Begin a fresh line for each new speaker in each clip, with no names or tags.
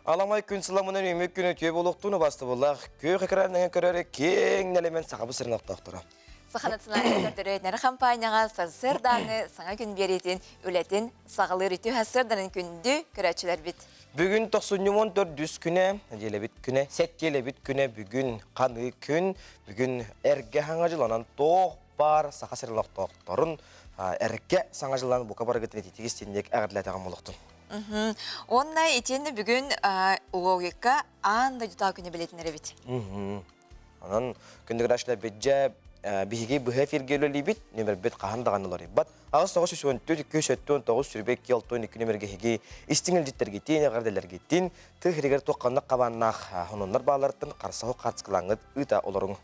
Аламай күн сыламынан үмүк күн үтүө буолуохтун убастыбыллаах күөх экранынан көрөр киэҥ нэлэмэн сахабы сирин охтоохторо.
Саха национальнай көрдөрөөтнөрү хампаанньаҕа сарсыардааҥы саҥа күн биэриитин үлэтин саҕалыыр үтүө сарсыарданын күндү көрөөччүлэрбит.
Бүгүн тохсунньумун төрдүс күнэ, нэдиэлэбит күнэ, сэттиэлэбит күнэ бүгүн ханыы күн, бүгүн эргэ хаҥа дьыланан туох баар саха сирин олохтоохторун эргэ саҥа дьылан бука барыгытын ититигис тинник эҕэрдэлээтэҕим олохтун.
Уонна итиэннэ бүгүн логика аан дойдутаа күнэ билэтинэр эбит.
Онон күндүгүрашла бидже биһиги быһа эфирге үлэлиибит, нөмербит хаһан даҕаны уларыйбат. 8 9 14 279 22 62 нөмерге хиги истиҥ илдьиттэргитин, эҕэрдэлэргитин, тыы хиригэр туохханнык хабааннаах хононнор бааларыттан харсаһы хаацкылаҥҥыт ыыта олоруҥ.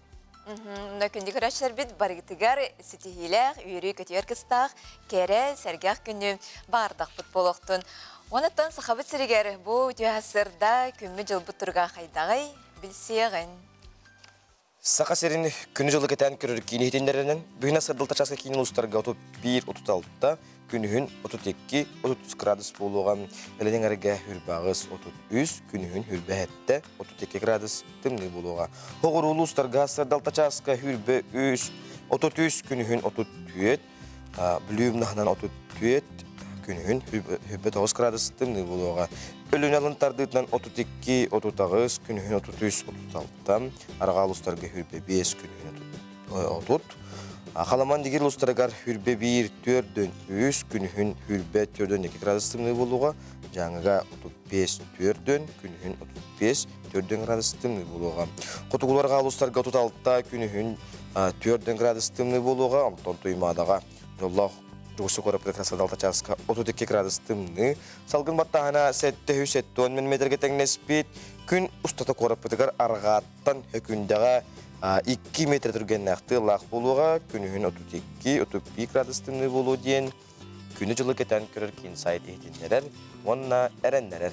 Мына күндү көрөөччүлэрбит барыгытыгар ситиһиилээх, үөрүү-көтүөр кыстаах, кэрэ, сэргэх күнү баҕардахпыт буолуохтун. Онуттан Сахабыт сиригэр бу үтүө сырда күммүт-дьылбыт туруга хайдаҕый билсиэҕин.
Саха сирин күнү-дьылы кэтээн көрөр киин иһитиннэринэн, бүгүн сырдылта часка киин улуустарга 31-36, күнүһүн 32-33 градус буолуоҕа. Элэниҥ эргэ хүрбаҕыс 33, күнүһүн хүрбэһэттэ 32 градус тымныы буолуоҕа. Хоҕуруу улуустарга сырдалта чааска хүрбэ 3, 33, күнүһүн 34, Бүлүү умнаһынан 34, күнүһүн хүрбэ 9 градус тымныы буолуоҕа. Өлүнэ алын тардыытынан 32, 38, күнүһүн 33, 36, арҕаа улуустарга хүрбэ 5, күнүһүн 30, Халаман дигир улуустарыгар хүрбэ 1, 4 3, күнүһүн хүрбэ 4 2 градус тымныы буолуоҕа. Дьааҥыга 35, 4 күнүһүн 35, 4 градус тымныы буолуоҕа. Хотугуларга улуустарга 36, күнүһүн 4 градус тымныы буолуоҕа, онтон Туймаадаҕа дьоллоох Дьокуускай куораппыт Краснодар чааска 32 градус тымныы. Салгын баттааһына 770 мм тэҥнэспит. Күн устата куораппытыгар арҕааттан Өкүндэҕэ 2 метр түргэннээх тыаллаах буолуоҕа. Күнүһүн 32-31 градус тымныы буолуо диэн күнү-дьылы кэтээн көрөр киин сайт иһитиннэрэр уонна эрэннэрэр.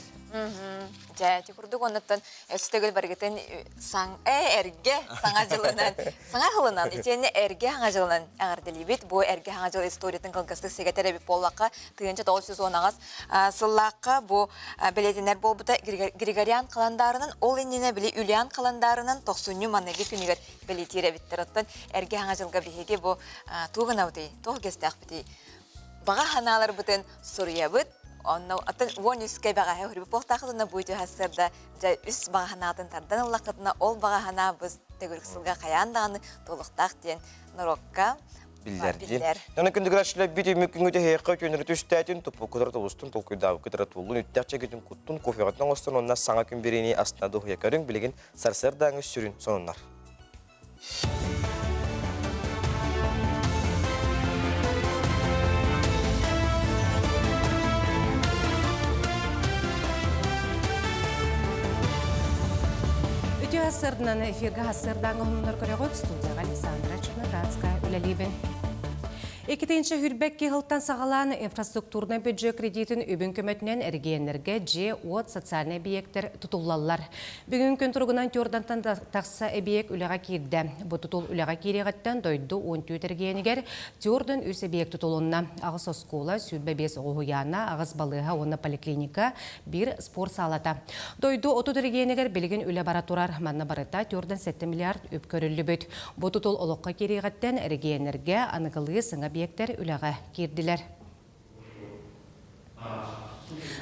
Дьэ, ити курдук оннуттан өссө төгүл барыгытын саҥ эргэ саҥа дьылынан саҥа сылынан итиэннэ эргэ саҥа дьылынан эҕэрдэлиибит. Бу эргэ саҥа дьыл историятын кылгастык сэгэтэр эбит буоллахха, 1918 сыллаахха бу бэлиэтэнэр буолбута Григориан халандаарынан, ол иннинэ били Юлиан халандаарынан тохсунньу маныгы күнүгэр бэлиэтиир эбиттэр. Оттон эргэ саҥа дьылга биһиги бу туох гынабытый, туох үгэстээхпитий? Баҕа санааларбытын суруйабыт, онно атын уон үскэ бэҕэһээ үрүбү буолтаахытына бу үтүө сарсыарда дьэ үс баҕа санаатын тардан ыллаххытына ол баҕа санаа быс төгүрүк сылга хайаан даҕаны туолуохтаах диэн норуокка
биллэр. Аны күндүгүраччылар бит үмүк күнгүтэ һиэххэ үтүөннөрү түстээтин, туппуккутара тулустун, толкуйдаабыккытара туллун, үттээх чэгитин куттун, кофеҕытын оҥостон уонна саҥа күн бириини астына дуһуйа көрүҥ, билигин сарсыардааҥы сүрүн сонуннар.
Үтүө сарсыарданан эфиргэ сарсыардааҥы хонуннар көрөҕүт студияҕа Александра Черноградская үлэлиибин. Иккитинчи хүрбэкки сылтан саҕалаан инфраструктурнай бюджет кредитин үбүн көмөтүнэн эрэгийиэннэргэ дьиэ-уот социальнай эбийиэктэр тутуллаллар. Бүгүн күн туругунан Тюрдантан тахса эбийиэк үлэҕэ киирдэ. Бу тутул үлэҕэ киириэҕиттэн дойду 14 эрэгийиэнигэр Тюрдан үс эбийиэк тутулунна. Аҕыс оскуола, 25 оҕо уһуйаана, аҕыс балыыһа уонна поликлиника, биир спорт саалата. Дойду 30 эрэгийиэнигэр билигин үлэ бара турар. Манна барыта Тюрдан 7 миллиард үп көрүллүбүт. Бу тутул олоххо киириэҕиттэн эрэгийиэннэргэ аныгылыы саҥа объектар үлэҕэ киирдилэр.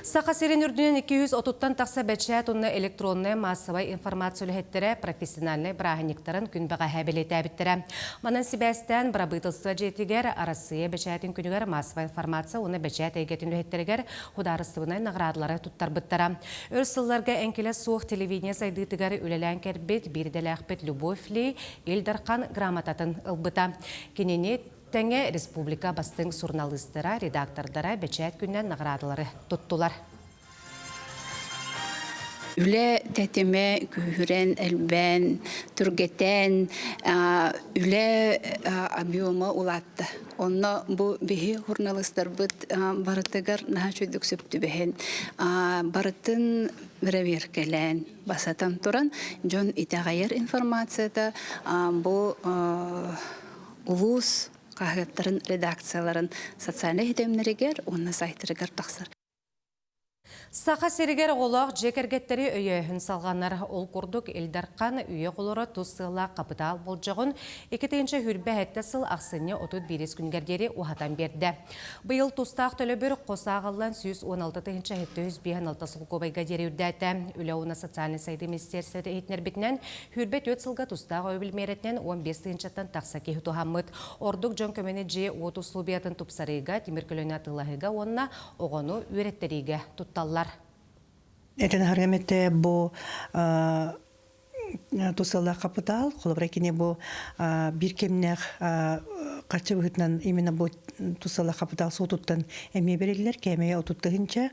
Саха сирин үрдүнэн 230-тан тахса бэчээт уонна электроннай маассабай информация үлэһиттэрэ профессиональнай бырааһынньыктарын күн бэҕэһээ бэлиэтээбиттэрэ. Манан сибээстээн бырабыыталыстыба дьиэтигэр Арассыыйа бэчээтин күнүгэр маассабай информация уонна бэчээт эйгэтин үлэһиттэригэр судаарыстыбынай наҕараадалары туттарбыттара. Өр сылларга эҥкилэ суох телевидение сайдыытыгар үлэлээн кэлбит биир идэлээхпит Любовь Ли Ил Дархан грамотатын ылбыта. Кинини тэҥэ республика бастыҥ суруналыыстара, редактордара бэчээт күнүнэн наҕараадалары туттулар.
Үлэ тэтимэ күүһүрэн, элбээн, түргэтээн, үлэ объема улаатта. Онно бу биһи журналистарбыт барытыгар наһаа үчүгдүк сөп түбэһэн, барытын бэрэбиэркэлээн, басатан туран, дьон итэҕэйэр информацията бу улуус хаһыаттарын редакцияларын социальнай ситимнэригэр уонна сайтарыгар тахсар.
Саха сиригэр оҕолоох дьиэ кэргэттэри өйөөһүн салҕанар. Ол курдук Ил Дархан үйэ оҕолоро тус сыаллаах хапытаал болдьоҕун 2027 сыл ахсынньы 31 күнүгэр диэри уһатан биэрдэ. Быйыл тустаах төлөбүр хос ааҕыллан 116 756 солкуобайга диэри үрдээтэ. Үлэ уонна социальнай сайдыы министиэристибэтэ иһитиннэрбитинэн, 24 сылга тустаах өйөбүл миэрэтинэн 15 тыһыынчаттан тахса киһи туһаммыт. Ордук дьон көмөнү дьиэ-уот услуобуйатын тупсарыыга, тимир көлөнү атыылаһыыга уонна оҕону үөрэттэриигэ тутталлар.
Этэн аһарыам этэ бу тусалаах хапытаал, холобура кини бу биир кэмнээх харчы быһыытынан именно бу тусалаах хапытаал суотуттан эмиэ бэриллэр кээмэйэ 30 тыһыынча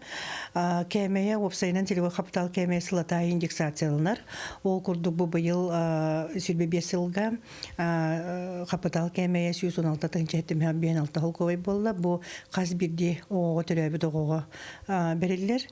кээмэйэ уопсайынан целевой хапытаал кээмэйэ сылата индексацияланар ол курдук бу быйыл 25 сылга хапытаал кээмэйэ 116 тыһыынча 756 холкуобай буолла. Бу хас биирдии оҕоҕо төрөөбүт оҕоҕо бэриллэр.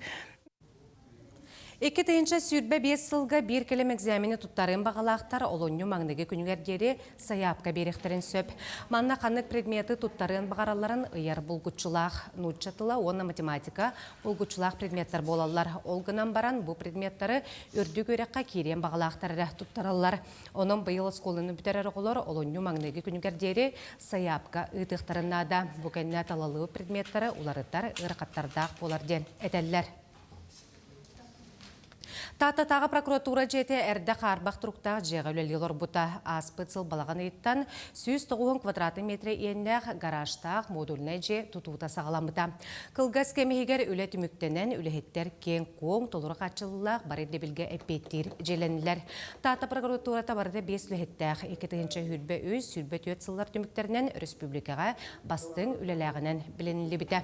2025 сылга биир кэлим экзамени туттарыан баҕалаахтар олунньу маҥнайгы күнүгэр диэри сайаапка биэриэхтэрин сөп. Манна ханнык предмети туттарыан баҕаралларын ыйар булгуччулаах. Нуучча тыла уонна математика булгуччулаах предметтэр буолаллар. Ол гынан баран бу предметтары үрдүк үөрэххэ киириэн баҕалаахтар эрэ туттараллар. Онон быйыл оскуоланы бүтэрэр оҕолор олунньу маҥнайгы күнүгэр диэри сайаапка ыытыахтарын наада. Бу кэннэ талалыы предметтары уларытар ыарахаттардаах буолар диэн этэллэр. Тааттатааҕы прокуратура дьиэтэ эрдэ хаарбах туруктаах дьиэҕэ үлэлии олорбута. Ааспыт сыл балаҕан ыйыттан 190 квадратный метрэ иэннээх гаражтаах модульнай дьиэ тутуута саҕаламмыта. Кылгас кэм иһигэр үлэ түмүктэнэн, үлэһиттэр киэҥ-куоҥ, толору хааччыллыылаах бары ирдэбилгэ эппиэттиир дьиэлэннилэр. Таатта прокуратурата барыта биэс үлэһиттээх, 2023, 24 сыллар түмүктэринэн өрөспүүбүлүкэҕэ бастыҥ үлэлээҕинэн билиниллибитэ.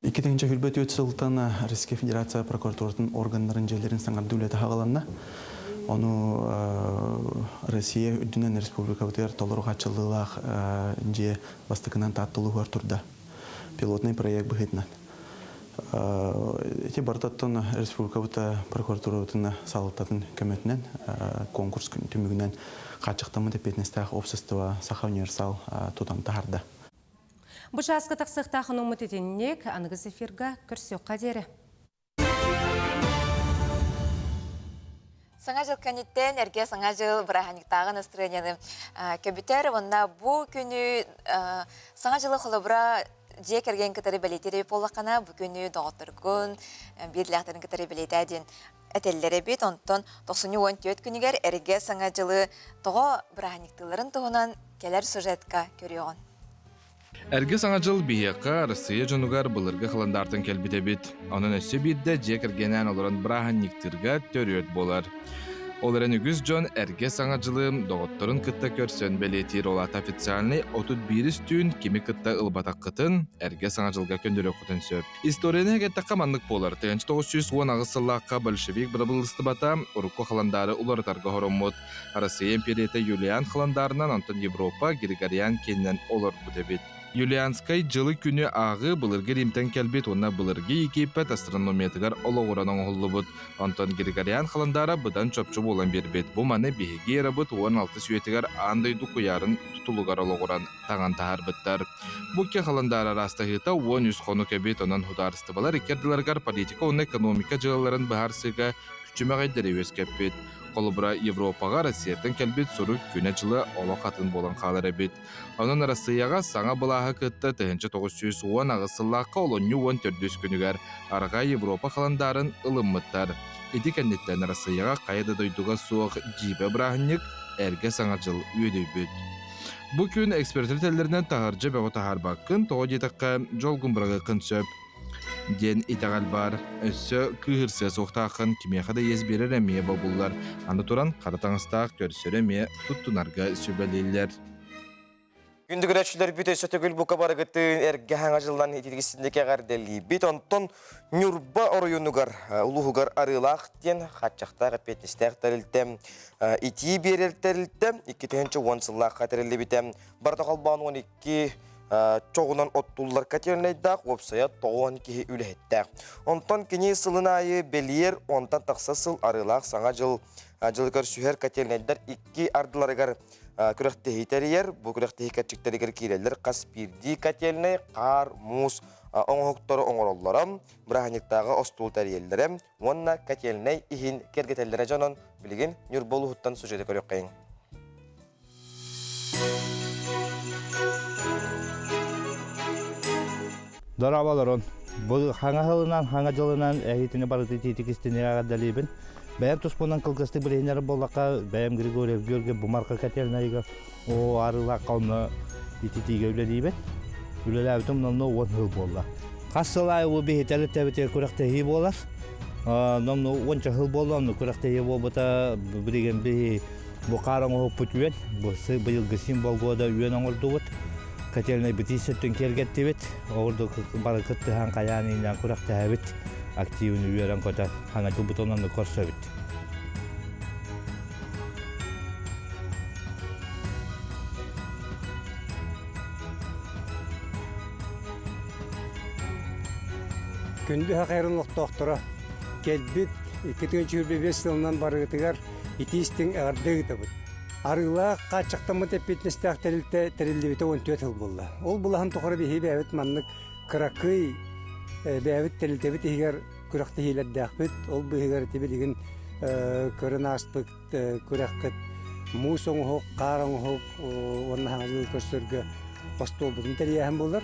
2024 сылтан Российская Федерация прокуратуратын органнарын дьиэлэрин саҥардыы үлэтэ хаҕыланна. Ону Россия үрдүнэн республикабытыгар толору хааччыллыылаах дьиэ бастакынан Таатта улууһугар турда. Пилотный проект быһыытынан. Ити барытаттан республикабыт прокуратуратын салалтатын көмөтүнэн конкурс түмүгүнэн хааччахтаммыт эппиэтинэстээх общество Саха универсал тутан таһаарда.
Бу чааска тахсыахтаах онуммут итинник аныгыс эфирга көрсүөххэ диэри.
Саҥа дьыл кэнниттэн эргэ Саҥа дьыл бырааһынньыктааҕы настроениены көбүтэр уонна бу күнү Саҥа дьылы холобура дьиэ кэргэн кытары бэлиэтиир эбит буоллаххына, бу күнү доҕотторгун, биирлээхтэрин кытары бэлиэтээ диэн этэллэр эбит. Онтон 94 күнүгэр эргэ Саҥа дьылы тоҕо бырааһынньыктыылларын туһунан кэлэр сюжетка көрүөҕүн.
Эргэ Саҥа дьыл биһиэхэ Арассыыйа дьонугар былыргы халандаартан кэлбит эбит. Онон өссө биирдэ дьиэ кэргэнээн олорон бырааһынньыктыырга төрүөт буолар. Ол эрэн үгүс дьон Эргэ Саҥа дьылы доҕотторун кытта көрсөн бэлиэтиир ол аата официальнай 31 түүн кими кытта ылбатаххытын Эргэ Саҥа дьылга көннөрүөххүтүн сөп. Историяны эттэххэ маннык буолар. 1918 сыллаахха большевик бырабыылыстыбата урукку халандаары уларытарга оһороммут. Арассыыйа империята Юлиан халандаарынан, онтон Европа Григориан киэнинэн олорбут эбит. Юлианскай дьылы-күнү ааҕыы былыргы Римтэн кэлбит уонна былыргы Египет астрономиятыгар олоҕуран оҥоһуллубут. Онтон Григориан халандаара быдан чопчу буолан биэрбит. Бу маны биһиги эрабыт 16 үйэтигэр аан дойду куйаарын тутулугар олоҕуран таҥан таһаарбыттар. Бу икки халандаар араастаһыыта 13 хонук эбит, онон судаарыстыбалар икки ардыларыгар политика уонна экономика дьыалаларын быһаарсыыга күчүмэҕэйдэри үөскэппит. Холобура, Европаҕа Россияттан кэлбит сурук күнэ-дьыла олох атын буолан хаалар эбит. Онон Арассыыйаҕа саҥа былааһы кытта 1918 сыллаахха олунньу 14 күнүгэр Арҕаа Европа халандаарын ылыммыттар. Ити кэнниттэн Арассыыйаҕа хайа да дойдуга суох дьиибэ бырааһынньык Эргэ Саҥа дьыл үөдүйбүт. Бу күн экспертэр этэллэринэн таһырдьа бөҕү таһаарбаккын, тоҕо диэтэххэ, дьолгун быраҕыаххын сөп. диэн итэҕэл баар. Өссө кыыһырсыа суохтааххын, кимиэхэ да иэс биэрэр эмиэ бобуллар. Аны туран, хара таҥастаах көрсөрү эмиэ туттунарга сүбэлииллэр.
Күндү көрөөччүлэрбит өссө төгүл бука барыгытын эргэ хаҥа дьыллан итиргисинник эҕэрдэлиибит. Онтон Ньурба оройуонугар улууһугар Арыылаах диэн хааччахтаах эппиэтинэстээх тэрилтэ итии биэрэр тэрилтэ 2010 сыллаахха тэриллибитэ. Барыта холбоон 12 Чоҕунан оттуллар котельнайдаах, уопсайа 90 киһи үлэһиттээх. Онтон кини сылын аайы бэлиэр онтон тахса сыл арыылаах Саҥа дьыл дьылы көрсүһэр котельнайдар икки ардыларыгар күрэхтэһии тэрийэр. Бу күрэхтэһии кэрчиктэригэр киирэллэр хас биирдии котельнай, хаар, муус оҥоһуктары оҥороллоро, бырааһынньыктааҕы остуол тэрийэллэрэ уонна котельнай иһин киэргэтэллэрэ дьонон билигин Ньурба улууһуттан сюжеты көрүөххэйиҥ.
Дорооболорун. Бу хаҥа сылынан, хаҥа дьылынан эһитини барыты тиитик истинигэ эҕэрдэлиибин. Бэйэм туспунан кылгастык билиһиннэрэр буоллахха, бэйэм Григорьев Георгий Бумарка котельнайыгар оо арыылаахха онно ититиигэ үлэлиибин. Үлэлээбитим номнуо 10 сыл буолла. Хас сыл аайы бу биһитэли тэбитигэр күрэхтэһии буолар. Номнуо уонча сыл буолла, онно күрэхтэһии буолбута билигин биһи Бу хаар оҥоһукпут үөн, бу быйылгы символ года үөн оҥордубут. Котельнай битии сөттүн киэргэттибит. Оҕурдук бары кыттыһан хайаан ииннээн күрэхтэһэбит. Активын үөрэн көтөн хаҥа дьылбытын онно көрсөбүт.
Күндү хахайрын олохтоохторо кэлбит 2025 сылынан барыгытыгар итии-истиҥ эҕэрдэ ыытабыт. Арыылаах хааччахтаммыт эппиэтинэстээх тэрилтэ тэриллибитэ 14 сыл буолла. Ол былаһын тухары биһиги бэйэбит маннык кыракый бэйэбит тэрилтэбит иһигэр күрэхтэһиилэрдээхпит. Ол быыһыгар ити билигин көрөн ааспыт күрэххит муус оҥоһук, хаар оҥоһук уонна саҥа дьылы көрсөргө остуолбутун тэрийээһин буолар.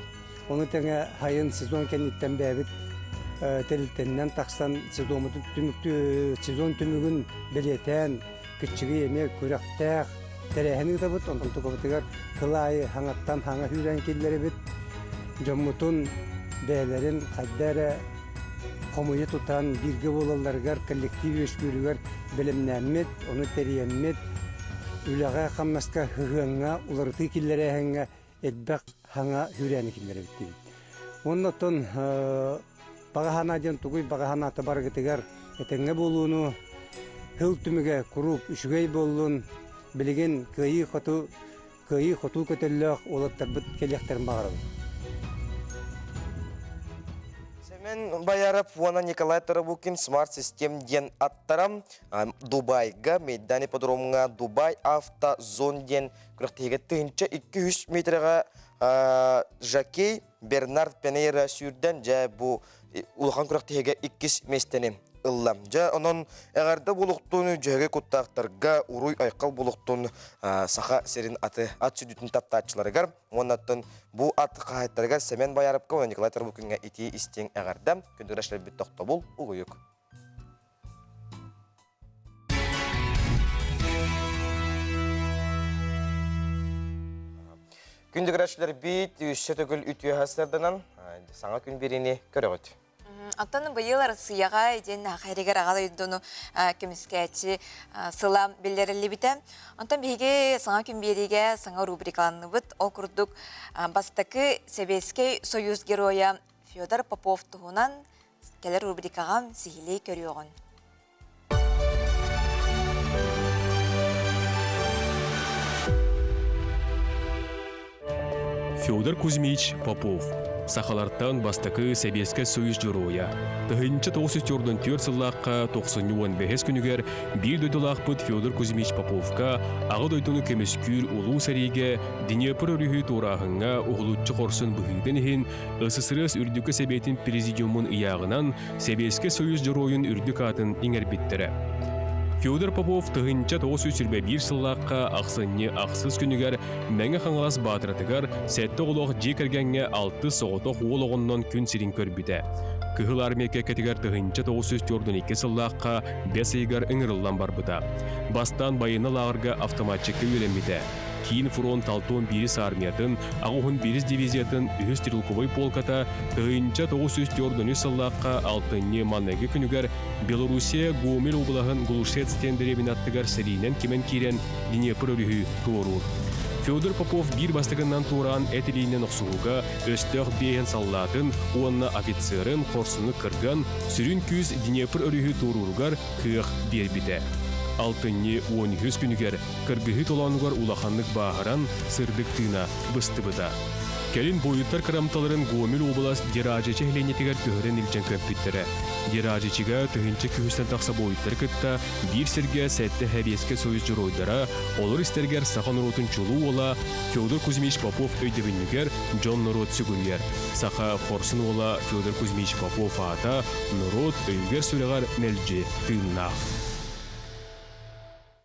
Ону тэҥэ сайын сезон кэнниттэн бэйэбит тэрилтэннэн тахсан сезоммутун сезон түмүгүн бэлиэтээн кыччыгый эмиэ күрэхтээх тэрээһин ыытабыт. Онтон тукабытыгар кыл аайы хаҥаттан хаҥа сүүрэн киллэрэбит. Дьоммутун бэйэлэрин хайда эрэ хомуйа тутан бииргэ буолалларыгар коллектив үөскүүрүгэр бэлэмнээммит, ону тэрийэммит, үлэҕэ-хамнаска сыһыаҥҥа уларытыы киллэрээһиҥҥэ элбэх хаҥа сүүрээни киллэрэбит диибит. Уонна оттон баҕа санаа диэн тугуй баҕа санаата барыгытыгар этэҥҥэ буолууну, сыл түмүгэ куруук үчүгэй буоллун, билигин кыайыы-хоту кыайыы-хотуу көтөллөөх уолаттарбыт кэлиэхтэрин баҕарабын.
Сэмэн Бояров уонна Николай Тарабукин Smart System диэн аттара Дубайга, Мейдан ипподромҥа Дубай Автозон диэн Күрэхтэһиигэ 1200 метрэҕэ Жакей Бернард Пенейра сүүрдэн, дьэ бу улахан күрэхтэһиигэ иккис миэстэни ылла. Дьэ онон эҕэрдэ буолуохтун дьөһөгөй куттаахтарга уруй-айхал буолуохтун Саха сирин аты ат сүдүтүн таптааччыларыгар уонна бу ат хаһаайыттарыгар Сэмэн Бояровка уонна Николай Тарабукиҥҥа итии истиҥ эҕэрдэ. Күндү тохтобул угуйук. Күндү көрөөччүлэрбит үссе төгүл үтүө сырданан саҥа күн биэриини көрөҕүт.
Оттон быйыл Арассыыйаҕа диэн хайрыгар аҕа дойдуну көмүскээччи сыла биллэриллибитэ. Онтон биһиги саҥа күн биэриигэ саҥа рубрикаланныбыт. Ол курдук бастакы Сэбиэскэй Союз геройа Федор Попов туһунан Кэлэр рубрикаҕа сиһилии көрүөҕүн.
Федор Кузьмич Попов сахалартан бастакы Сэбиэскэй Союз дьоруойа. 1944 сыллаахха 95 күнүгэр биир дойдулаахпыт Федор Кузьмич Поповка Аҕа дойдуну көмүскүүр улуу сэриигэ Днепр өрүһү туорааһыҥҥа уһулуччу хорсун быһыытын иһин СССР Үрдүкү Сэбиэтин Президиумун ыйааҕынан Сэбиэскэй Союз Дьоруойун үрдүк аатын иҥэрбиттэрэ. Федор Попов 1921 сыллаахха ахсынньы ахсыс күнүгэр Мэҥэ Хаҥалас Баатыратыгар сэттэ оҕолоох дьиэ кэргэҥҥэ алтыс соҕотох уол оҕоннон күн сирин көрбүтэ. Кыһыл Армия кэккэтигэр 1942 сыллаахха бэс ыйыгар ыҥырыллан барбыта. Бастаан байыаннай лааҕырга автоматчикка үөрэммитэ. Киин фронт Алтон биирис армиятын, аҕуһун биирис дивизиятын үһүс стрелковай полката 1943 сыллаахха алтынньы манныгы күнүгэр Белоруссия Гомель облаһын Глушец диэн дэриэбинэ аттыгар сэриинэн кимэн киирэн Днепр өрүһү туоруур. Федор Попов биир бастакыннан туораан эт илиинэн охсуһууга өстөөх биэһин саллаатын уонна офицерын хорсуну кырган, сүрүн күүс Днепр өрүһү туорууругар кыах биэрбитэ. Алтынньы 13 күнүгэр Кыргыһыы толоонугар улаханнык бааһыран, сырдык тыына быстыбыта. Кэлин буойуттар кырамталарын Гомель уобалас Деражичи нэһилиэнньэтигэр көһөрөн илдьэн көмпүттэрэ. Деражичига тыһыынча күһүстэн тахса буойуттары кытта биир сиргэ сэттэ Сэбиэскэй Союз дьоруойдара, олор истэригэр саха норуотун чулуу уола Федор Кузьмич Попов өйдөбүнньүгэр дьон-норуот сүгүрүйэр. Саха хорсун уола Федор Кузьмич Попов аата норуот өйүгэр-сүрэҕэр мэлдьи тыыннаах.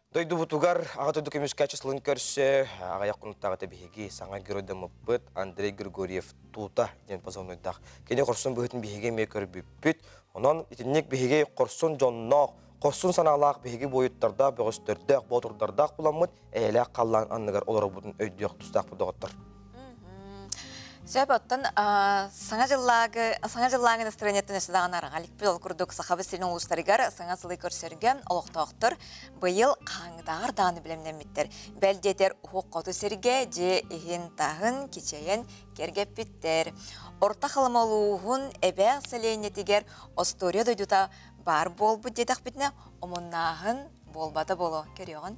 Дойдубутугар Аҕа дойду көмүскээччи сылын көрсө аҕыйах хонуктааҕыта биһиги саҥа геройдаммыппыт Андрей Григорьев Тута диэн позывнойдаах. Кини хорсун быһыытын биһиги эмиэ көрбүппүт. Онон итинник биһиги хорсун дьонноох, хорсун санаалаах биһиги буойуттардаах, бөҕөстөрдөөх, боотурдардаах буламмыт эйэлээх халлаан анныгар олорорбутун өйдүөх тустаахпыт доҕоттор.
Сөп, оттон саҥа дьыллаагы саҥа дьыллааҥы настроениеттан өссө даҕаны араҥа иликпит. Ол курдук Сахабыт сирин улуустарыгар саҥа сылы көрсөргө олохтоохтор быйыл хаһааҥҥытааҕар даҕаны бэлэмнэммиттэр. Бэл диэтэр уһук хоту сиргэ дьиэ иһин-таһын кичэйэн кэргэппиттэр. Орто Халыма улууһун Эбээх сэлиэнньэтигэр остуоруйа дойдута баар буолбут диэтэхпитинэ, омуннааһын буолбата буолуо. Көрүөҕүн.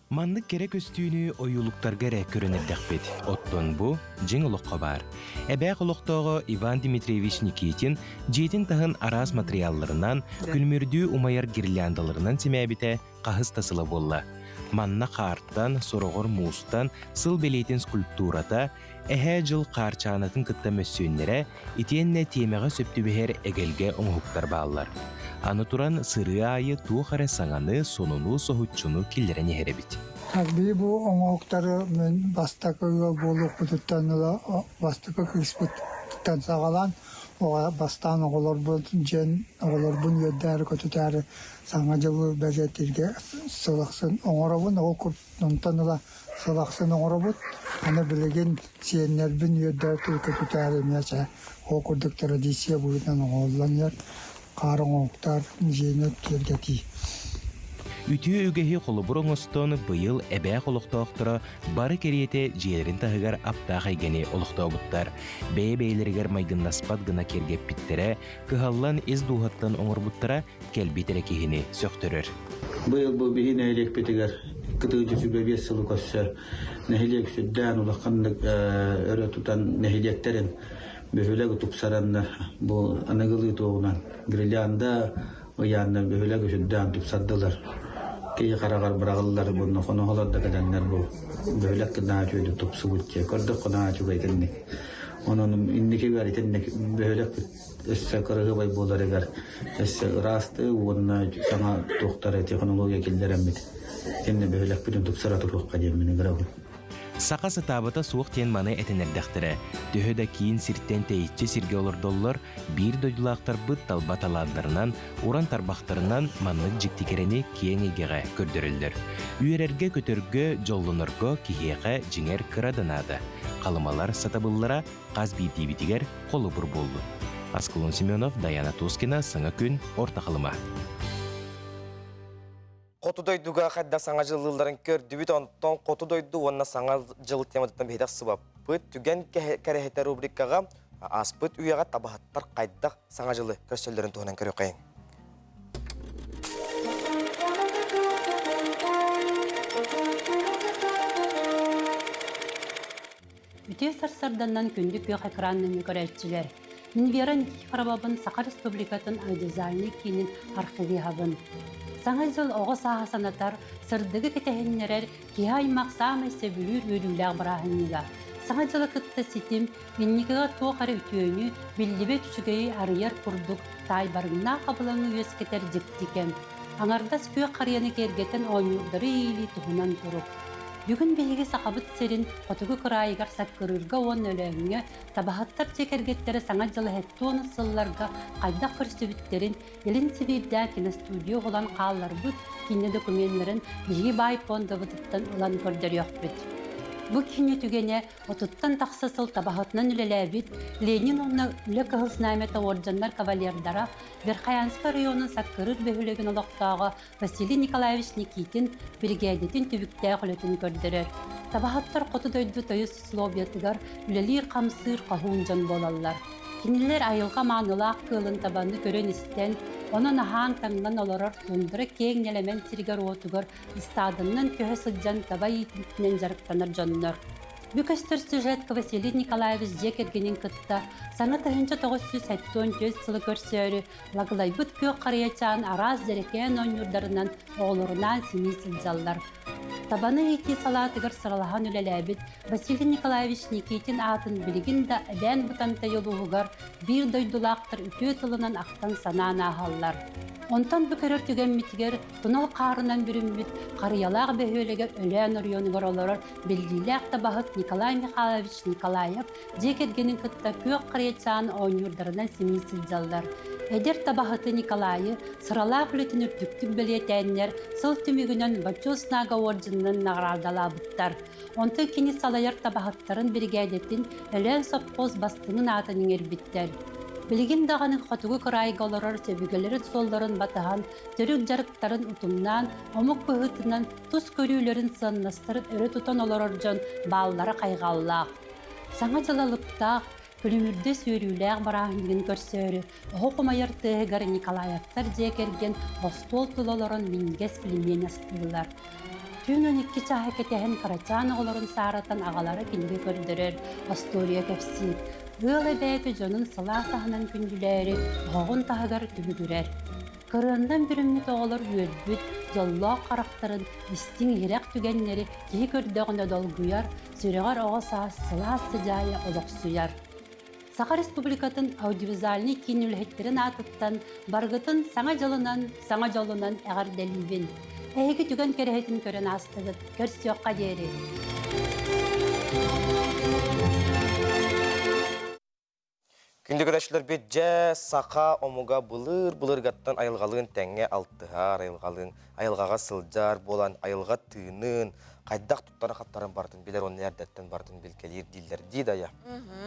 Маннык кэрэ көстүүнү ойуулуктарга эрэ көрөн эрдэхпит. Оттон бу дьиҥ олоххо баар. Эбээх олохтооҕо Иван Дмитриевич Никитин дьиэтин таһын араас матырыйаалларынан, күлүмүрдүү умайар гирляндаларынан симээбитэ хаһыс да сыла буолла. Манна хаартан, сороҕор муустан сыл бэлиэтин скульптурата, Эһээ Дьыл хаарчаанатын кытта мөссүөннэрэ итиэннэ тиэмэҕэ сөп түбэһэр эгэлгэ оҥоһуктар бааллар. Аны туран, сырыы аайы туох эрэ саҥаны, сонуну, соһуччуну киллэрэн иһэр эбит.
Арбии бу оҥоһуктары мин бастакы ыал буолуохпутуттан ыла бастакы кыыспыттан саҕалаан бастаан оҕолорбун дьиэн оҕолорбун үөрдээри-көтүтээри Саҥа дьылы бэлиэтииргэ сыл ахсын оҥоробун. Ол онтон ыла сыл ахсын оҥоробут. Аны билигин сиэннэрбин үөрдэр көтүтээри эмиэ чэ ол курдук традиция быһыытынан оҥоһуллан иһэр хаар оҥоһуктар дьиэни киэргэтии.
Үтүө үгэһи холобур оҥостон, быйыл эбээх олохтоохторо бары кэриэтэ дьиэлэрин таһыгар аптаах эйгэни олохтообуттар. Бэйэ-бэйэлэригэр майгыннаспат гына киэргэппиттэрэ, кыһаллан ис дууһаттан оҥорбуттара кэлбит эрэ киһини сөхтөрөр.
Быйыл бу биһи нэһилиэкпитигэр кытыычы сүбэ биэс сылы көрсө нэһилиэк сүрдээн улаханнык өрө тутан нэһилиэктэрин бөһүөлэги тупсараннар бу аныгылыы туоҕунан гирлянда ыйааннар бөһүөлэги сүрдээн тупсардылар. Киһи хараҕар быраҕыллар буонна хоноһолор да кэлэннэр бу бөһүөлэк наһаа үчүгэйдик тупсубут дьэ көрдөххө наһаа үчүгэй итинник. Онон инникигэр итинник бөһүөлэкпит өссө кыраһыабай буоларыгар өссө ыраастыы уонна саҥа туохтары технология киллэрэммит итиннэ бөһүөлэкпитин тупсара туруохха диэммин ыҥырабын.
Саха сатаабыта суох диэн маны этэн эрдэхтэрэ. Төһө да киин сиртэн тэйиччи сиргэ олордоллор, биир дойдулаахтарбыт талба талааннарынан, уран тарбахтарынан маннык дьикти кэрэни киэҥ эйгэҕэ көрдөрөллөр. Үөрэргэ-көтөргө, дьоллонорго киһиэхэ дьиҥэр кыра да наада. Халымалар сатабыллара хас биирдиибитигэр холобур буоллун. Аскалон Семенов, Даяна Тоскина, Саҥа күн, Орто Халыма.
Хоту дойдуга хайдах саҥа дьыллыылларын көрдүбүт, онтон Хоту дойду уонна Саҥа дьыл тематыттан биһиги сыбаппыт. Түгэн кэрэһитэ рубрикаҕа ааспыт үйэҕэ табаһыттар хайдах Саҥа дьылы көрсөллөрүн туһунан көрүөххэйиҥ.
Үтүө сарсыарданнан күндү күөх экран нөҥүө көрөөччүлэр! Мин Вера Никифоровабын Саха Республикатын аудиозальнай киинин архивиһабын. Саҥа дьыл оҕо сааһа санатар, сырдыгы кэтэһиннэрэр киһи аймах саамай сөбүлүүр үөрүүлээх бырааһынньыга. Саҥа дьылы кытта ситим, инникигэ туох эрэ үтүөнү, биллибэт үчүгэйи арыйар курдук таайбарыҥнаах абылаҥы үөскэтэр дьикти кэм. Аҥардас күөх харыйаны киэргэтэн оонньуурдары иилии туһунан турук. Бүгүн биһиги Сахабыт сирин хотугу кыраайыгар Саккырыырга уонна Өлөөҥҥө табаһыттар дьиэ кэргэттэрэ Саҥа дьыл эһэттион сылларга хайдах көрсүбүттэрин Илин Сибиирдээх киностудия уһулан хаалларбыт киинэ докуменнарын биһиги баай пуондабытыттан ылан көрдөрүөхпүт. Бу киинэ түгэнэ отуттан тахса сыл табаһытынан үлэлээбит Ленин уонна Үлэ Кыһыл Знамята уордьаннар кавалердара Верхоянскай оройуонун Саккырыыр бөһүөлэгин олохтооҕо Василий Николаевич Никитин биригээдэтин түбүктээх үлэтин көрдөрөр. Табаһыттар хоту дойду тойус условиятыгар үлэлиир-хамсыыр хоһуун дьон буолаллар. Кинилэр айылҕа маанылаах кыылын табаны көрөн-истэн, онон аһаан-таҥнан олорор тундра киэҥ нэлэмэн сиригэр-уотугар ыстааданынан көһө сылдьан таба иитиитинэн дьарыктанар дьоннор. Бү көстөр сюжетка Василий Николаевич дьиэ кэргэнин кытта саҥа 1974 сылы көрсөөрү лаглайбыт күөх харыйачаан араас дьэрэкээн оонньуурдарынан оҕолорунаан симии сылдьаллар. Табаны иитии салаатыгар сыралаһан үлэлээбит Василий Николаевич Никитин аатын билигин да Эбээн Бытантай улууһугар биир дойдулаахтар үтүө тылынан ахтан-санаан ааһаллар. Онтон бу көрөр түгэммитигэр тунал хаарынан бүрүммүт Харыйалаах бөһүөлэгэр Өлөөн оройуонугар олорор биллиилээх табаһыт Николай Михайлович Николаев дьиэ кэргэнин кытта күөх харыйачаан оонньуурдарынан симии сылдьаллар. Эдэр табаһыты Николайы сыралаах үлэтин үрдүктүк бэлиэтээннэр сыл түмүгүнэн Бочуот Знага орденынан наҕараадалаабыттар. Онтон кини салайар табаһыттарын биригээдэтин Өлөөн сопхуос бастыҥын аатын иҥэрбиттэр. Билигин даҕаны хотугу кыраайга олорор сөбүгэлэрин суолларын батыһан, төрүт дьарыктарын утумнаан, омук быһыытынан тус көрүүлэрин сыаннастарын өрө тутан олорор дьон бааллара хайҕаллаах. Саҥа дьыл алыптаах, күлүмүрдэс үөрүүлээх бырааһынньыгын көрсөөрү, оһох умайар тыаһыгар Николаевтар дьиэ кэргэн остуол тула олорон минньигэс пельмень астыыллар. Түүн 12 чааһы кэтэһэн кырачаан оҕолорун сааратан аҕалара кинигэ көрдөрөр, остуоруйа кэпсиир. Ыал эбээтэ дьонун сылаас аһынан күндүлээри оһоҕун таһыгар түбүгүрэр. Кырыаннан бүрүммүт оҕолор үөрбүт, дьоллоох харахтарын истиҥ-иһирэх түгэннэри киһи көрдөҕүнэ долгуйар, сүрэҕэр оҕо саас сылаас сыдьаайа олохсуйар. Саха Республикатын аудиовизуальнай киин үлэһиттэрин аатыттан барыгытын Саҥа дьылынан, саҥа дьолунан эҕэрдэлиибин! Эһиги түгэн кэрэһитин көрөн аастыгыт. Көрсүөххэ диэри!
Күндү көрөөччүлэрбит дьэ саха омуга былыр-былыргаттан айылҕалыын тэҥҥэ алтыһар, айылҕалыын айылҕаҕа сылдьар буолан айылҕа тыынын, хайдах туттара-хаптарын барытын билэр уонна эрдэттэн барытын билгэлиир дииллэр дии дайа.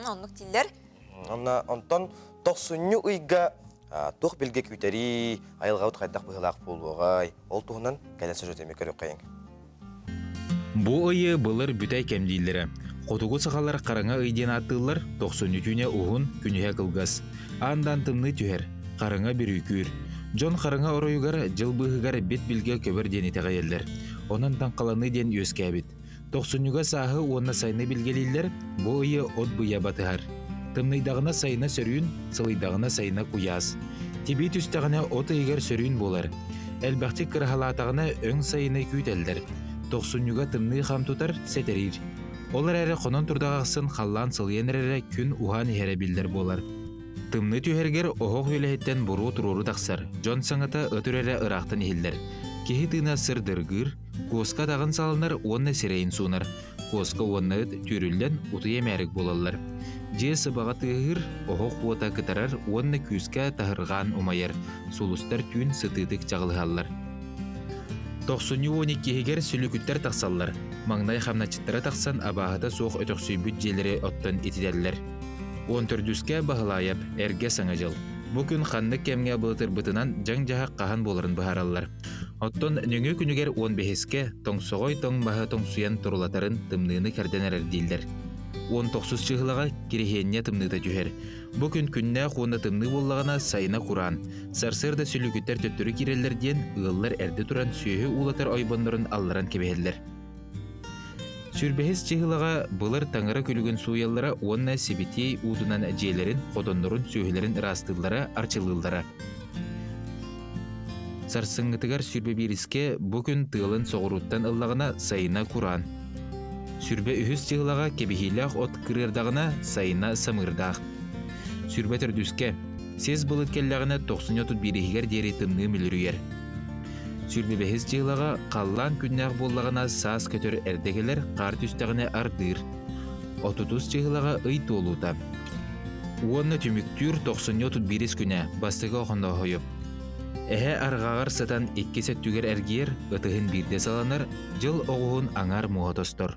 Оннук дииллэр.
Онно онтон тохсунньу ыйга туох билгэ күүтэрий, айылҕабыт хайдах быһыылаах буолуоҕай, ол туһунан кэлэн сюжетеми көрүөххэйиҥ.
Бу ыйы былыр бүтэй кэм дииллэрэ. Хотугу сахалар хараҥа ый диэн ааттыыллар, тохсунньу түүнэ уһун, күнүһэ кылгас. Аандаан тымныы түһэр, хараҥа бүрүүкүүр. Дьон хараҥа оройугар дьыл быыһыгар бит-билгэ көбөр диэн итэҕэйэллэр. Онон таҥхаланыы диэн үөскээбит. Тохсунньуга сааһы уонна сайыны билгэлииллэр, бу ыйы от быйа батыһар. Тымныйдаҕына сайына сөрүүн, сылыйдаҕына сайына куйаас. Тибии түстэҕинэ от ыйыгар сөрүүн буолар. Элбэхтик кыраһалаатаҕына өҥ сайыны күүтэллэр. Тохсунньуга тымныы хам тутар, сэтэриир. Ол эрээри хонон турдах ахсын халлаан сылыйан эрэрэ күн уһаан иһэрэ биллэр буолар. Тымныы түһэригэр оһох үөлэһиттэн буруо туруору тахсар, дьон саҥата ыт үрэрэ ыраахтан иһиллэр. Киһи тыына сырдыргыыр, куоска атаҕын салынар уонна сирэйин суунар. Куоска уонна ыт түүрүллэн утуйа мээрик буолаллар. Дьиэ сыбаҕа тыаһыыр, оһох уота кытарар уонна күүскэ таһырҕаан умайар, сулустар түүн сытыытык чаҕылыһаллар. Тохсунньу уон иккиһигэр сүлүкүттэр тахсаллар. Маҥнай хамначчыттара тахсан абааһыта суох өтөхсүйбүт дьиэлэри оттон ититэллэр. Уон төрдүскэ Баһылаайап эргэ Саҥа дьыл. Бу күн ханнык кэмҥэ былытырбытынан дьаҥ-дьаһах хаһан буоларын быһаараллар. Оттон нөҥүө күнүгэр уон бэһискэ тоҥсоҕой тоҥ маһы тоҥсуйан турулатарын тымныыны кэрдэн эрэр дииллэр. Уон тохсус чыһылаҕа Кириһиэнньэ тымныыта түһэр. Бу күн күннээх уонна тымныы буоллаҕына сайына кураан. Сарсыарда сүлүкүттэр төттөрү киирэллэр диэн ыаллар эрдэ туран сүөһү уулатар ойбоннорун алларан кэбиһэллэр. Сүүрбэһис чыһылаҕа былыр таҥара күлүгүн сууйаллара уонна сибитиэй уутунан дьиэлэрин, хотоннорун, сүөһүлэрин ыраастыыллара, арчылыыллара. Сарсыҥҥытыгар сүүрбэ биирискэ бу күн тыалын соҕурууттан ыллаҕына сайына кураан. Сүүрбэ үһүс чыһылаҕа кэбиһиилээх от кырыардаҕына сайына самыырдаах. Сүүрбэ төрдүскэ сис былыт кэллэҕинэ тохсунньу отут биириһигэр диэри тымныы мүлүрүйэр. Сүүрбэ бэһис дьыалаҕа халлаан күннээх буоллаҕына саас көтөр эрдэ кэлэр, хаар түстэҕинэ ардыыр. Отутус чыһылаҕа ый туолуута. Уонна түмүктүүр тохсунньу отут биирис күнэ бастакы охоноһойуп. Эһэ арҕаҕар сытан иккис өттүгэр эргийэр, ытыһын биирдэ саланар, дьыл оҕуһун аҥаар муоһа тостор.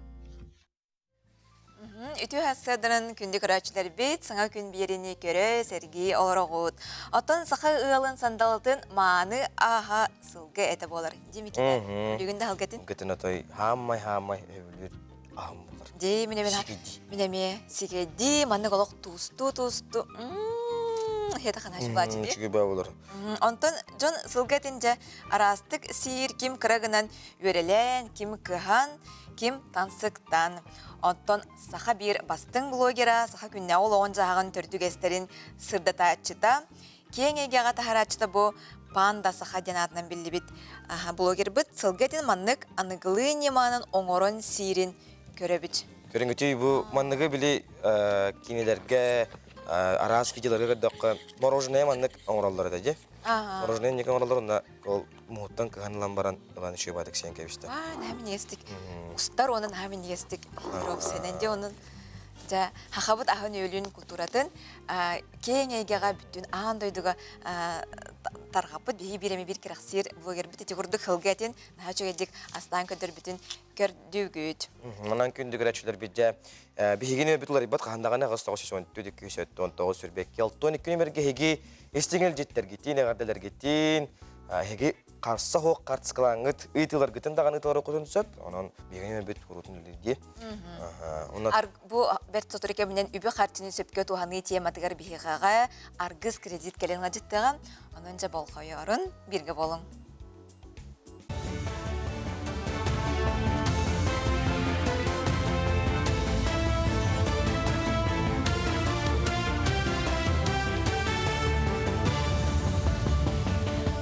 Үтүө сарсыарданан күндү көрөөччүлэрбит, саҥа күн биэриини көрө, сэргии олороҕут. Оттон саха ыалын сандалытын мааны ааһа сылгы этэ буолар. Димикине, бүгүн да халгатын.
Гытын отой хааммай-хааммай өбүлүр аһым булар.
Дии, мин эмиэ мин эмиэ сигедди, маннык олох туусту-туусту. Хета хана чулаачы ди.
Үчүгэй баа болар.
Онтон дьон сылга этинже араастык сиир ким кыра гынан үөрэлээн, ким кыһан, ким тансыктан. Онтон саха биир бастыҥ блогера, саха күннээҕи олоҕун дьаһаҕын төрдүгэстэрин сырдатааччыта, киэҥ эйгэҕэ таһарааччыта бу Панда Саха диэн аатынан биллибит блогербыт сылга этин маннык аныгылыы ньыманан оҥорон сиирин көрөбүт.
Көрүҥүтүй бу манныгы били кинилэргэ араас видеоларга көрдөххө мороженое маннык оҥороллор этэ дии. Мороженое инник оҥороллор уонна ол муһуттан кыһан ылан баран ылан үчүгэй баатык сиэн кэбистэ.
Аа, наһаа минньигэстик устар уонна наһаа минньигэстик робсэнэн дии онон дьэ хахабыт аһын-үөлүн культуратын киэҥ эйгэҕэ бүтүн аан дойдуга тарҕаппыт биһи биир эми биир кэрэхсиир блогербит ити курдук хылга этин наһаа үчүгэйдик астаан көрдөрбүтүн көрдүүгүт.
Манан күндү көрөөччүлэрбит дьэ биһигини өлбүт уларыйбат хаһан даҕаны 8 9 219 сүрбэкки 62 нүмергэ эһиги истиҥ илдьиттэргитин эҕэрдэлэргитин эһиги харса суох хартыскалааҥҥыт ыйытыыларгытын даҕаны ыыталар сөп онон биһигини өлбүт куруутун үлэлиир
Бу бэрт сотору кэминэн үбү-харчыны сөпкө туһаныы тематыгар биһиэхэҕэ аргыс кредит кэлэн ыалдьыттыаҕа. Онон дьэ болҕойорун бииргэ буолуҥ.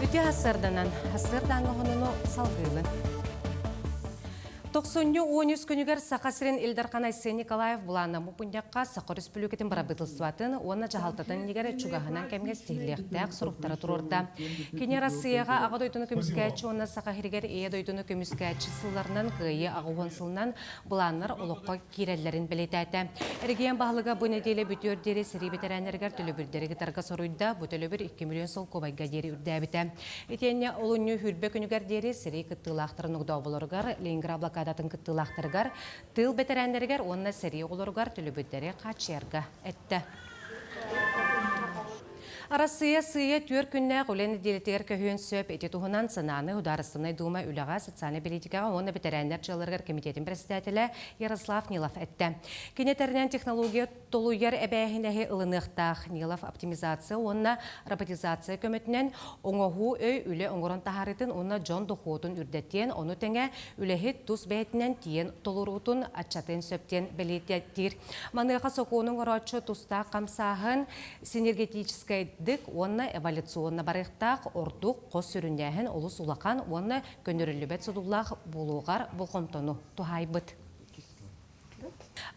Үтүө сарданан, сардаҥа хонуну салгыыбын. Тохсунньу 13 күнүгэр Саха сирин Ил Дархан Айсен Николаев былааннаммыт мунньахха Саха Өрөспүүбүлүкэтин бырабыыталыстыбатын уонна дьаһалтатын иннигэр чугаһынан кэмҥэ ситиһиллиэхтээх соруктары туруорда. Кини Арассыыйаҕа Аҕа дойдуну көмүскээччи уонна Саха сиригэр Ийэ дойдуну көмүскээччи сылларынан Кыайыы 80 сылынан былааннар олоххо киирэллэрин бэлиэтээтэ. Эрэгийиэн баһылыга бу нэдиэлэ бүтүөр диэри сэрии бэтэрээннэригэр төлөбүрдэри ыытарга соруйда. Бу төлөбүр 2 миллион солкуобайга диэри үрдээбитэ. Итиэннэ олунньу хүрбэ күнүгэр диэри сэрии кыттыылаахтарын огдооболоругар, Ленинград блокадатын кыттыылаахтарыгар, тыыл бэтэрээннэригэр уонна сэрии оҕолоругар төлөбүрдэри хааччыйарга эттэ. Арассыыйа сыыйа түөрт күннээх үлэ нэдиэлэтигэр көһүөн сөп. Ити туһунан санааны Судаарыстыбаннай Дуума үлэҕэ, социальнай политикаҕа уонна бэтэрээннэр дьыалаларыгар кэмитиэтин председателэ Ярослав Нилов эттэ. Кини этэринэн, технология толуйар эбээһинэһи ылыныахтаах. Нилов оптимизация уонна роботизация көмөтүнэн оҥоһуу өй үлэ оҥорон таһаарыытын уонна дьон дохуотун үрдэтиэн, ону тэҥэ үлэһит тус бэйэтинэн тиийэн толоруутун аччатыан сөп диэн бэлиэтиир. Маныаха сокуону оҥорооччу тустаах хамсааһын синергетическайдык уонна эволюционно барыахтаах ордук хос сүрүннээһин олус улахан уонна көннөрүллүбэт содуллаах буолуоҕар болҕомтону туһаайбыт.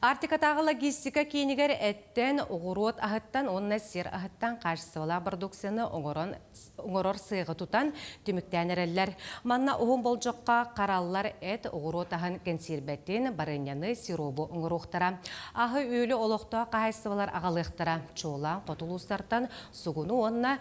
Арктикатааҕы логистика киинигэр эттэн, оҕуруот аһыттан уонна сир аһыттан хаачыстыбалаах продукцияны оҥорон оҥорор сыаҕы тутан түмүктээн эрэллэр. Манна уһун болдьоххо хараллар эт, оҕуруот аһын кэнсиэрбэтин, барыанньаны, сиробу оҥоруохтара. Аһы-үөлү олохтоох хаһаайыстыбалар аҕалыахтара. Чуолаан хоту улуустартан сугуну уонна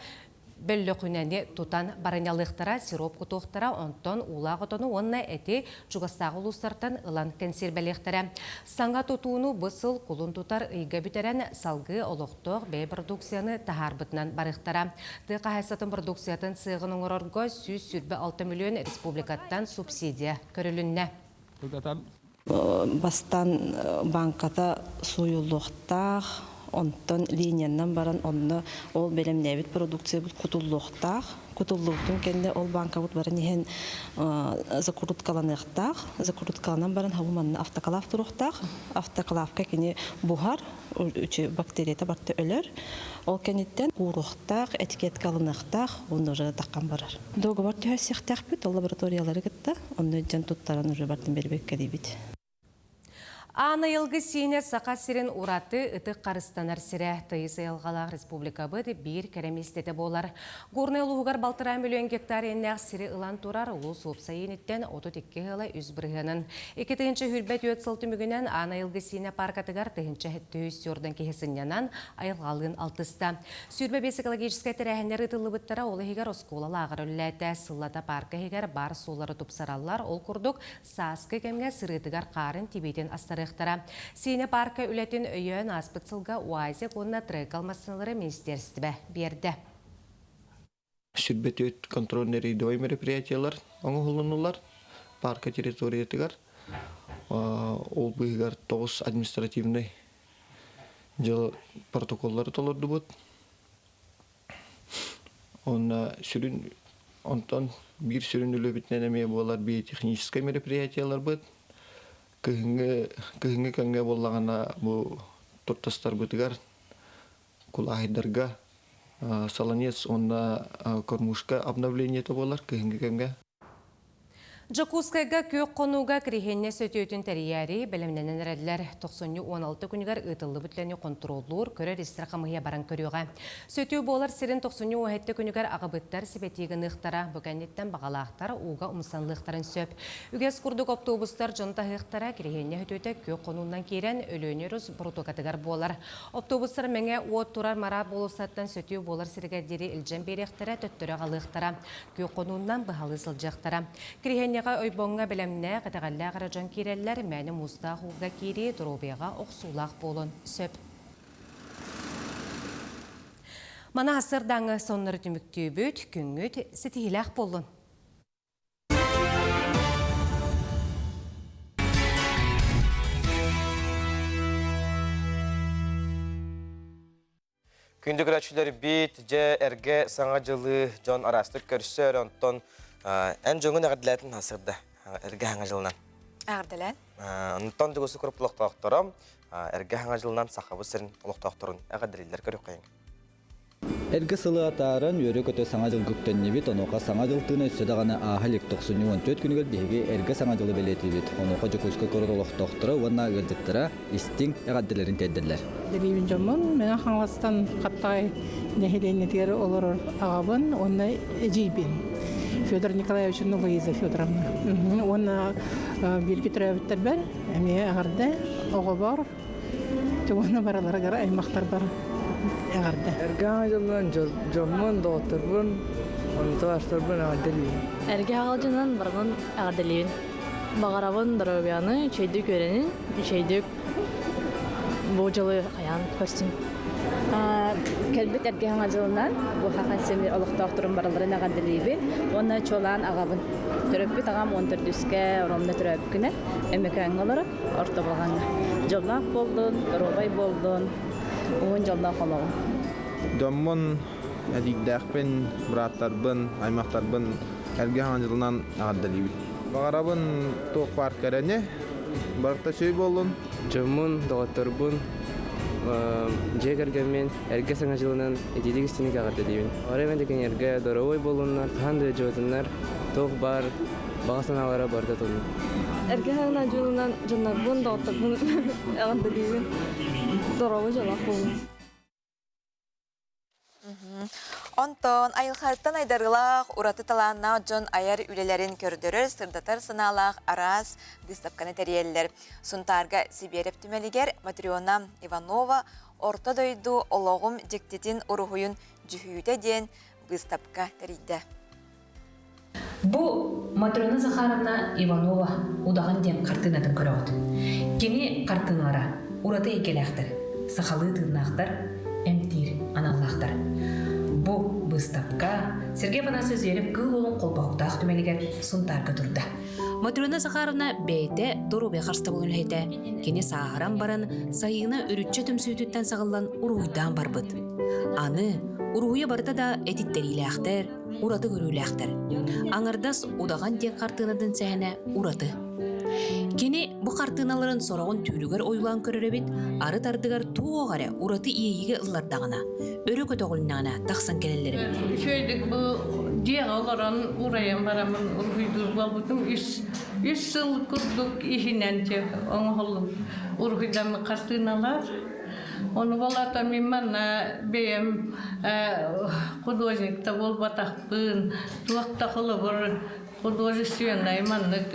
Бөллөхүнэни тутан барыньалыахтара, сироп кутуохтара, онтон уулаах отону уонна эти чугастааҕы улуустартан ылан кэнсиэрбэлиэхтэрэ. Саҥа тутууну бу сыл кулун тутар ыйга бүтэрэн, салгыы олохтоох бэйэ продукцияны таһаарбытынан барыахтара. Тыа хаһаайыстыбатын продукциятын сыаҕын оҥорорго 126 миллион республикаттан субсидия көрүлүннэ.
Бастаан бааҥката сууйуллуохтаах, онтон линиянан баран онно ол бэлэмнээбит продукциябыт кутуллуохтаах. Кутуллубутун кэннэ ол бааҥкабыт баран иһэн закруткаланыахтаах. Закруткаланан баран хабы манна автоклав туруохтаах. Автоклавка кини буһар, бактерията барыта өлөр. Ол кэнниттэн ууруохтаах, этикетка алыныахтаах, уонна уже таххан барар. Договор түһэрсиэхтээхпит, ол лабораториялары кытта, онно дьон туттаран уже бартын бэрбэккэ диибит.
Аан айылгы сиинэ Саха сирин ураты ытык харыстанар сирэ тыйыс айылҕалаах республикабыт биир кэрэ миэстэтэ буолар. Горнай улууһугар балтараа миллион гектар иэннээх сири ылан турар улуус уопсай иэниттэн 32 ыала үс бырыһыанын. 2024 сыл түмүгүнэн Аан айылгы сиинэ паркатыгар 1340 киһи сынньанан, айылҕалыын алтыста. 25 экологическай тэрээһиннэр ыытыллыбыттара, ол иһигэр оскуола лааҕыра үлэлээтэ. Сыллата паарка иһигэр баар суоллары тупсараллар, ол курдук сааскы кэмҥэ сырыытыгар хаарын тибиитин астарыахтара. Сиинэ паарка үлэтин өйөөн ааспыт сылга УАЗик уонна Трекал массыыналары министиэристибэ биэрдэ.
Сүрбэ контрольный рейдовай мероприятиелар оҥоһулуннулар парка территориятыгар. Ол быыһыгар тоҕус административнай дьыала протоколлары толордубут. Онно сүрүн онтон биир сүрүн үлэбитинэн эмиэ буолар биотехническай мероприятиеларбыт. Кыһыҥҥы кыһыҥҥы кэмҥэ буоллаҕына бу туртастарбытыгар кулааһайдарга солонец уонна кормушка обновлениета буолар кыһыҥҥы кэмҥэ.
Дьокуускайга күөх хонууга кириһиэнньэ сөтүөтүн тэрийээри бэлэмнэнэн эрэллэр. Тохсунньу 16 күнүгэр ыытыллыбыт үлэни хонтуруоллуур, көрөр-истэр хамыыһыйа баран көрүөҕэ. Сөтүө буолар сирин тохсунньу 17 күнүгэр аҕабыттар сибэтии гыныахтара, бу кэнниттэн баҕалаахтар ууга умсанлыахтарын сөп. Үгэс курдук автобустар дьон таһыахтара, кириһиэнньэ сөтүөтэ күөх хонуунан киирэн Өлүөнэ өрүс протокатыгар буолар. Автобустар Мэҥэ уот турар Мараа болуоссаттан сөтүө буолар сиригэр диэри илдьэн биэриэхтэрэ, төттөрү аҕалыахтара. Күөх хонуунан быһалыы сылдьыахтара. Кириһиэнньэҕэ ойбоҥҥо бэлэмнээх, итэҕэллээх эрэ дьон киирэллэр, мээнэ муустаах ууга киирии доруобуйаҕа охсуулаах буолуон сөп. Маны сарсыардааҥҥы соннору түмүктүүбүт, күҥҥүт ситиһиилээх буоллун!
Күндү көрөөччүлэрбит, дьэ эргэ саҥа дьылы дьон араастык көрсөр, онтон эн дьоҥун эҕэрдэлээтин сырда эргэ саҥа дьылынан.
Эҕэрдэлээн.
Онтон дьугусы куруп олохтоохторо эргэ саҥа дьылынан Сахабыт сирин олохтоохторун эҕэрдэлииллэр көрүөххэйиҥ.
Эргэ сылы атааран, үөрэ-көтө Саҥа дьылга үктэннибит, онуоха Саҥа дьыл тыына өссө даҕаны ааһа илик тохсунньу 14 күнүгэр биһиги Эргэ Саҥа дьылы бэлиэтиибит. Онуоха Дьокуускай куорат олохтоохторо уонна ыалдьыттара истиҥ эҕэрдэлэрин тиэрдэллэр.
Дэриэбин дьоммун, Мэҥэ Хаҥаластан Хаптаҕай нэһилиэнньэтигэр олорор аҕабын уонна эдьиийбин Федор Николаевич Луиза Федоровна. Уонна бииргэ төрөөбүттэрбэр эмиэ эҕэрдэ оҕобор Тугуна бараларыгар аймахтарбар эҕэрдэ.
Эргэ аҕа дьоллоон дьоммун, доҕотторбун, онтулаастарбын эҕэрдэлиибин.
Эргэ аҕа дьонун барытын эҕэрдэлиибин. Баҕарабын доруобуйаны, үчүгэйдик үөрэнин, үчүгэйдик бу дьылы хайаан көрсүн.
Кэлбит эргэ саҥа дьылынан бу Хахан семи олохтоохторун барыларын эҕэрдэлиибин уонна чуолаан аҕабын. Төрөппүт аҕам уон төрдүскэ Ромна төрөөбүт күнэ Өмөкөөҥҥө олорор. Орто Балаҕаҥҥа. Дьоллоох буоллун, доруобай буоллун, уһун дьоллоох олоҕу.
Дьоммун, эдьиийдээхпин, бырааттарбын, аймахтарбын эргэ хаҥа дьылынан эҕэрдэлиибин. Баҕарабын туох баар кэрэни, барыта үчүгэй буоллун.
Дьоммун, доҕотторбун, дьиэ кэргэммин эргэ саҥа дьылынан итиитик истиҥник эҕэрдэлиибин. Баҕарыам этэ кинилэргэ доруобай буоллуннар, хаһан да ыалдьыбатыннар, туох баар баҕа санаалара барыта толлун.
Эргэ саҥа дьылынан дьоннорбун, доҕотторбун эҕэрдэлиибин. Доруобай дьоллоох буолун.
Онтон айылҕаттан айдарыылаах, ураты талааннаах дьон айар үлэлэрин көрдөрөр, сырдатар санаалаах араас быыстапканы тэрийэллэр. Сунтаарга Сибиэрэп түмэлигэр Матрена Иванова «Орто дойду олоҕум дьиктитин уруһуйун дьүһүйүүтэ» диэн быыстапка тэрийдэ.
Бу Матрена Захаровна Иванова «Удаҕан» диэн хартыынатын көрөҕүт. Кини хартыыналара ураты эйгэлээхтэр, сахалыы тыыннаахтар, эмтиир аналлаахтар. Бу быыстапка Сергей Афанасьевич Зверев Кыыл Уолун холбоһуктаах түмэлигэр Сунтаарга турда. Матрена Захаровна бэйэтэ доруобуйа харыстабылын үлэһитэ. Кини сааһыран баран, Сайыына үрүччэ түмсүүтүттэн саҕыллан уруһуйдаан барбыт. Аны уруһуйа барыта да этиттэриилээхтэр, ураты көрүүлээхтэр. Аҥардас Удаҕан диэн хартыынатын сэһэнэ ураты. Кини бу хартыыналарын сороҕун түүлүгэр ойуулаан көрөр эбит, арыт ардыгар туох эрэ ураты иэйиигэ ыллардаҕына, өрө көтөҕүлүннэҕинэ тахсан кэлэллэр эбит.
Үчүгэйдик бу дьиэҕэ олорон урайан бараммын уруһуйдуур буолбутум. Үс, үс сыл курдук иһинэн дьэ оҥоһуллубут уруһуйдаммыт хартыыналар. Ону болата мин манна бэйэм художник да буолбатахпын, туох да холобур художественнай маннык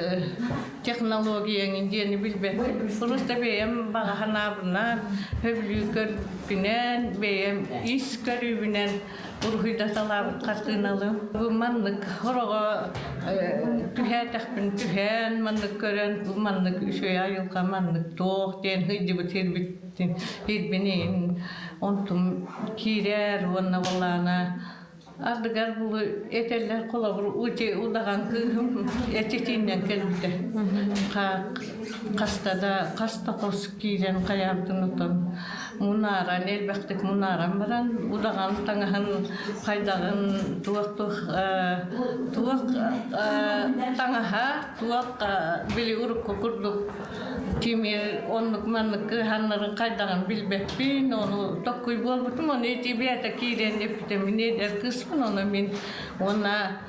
технологияҥын диэни билбэппин. Просто бэйэм баҕа санаабынан, сөбүлүү көрбүнэн, бэйэм ис көрүүбүнэн уруһуйдаталаабыт хартыыналым. Бу маннык хороҕо түһээтэхпин түһээн маннык көрөн бу маннык үчүгэй айылҕа маннык туох диэн сылдьыбыт сирбиттин сирбинин онтум киирэр уонна балаана ардыгар булу этэллэр холобур ути удаҕан кыыһым этитиннэн кэлбитэ хаста да хаста хос киирэн хайаабытын отон. Мунааран, элбэхтик мунааран баран, удаҕан таҥаһын хайдаҕын туох-туох туох таҥаһа, туох били урукку курдук тимир оннук маннык кыһаннарын хайдаҕын билбэппин, ону токкуй буолбутум, ону ити бэйэтэ киирэн эппитэ мин эдэр кыыспын, ону мин уонна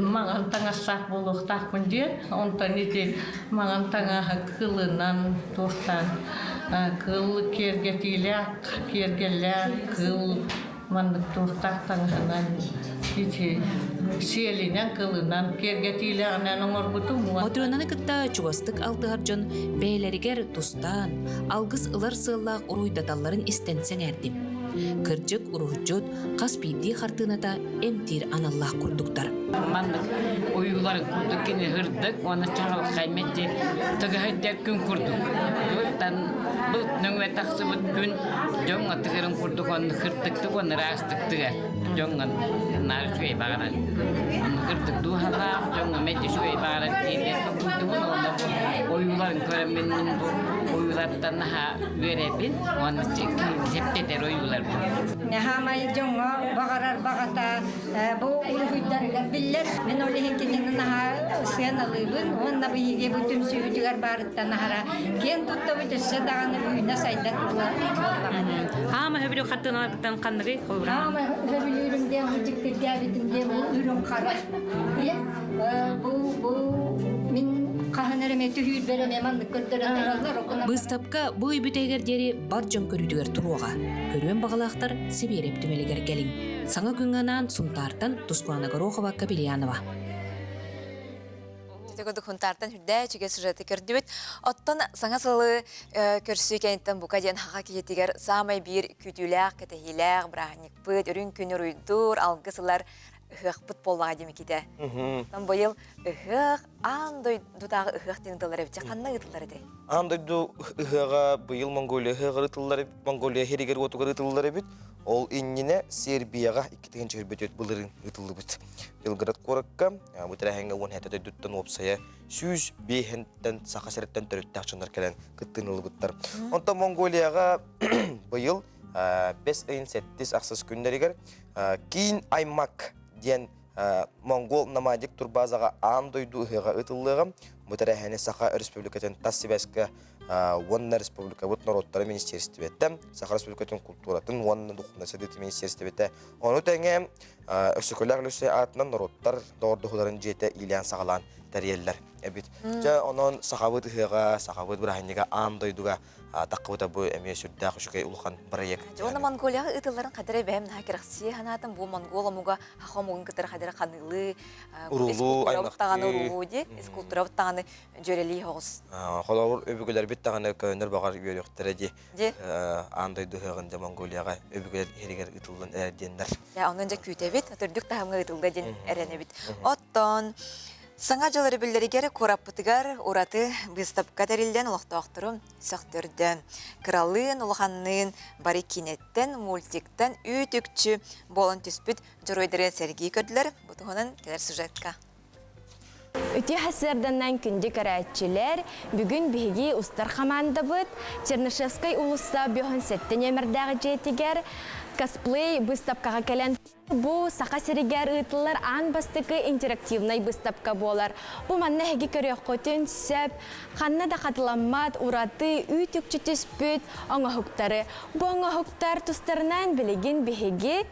маҥан таҥастаах буолуохтаахпын диэн, онтон ити маҥан таҥаһы кылынан туохтаан кыл киэргэтиилээх, киэргэллээх кыл маннык туохтаах таҥаһынан ити сиэлинэн, кылынан киэргэтиилээҕинэн оҥорбутум.
Матрёнаны кытта чугастык алтыһар дьон бэйэлэригэр тустаан, алгыс ылар сыаллаах уруйдаталларын истэн сэҥээрдим. Кырдьык, уруһуччут хас биирдии хартыыната эмтиир аналлаах курдуктар.
Маннык ойууларын курдук кини ырдык уонна чаҕылхай мэлдьи тыгаһыйдар күн курдук. Былтан былт нөҥүө тахсыбыт күн дьоҥҥо тыгырын курдук онно кырдыктык уонна ыраастык тыгар. Дьоҥҥо наар үчүгэй баҕарар. Онно кырдык дууһалаах, дьоҥҥо мэлдьи үчүгэй баҕарар диэн толкуйдубун уонна бу ойууларын көрөммүн мин бу ойуулартан наһаа үөрэбин уонна септетер ойуулар бу.
Хаамай дьоҥҥо баҕарар баҕата бу уруһуйдарыгар биллэр. Мин ол иһин кинини наһаа сыаналыыбын уонна биһиги бу түмсүүбүтүгэр баарыттан аһара киэн туттабыт өссө даҕаны үүнэ-сайда туруо буоллаҕа.
Хаама хөбүлүү хартыыналарыттан ханныгый холобура?
Хаама хөбүлүүрүм диэн бу дьиктиргээбитим диэн бу үрүҥ хара. Бу бу мин хаһан эрэ эмэ түһүүрбэр эмэ маннык көрдөрөн тураллар.
Быыстапка бу ый бүтэһигэр диэри бар дьон көрүүтүгэр туруоҕа. Көрүөн баҕалаахтар Сибиэрэп түмэлигэр кэлиҥ. Саҥа күҥҥэ анаан Сунтаартан Тускулана Горохова Капельянова.
Ити курдук Сунтаартан үрдээ үчүгэй сюжеты көрдүбүт. Оттон саҥа сылы көрсүү кэнниттэн бука диэн хаха киһитигэр саамай биир күүтүүлээх, кэтэһиилээх бырааһынньыкпыт, үрүҥ күн уруйдуур, алгыс ылар ыһыахпыт буоллаҕа димикитэ. Оттон быйыл ыһыах аан дойдутааҕы ыһыах диэн ыытыллар эбит. Ханна ыытыллар этэй?
Аан дойду ыһыаҕа быйыл Монголия ыһыаҕар ыытыллар Монголия иһигэр-уотугар ыытыллар эбит. Ол иннинэ Сербияҕа 2 024 былырыын ыытыллыбыт. Белград куоракка бу тэрээһиҥҥэ 17 дойдуттан уопсайа 105-тэн Саха сириттэн төрүттээх дьоннор кэлэн кыттыыны ылбыттар. Онтон Монголияҕа быйыл бэс ыйын сэттис ахсыс күннэригэр Киин аймак диэн монгол номадик турбазаҕа аан дойду ыһыаҕа ыытыллыаҕа. Бу тэрээһини Саха Республикатын тас сибээскэ уонна республикабыт норуоттара министиэристибэтэ, Саха Республикатын култууратын уонна духовнай сайдыытын министиэристибэтэ, ону тэҥэ Өксөкүлээх Өлөксөй аатынан норуоттар доҕордоһууларын дьиэтэ иилээн-саҕалаан тэрийэллэр эбит. Дьэ, онон сахабыт ыһыаҕа, сахабыт бырааһынньыга аан дойдуга таххыбыта бу эмиэ сүрдээх үчүгэй улахан проект.
Уонна Монголияҕа ыытылларын хадара бэйэм наһаа кэрэхсии санаатым. Бу монгол омуга хаха омугун кытары хадара ханыылыы,
Уруулуу,
даҕаны уруулуу дии, искултурабыт даҕаны дьүөрэлии соҕус.
Холобур, өбүгэлэрбит даҕаны көөннөр баҕар үөрүөхтэрэ дии. Аан дойду ыһыаҕын дьэ Монголияҕа өбүгэлэр иһэригэр ыытыллан эрэр диэннэр.
Онон дьэ күүтэбит, төрдүк таһымҥа ыытылла диэн эрэнэбит. Оттон Саҥа дьыл өрөбүллэригэр куораппытыгар ураты быыстапка тэриллэн олохтоохтору сөхтөрдө. Кыралыын, улаханныын бары киинэттэн, мультиктан үүт-үкчү буолан түспүт дьоруойдары сэргии көрдүлэр. Бу туһунан кэлэр сюжетка.
Үтүө сарсыарданан күндү көрөөччүлэр, бүгүн биһиги устар хамаандабыт Чернышевскай уулусса бөһөн сэттэ нүөмэрдээх дьиэтигэр косплей быыстапкаҕа кэлэн Бу Саха сиригэр ыытыллар аан бастакы интерактивнай быыстапка буолар. Бу манна эһиги көрүөххүтүн сөп, ханна да хатыламмат ураты үүт-үкчү түспүт оҥоһуктары. Бу оҥоһуктар тустарынан билигин биһиги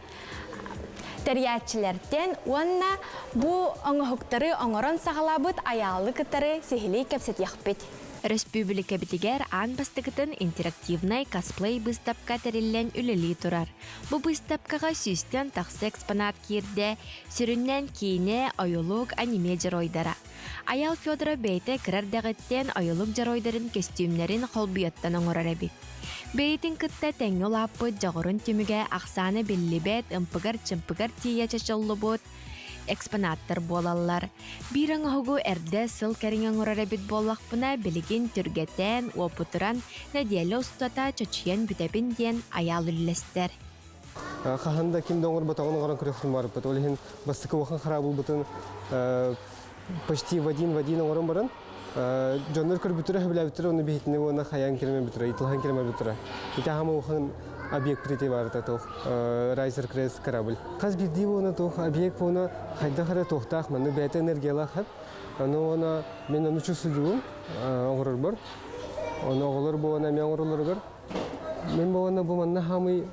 тэрийээччилэртэн уонна бу оҥоһуктары оҥорон саҕалаабыт Айаалы кытары сиһилии кэпсэтиэхпит.
Өрөспүүбүлүкэбитигэр аан бастакытын интерактивнай косплей быыстапка тэриллэн үлэлии турар. Бу быыстапкаҕа сүүстэн тахса экспонат киирдэ, сүрүннээн киинэ, ойулук, аниме дьоруойдара. Айал Федоров бэйэтэ кыра эрдэҕиттэн ойулук дьоруойдарын көстүүмнэрин холбуйаттан оҥорор эбит. Бэйэтин кытта тэҥҥэ улааппыт дьоҕурун түмүгэ ахсаана биллибэт, ымпыгар-чымпыгар тиийэ чочуллубут экспонаттар буолаллар. Биир оҥоһугу эрдэ сыл кэриҥэ оҥорор эбит буоллахпына, билигин түргэтээн, уопутуран, нэдиэлэ устата чочуйан бүтэбин диэн Айаал үллэстэр.
Хаһан да ким да оҥорботоҕун оҥорон көрүөхпүн баҕарбыт. Ол иһин бастакы улахан хараабылбытын почти в один в один оҥорон баран, Дьоннор көрбүтүрэ, хөбүлээбиттэрэ, оны биһитини уонна хайаан киремэ бүтүрэ, итылахан киремэ бүтүрэ. Ити ахама улахан объект ити барыта туох Райзер Крест корабль. Хас биирдии уона туох объект уона хайдах эрэ туохтаах маннык бэйэтэ энергиялаах хэп. Аны уона мен ону чувствуйдугум оҥорорбор. Оны оҕолор бу уона эмиэ оҥороллоругар Мен буолана бу манна хаамый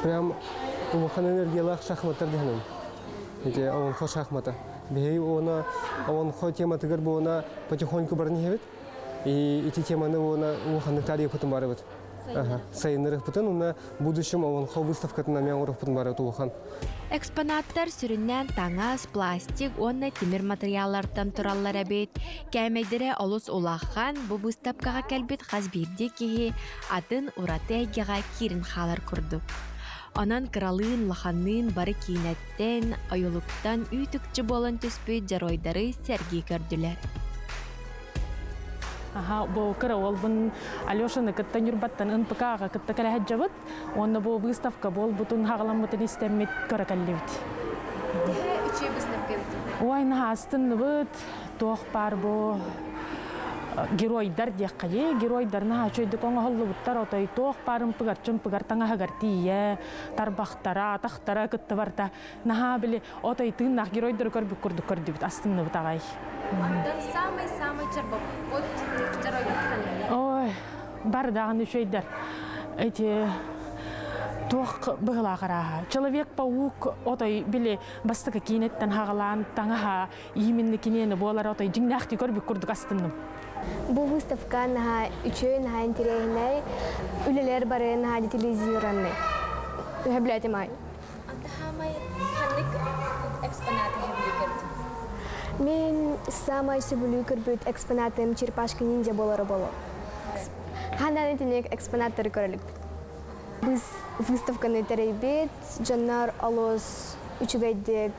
прям улахан энергиялаах шахматтар дьаһанын. Ити олонхо шахмата. Биһиги уона олонхо тематыгар буона потихоньку баран иһэбит. И ити теманы уона улаханнык таарыйыппытын барыбыт. Сайыннарыахпытын уонна будущем олонхо выставкатын эмиэ оҥоруохпутун барыбыт улахан.
Экспонаттар сүрүннээн таҥас, пластик уонна тимир матырыйааллартан тураллар эбит. Кээмэйдэрэ олус улахан, бу быыстапкаҕа кэлбит хас биирдии киһи атын ураты эйгэҕэ киирэн хаалар курдук. Онон кыралыын, улаханныын бары киинэттэн, ойулуктан үүт-үкчү буолан түспүт дьоруойдары сэргии көрдүлэр.
Аха, бу кыра уолбун Алешаны кытта Ньурбаттан НПК-ҕа кытта кэлэ сылдьабыт. Уонна бу выставка буолбутун, хаҕаламмытын истэммит көрө кэллибит.
Төһө үчүгэй выставка эбит?
Ой, наһаастынныбыт. Туох баар бу геройдар диэххэ дии. Геройдар наһаа үчүгэйдик оҥоһуллубуттар. Отой туох баар ымпыгар-чымпыгар таҥаһыгар тиийэ, тарбахтара, атахтара кытта барыта наһаа били отой тыыннаах геройдары көрбүт курдук көрдүбүт, астынныбыт аҕай.
Онтон самый-самый чорбоппут дьоруойбут ханныгый?
Ой, бары даҕаны үчүгэйдэр. Эти туох быһылаах арааһа. Человек-паук отой били бастакы киинэттэн хаҕалаан таҥаһа ииминни киниэни буолар отой дьиҥнээхтии көрбүт курдук астынным.
Бу выставка наһаа үчүгэй, наһаа интэриэһинэй, үлэлэр бары наһаа детализированный. Үһэ ай. Антахамай ханнык экспонаты сөбүлүү Мин самай сөбүлүү көрбүт экспонатым черепашка ниндзя болары боло. Ханан итинник экспонаттары көрөлүкпүт. Выставканы тэрийбит, дьоннор олус үчүгэйдик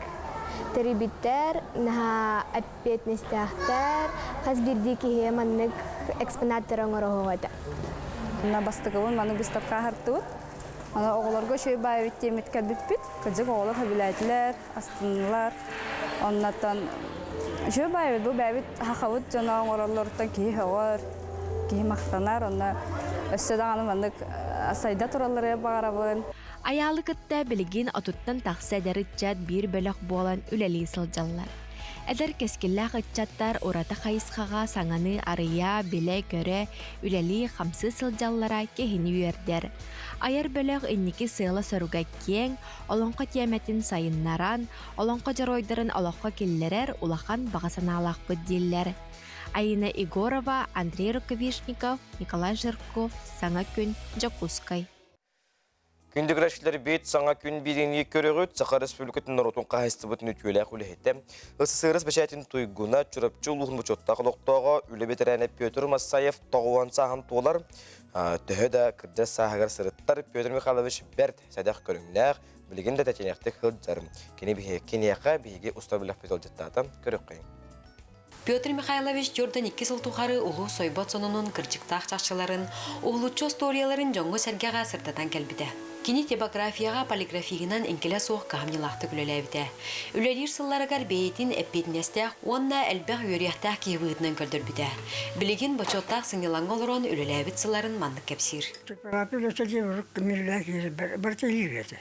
тэрийбиттэр, наһаа эппиэтинэстээхтэр, хас биирдии киһи маннык экспонаттары оҥороһуоҕа этэ.
На бастакыбын маны выставка аһартыбыт. Аны оҕолорго үчүгэй баайбыт диэммит кэлбиппит. Кырдьык оҕолор сөбүлээтилэр, астыннылар. Оннотон үчүгэй баайбыт бу бэйэбит сахабыт дьоно оҥороллоруттан киһи сөҕөр, киһи махтанар. Онно өссө даҕаны маннык сайда туралларыгар баҕарабын.
Айаалы кытта билигин отуттан тахса эдэр ыччат биир бөлөх буолан үлэлии сылдьаллар. Эдэр кэскиллээх ыччаттар ураты хайысхаҕа саҥаны арыйа, билэ-көрө, үлэлии-хамсыы сылдьаллара киһини үөрдэр. Айар бөлөх инники сыала-соруга киэҥ, олоҥхо тиэмэтин сайыннаран, олоҥхо дьоруойдарын олоххо киллэрэр улахан баҕа санаалаахпыт дииллэр. Айина Егорова, Андрей Рукавишников, Николай Жирков, Саҥа күн, Дьокуускай.
Күндү көрөөччүлэрбит, саҥа күн биириини көрөҕүт, Саха Республикатын норуотун хаһаайыстыбатын үтүөлээх үлэһитэ, СССР бэчээтин туйгуна, Чурапчы улууһун бочуоттаах олохтооҕо, үлэ бэтэрээнэ Петр Массаев тоҕуон сааһын туолар. Төһө да кырдьар сааһыгар сырыттар, Петр Михайлович бэрт сэдэх көрүҥнээх, билигин да тэтиэнэхтик сылдьар. Кини киниэхэ биһиги устар бэлэхпит ыалдьыттаата. Көрүөххэйиҥ.
Петр Михайлович 42 сыл тухары улуу сойбот сонунун кырдьыктаах чахчыларын, уһулуччу остуоруйаларын дьоҥҥо-сэргэҕэ сырдатан кэлбитэ. Кини типографияҕа полиграфигынан эҥкилэ суох кыһамньылаахтык үлэлээбитэ. Үлэлиир сылларыгар бэйэтин эппиэтинэстээх уонна элбэх үөрүйэхтээх киһи быһыытынан көрдөрбүтэ. Билигин бочуоттаах сынньалаҥҥа олорон үлэлээбит сылларын маннык кэпсиир.
Типография үлэтэ диэн урут миллион барыта илии үлэтэ.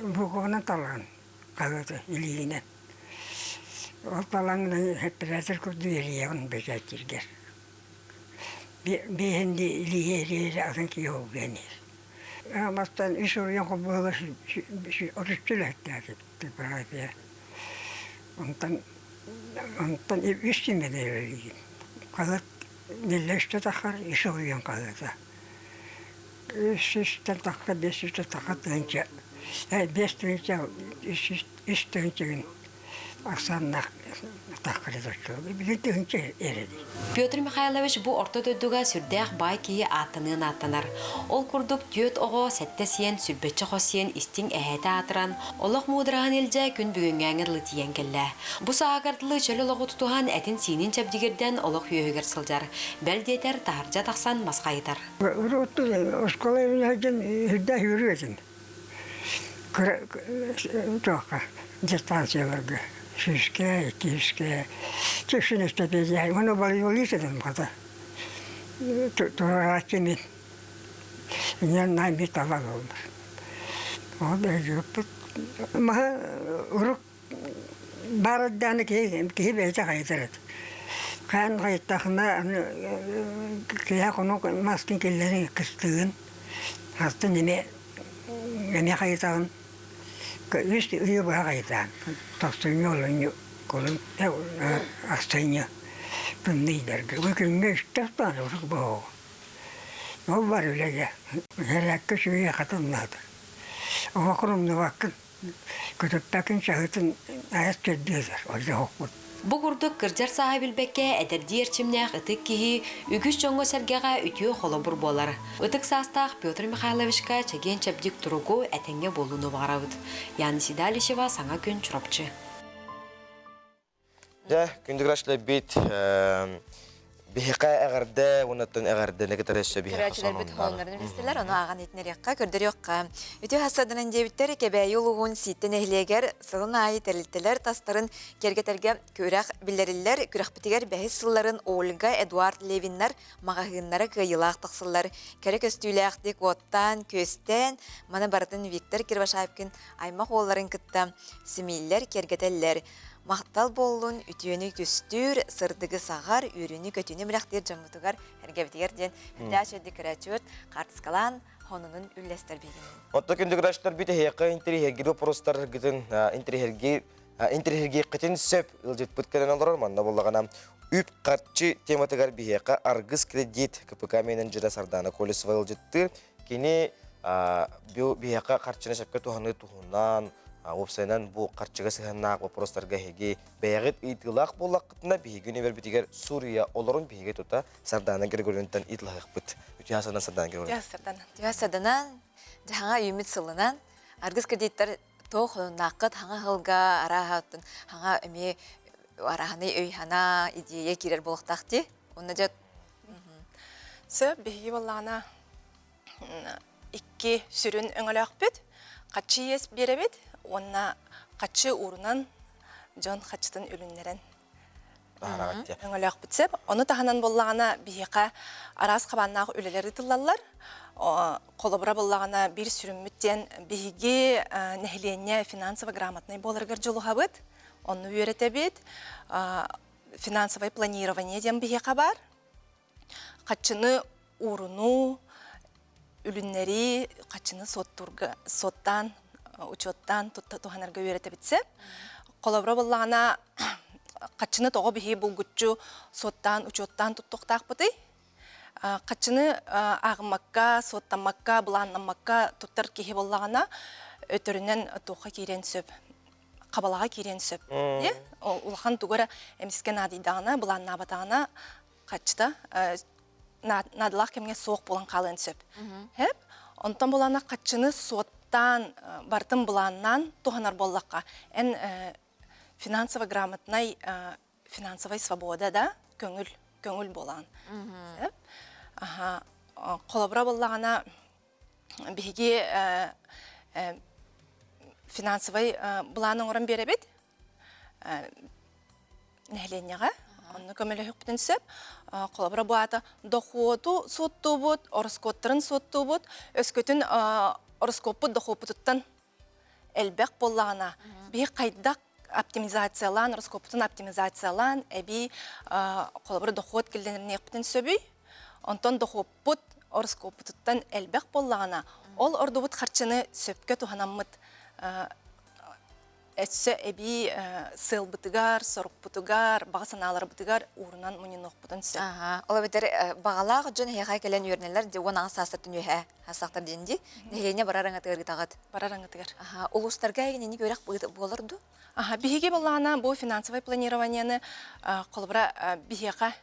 Буукубанан талаан хаһыаты илиинэн. Ол талаҥҥын эппэрээсэр курдук эрийэҕин бэчээттииргэр. Биэһин илииһэ эрийэрэ атын киһи холбуйан иһэр. Мастан үс уруйан холбоһуга отучча үлэһиттээх типография. Онтон онтон үс симэнэ үлэлиигин. Хаһыат нэллэ үстэ таххар үс уруйан хаһыата. Үс сүүстэн тахха, биэс сүүстэн тахха тыһыынча, биэс тыһыынча үс үс тыһыынча ахсааннаах
Петр Михайлович бу орто дойдуга сүрдээх баай киһи ааттаныан ааттанар. Ол курдук түөрт оҕо, сэттэ сиэн, сүүрбэччэ хос сиэн истиҥ эһээтэ аатыран, олох муудараһын илдьэ күн бүгүҥҥээҥи дылы тиийэн кэллэ. Бу сааһыгар дылы чөл олоҕу тутуһан, этин-сиинин чэбдигирдэн олох үөһүгэр сылдьар. Бэл диэтэр, таһырдьа тахсан мас хайытар.
Оскуола сылдьан үрдээх үөрүү этим. Кыра туохха дистанцияларга. Сүүскэ, иккискэ, чэксин эстэтиэ, ону балыйылыы сытым хата. Турарааччы мин. Инньэн наай ми талан олор. Ол өйдүүппүт. Маһы урук баарырдааны киһи киһи бэйэтэ хайытар этэ. Хаан хайыттахына киһи хонук маскын киллэрин кыстыгын, астын эмиэ эмиэ хайытаҕын. Үс ыйы быһа хайытаан. Тохсунньу, олунньу, кулун, ахсынньы тымныйдарга. Бу күҥҥэ үстэ астаан урут буһуоҕу. Ол бар үлэгэ. Сэрээккэ сүүйэ хатымнаата. Оһохун умнубаккын. Көтүппэккин чаһытын айас кэрдиэзэр. Ойдоһохпут.
Бу курдук кырдьар сааһы билбэккэ эдэрдии эрчимнээх ытык киһи үгүс дьоҥҥо-сэргэҕэ үтүө холобур буолар. Ытык саастаах Петр Михайловичка чэгиэн-чэбдик туругу, этэҥҥэ буолууну баҕарабыт. Яна Седалищева, Саҥа күн, Чурапчы.
Дьэ, күндү гражданбит биһиэхэ эҕэрдэ уоннаттан эҕэрдэни кытары өссө биһиэхэ
Көрөөччүлэрбит хоһооннорун билсэлэр, ону ааҕан иһитиннэриэххэ, көрдөрүөххэ. Үтүө хасыаданан диэбиттэр Кэбээйи улууһун Сииттэ нэһилиэгэр сылын аайы тэрилтэлэр тастарын киэргэтэргэ күрэх биллэриллэр. Күрэхпитигэр бэһис сылларын Ольга, Эдуард Левиннар маҕаһыыннара кыайыылаах тахсаллар. Кэрэ көстүүлээхтик уоттаан, күөстээн, маны барытын Виктор Кривошапкин аймах уолларын кытта симииллэр, киэргэтэллэр. Махтал буоллун, үтүөнү түстүүр, сырдыгы саҕар, үөрүүнү-көтүүнү бэлэхтиир дьоммутугар, эргэбитигэр диэн үрдээх үчүгэйдик көрөөччүбүт хаартыскалаан хонунун үллэстэр биһигини.
Оттон күндү көрөөччүлэр бүт эһиэхэ интэриэһиргиир вопростаргытын интэриэһиргиир интэриэһиргиэххитин сөп ыалдьыппыт кэлэн олорор манна буоллаҕына үп-харчы тематыгар биһиэхэ Аргыс кредит КПК менеджерэ Сардана Колесова ыалдьыттыыр. Кини биһиэхэ харчыны сөпкө туһаныы туһунан, уопсайынан бу харчыга сыһыаннаах вопростарга эһиги бэйэҕит ыйытыылаах буоллаххытына, биһиги үнүбэрбитигэр суруйа олорун биһиги тута Сардана Григорьевнаттан ыйыталаһыахпыт. Үтүө сардан Сардана Григорьевна.
Үтүө сардан. Үтүө сарданан, дьаһаҥа үүммүт сылынан, аргыс кредиттэр туох хонуннааххыт хаҥа сылга арааһа хаҥа эмиэ арааһынай өй-санаа, идея киирэр буолуохтаах дии. Онно дьэ
Сөп, биһиги буоллаҕына икки сүрүн өҥөлөөхпүт. Хаччы иэс биэрэбит уонна хаччы уурунан дьон хаччытын үлүннэрэн өҥөлөөхпүт сөп. Ону таһынан буоллаҕына биһиэхэ араас хабааннаах үлэлэр ыытыллаллар. Холобура буоллаҕына биир сүрүммүт диэн биһиги нэһилиэнньэ финансово грамотнай буоларыгар дьулуһабыт. Онну үөрэтэбит. Финансовое планирование диэн биһиэхэ баар. Хаччыны уурунуу, үлүннэрии, хаччыны суоттуурга, суоттаан, учуоттаан туһанарга үөрэтэбит сөп. Холобура буоллаҕына, хаччыны тоҕо биһиги булгуччу суоттаан, учуоттаан туттуохтаахпытый? Хаччыны ааҕыммакка, суоттаммакка, былааннаммакка туттар киһи буоллаҕына, өтөрүнэн туохха киириэн сөп хабалаҕа киириэн сөп. Улахан тугу эрэ эмискэ наадыйдаҕына, былааннаабатаҕына хаччыта наадалаах кэмҥэ суох буолан хаалыан сөп. Хэп. Онтон булана хаччыны суоттаан, барытын былааннаан туһанар буоллахха, эн финансово грамотнай финансовай свобода да көҥүл көҥүл буолаҕын. Аха холобура буоллаҕына биһиги финансовай былаан оҥорон биэрэбит нэһилиэнньэҕэ онно көмөлөһүөхпүтүн сөп. Холобура бу аата дохуоту суоттуубут, ороскуоттарын суоттуубут, өскөтүн ороскуоппут дохуоппутуттан элбэх буоллаҕына, биһи хайдах оптимизациялаан, ороскуоппутун оптимизациялаан, эбии холобура дохуот киллэриниэхпитин сөбүй. Онтон дохуоппут ороскуоппутуттан элбэх буоллаҕына, ол ордубут харчыны сөпкө туһанаммыт өссө эбии сыалбытыгар, сорукпутугар, баҕа санааларбытыгар уурунан мунньунуохпутун сөп.
Ол эбэтэр баҕалаах дьон эһиэхэ кэлэн үөрэнэллэр дии 18 саастартан үөһээ саастаахтар диэн дии. Нэһилиэнньэ барар аҥатыгар ыытаҕыт.
Барар аҥатыгар.
Улуустарга эйигин үөрэх буолар дуу?
Аха, биһиги былаана бу финансовай планированиены холобура биһиэхэ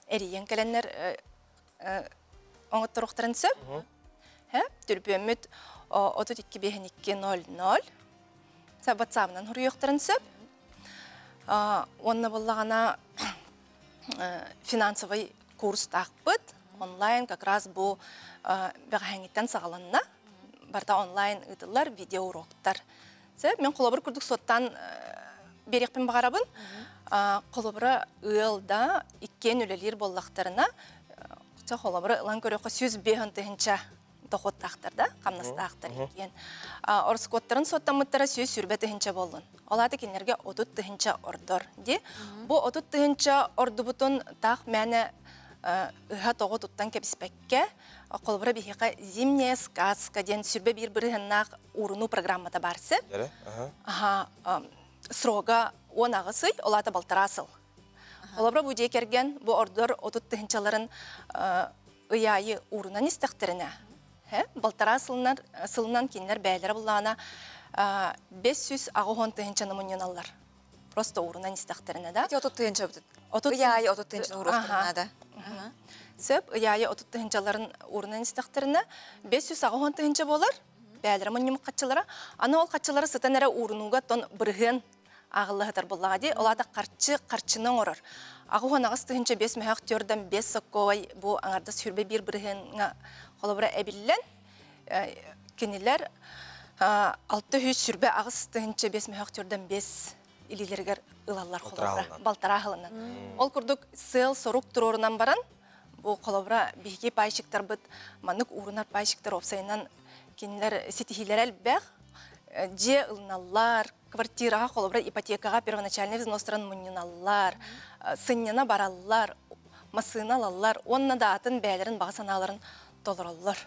эрийэн кэлэннэр оҥотторуохтарын сөп. Түрбүөммүт 32 5 00 WhatsApp-ынан суруйуохтарын сөп. Уонна буоллаҕына финансовый курстаахпыт онлайн как раз бу бэҕэһээҥҥиттэн саҕаланна. Барыта онлайн ыытыллар видеоуроктар. Сөп, мен холобур курдук суоттаан. Биэриэхпин баҕарабын. Холобура, ыал да иккиэн үлэлиир буоллахтарына, холобура ылан көрүөххэ 105 тыһыынча дохуоттаахтар да, хамнастаахтар иккиэн. Ороскуоттарын суоттаммыттара 120 тыһыынча буоллун. Ол аата кинилэргэ 30 тыһыынча ордор дии. Бу 30 тыһыынча ордубутун таах мээнэ ыһа тоҕо туттан кэбиспэккэ, холобура биһиэхэ «Зимняя сказка» диэн сүрбэ биир бырыһыаннаах уурунуу программата баар сөп. Аха, срога 18 ый, ол аата балтараа сыл. Холобура бу дьиэ кэргэн бу ордор 30 тыһыынчаларын ый аайы уурунан истэхтэринэ, балтараа сылынан, сылынан кинилэр бэйэлэрэ буллаҕына 580 тыһыынчаны мунньуналлар. Просто уурунан истэхтэринэ да.
Ити 30 тыһыынча Ый аайы 30 тыһыынчаны ууруохтарын наада.
Сөп, ый аайы 30 тыһыынчаларын уурунан истэхтэринэ 580 тыһыынча буолар. Бэйэлэрэ мунньуммут хаччылара. Аны ол хаччылары сытан эрэ уурунууга тон бырыһыан ааҕыллыһытар буоллаҕа дии. Ол аата харчы харчыны оҥорор. 88 тыһыынча 5 мөһөөх төрдөн 5 сокковай бу аҥардас 21 бырыһыаҥҥа холобура эбиллэн кинилэр 628 тыһыынча 5 мөһөөх төрдөн 5 илиилэригэр ылаллар холобура балтараа сылынан. Ол курдук сыал-сорук туруорунан баран бу холобура биһиги пайщиктарбыт маннык уурунар пайщиктар уопсайынан кинилэр ситиһиилэрэ элбэх дьиэ ылыналлар, квартираҕа холобура ипотекаҕа первоначальный взностарын мунньуналлар, сынньана бараллар, массыына ылаллар уонна да атын бэйэлэрин баҕа санааларын толороллор.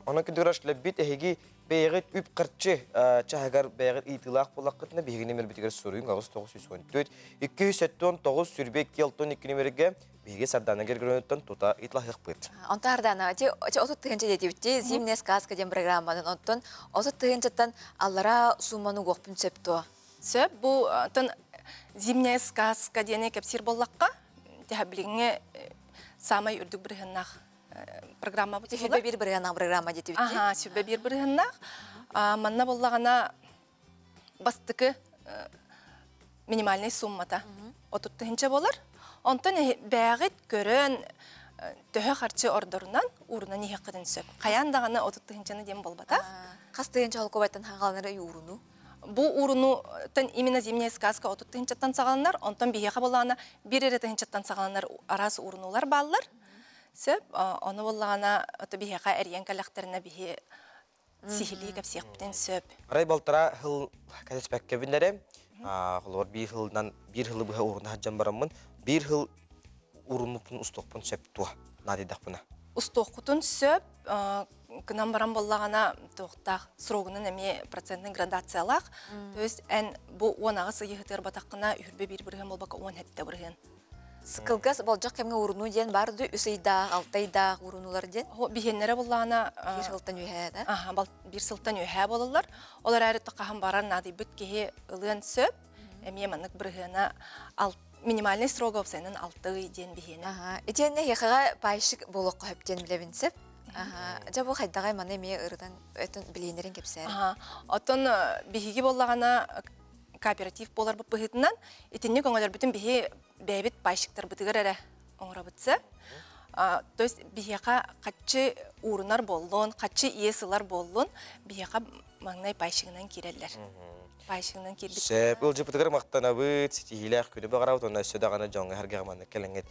Онон күндүгүраш лэббит эһиги бэйэҕит үп-харчы чаһыгар бэйэҕит ыйытыылаах буоллаххытына биһигини нөмербитигэр суруйуҥ 8914 279 22 62 нөмергэ биһиги Сардаана Гергеронуттан тута ыйыталаһыахпыт.
Онтон Сардаана, ити 30 тыһыынча диэтибитти, Зимняя сказка диэн программанан, онтон 30 тыһыынчаттан аллараа сууманы угуохпун сөп дуо?
Сөп, бу тон Зимняя сказка диэни кэпсиир буоллахха, билиҥҥи саамай үрдүк бырыһыаннаах программабыт
Сүрбэ биир бырыһыаннаах программа диэтибит.
Аха, сүрбэ биир бырыһыаннаах. Манна буоллаҕына бастакы минимальный суммата 30 тыһыынча буолар. Онтон бэйэҕит көрөн төһө харчы ордорунан уурунан иһиэххитин сөп. Хайаан даҕаны 30 тыһыынчаны диэн буолбатах.
Хас тыһыынча холкуобайтан хааланар ууруну?
Бу уурунуттан именно зимняя сказка 30 тыһыынчаттан саҕаланар, онтон биһиэхэ буоллаҕына биир эрэ тыһыынчаттан саҕаланар араас уурунулар бааллар. Сөп, ону буоллаҕына ото биһиэхэ эрийэн кэллэхтэринэ биһи сиһилии кэпсиэхпитин сөп.
Арай балтараа сыл кэтэспэккэбин эрэ, холобур биир сылынан биир сылы быһа ууруна сылдьан бараммын, биир сыл ууруммуппун устуохпун сөп дуо наадыйдахпына?
Устуоххутун сөп, гынан баран буоллаҕына туохтаах срогунан эмиэ процентный градациялаах. То есть эн бу 18 ыйы ытыарбатаххына үһүрбэ биир бырыһыан буолбакка 17 бырыһыан.
Кылгас болдьох кэмҥэ уурунуу диэн баар дуу үс ыйдаах, алта ыйдаах уурунулар диэн?
Биһиэннэрэ буллаҕына
биир сылтан үөһээ да?
Аха, биир сылтан үөһээ буолаллар. Ол эрээри хаһан барар наадыйбыт киһи ылыан сөп. Эмиэ маннык бырыһыана минимальный срога уопсайынан алта ый диэн биһиэнэ.
Аха. Итиэннэ эһиэхэҕэ пайщик буолуохха сөп диэн билэбин сөп. Аха. Дьэ бу хайдаҕай маны эмиэ ырытан өтөн билиэннэрин кэпсээр.
Аха. Оттон биһиги буоллаҕына кооператив буоларбыт быһыытынан итинник өҥөлөрбүтүн биһи бэйэбит пайщиктарбытыгар эрэ оҥоробут сөп. То есть биһиэхэ хаччы уурунар буоллун, хаччы иэс ылар буоллун, биһиэхэ маҥнай пайщигынан киирэллэр. Пайщигынан киирбит.
Сөп, ылдьыппытыгар махтанабыт, ситиһиилээх күнү баҕарабыт уонна өссө даҕаны дьоҥҥо сэргэҕэ маннык кэлэҥҥит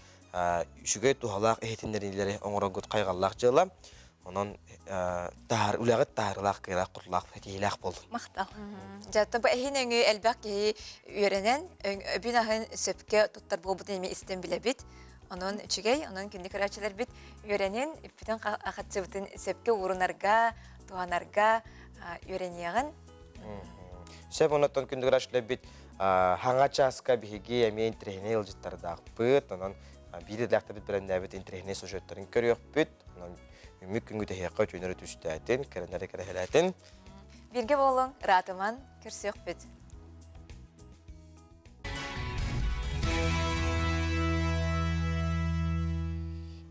үчүгэй туһалаах иһитиннэриилэри оҥороргут хайҕаллаах дьыала. Онон таһаар үлэҕит таһаарыылаах, кыайыылаах, кутулаах, ситиһиилээх буоллун.
Махтал.
Дьэ, бу эһин өҥү элбэх киһи үөрэнэн, өбүн аһын сөпкө туттар буолбутун эмиэ истэн билэбит. Онон үчүгэй, онон күндү көрөөччүлэрбит үөрэнин, үппүтүн хаччыбытын сөпкө уурунарга, туһанарга үөрэниэҕин.
Сөп, онон күндү көрөөччүлэрбит хаҥа чааска биһиги эмиэ интэриэһинэй ыалдьыттардаахпыт. Онон биир идэлээхтэрбит бэлэмнээбит интэриэһинэй сюжеттарын көрүөхпүт. Онон үмүк күнгү тэһиэххэ үтүөнөрү түстээтин, кэрэнэри кэрэһэлээтин.
Бииргэ буолуҥ, ыраатыман, көрсүөхпүт.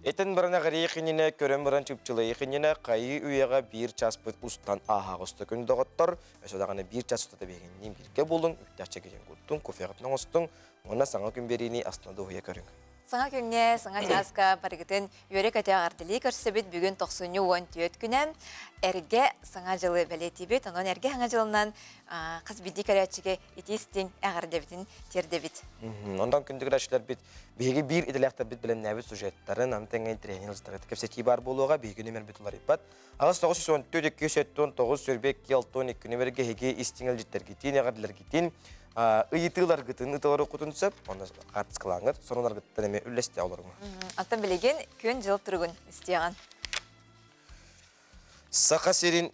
Этэн баран аҕырыйы кининэ, көрөн баран чыпчылайы кининэ, хайыы үйэҕэ биир часпыт устан ааһаҕыста күн доҕоттор, өссө даҕаны биир час устата биһигинниин бииргэ буолуҥ, үптээх чэкичэн куттуҥ, кофеҕытын оҥостуҥ, уонна саҥа күн биэриини астына дуоһуйа көрүҥ.
Саҥа күҥҥэ, саҥа чааска барыгытын үөрэ-көтө эҕэрдэлии көрсөбүт. Бүгүн тохсунньу 14 күнэ эргэ Саҥа дьылы бэлиэтиибит. Онон эргэ Саҥа дьылынан хас биирдии көрөөччүгэ итии-истиҥ эҕэрдэбитин тиэрдэбит.
Онтон күндү көрөөччүлэрбит биһиги биир идэлээхтэрбит бэлэмнээбит сюжеттарын, аны тэҥэ интэриэһинэй ылыстарга кэпсэтии баар буолуоҕа. Биһиги нүмербит уларыйбат. 8 914 279 22 62 нүмергэ эһиги истиҥ илдьиттэргитин, эҕэрдэлэргитин, ыйытыыларгытын ыталар сөп, онно хаартыскалааҥҥыт, сонунаргыттан эмиэ үллэстэ олоруҥ.
Оттон билигин күн-дьыл туругун истиэҕин.
Саха сирин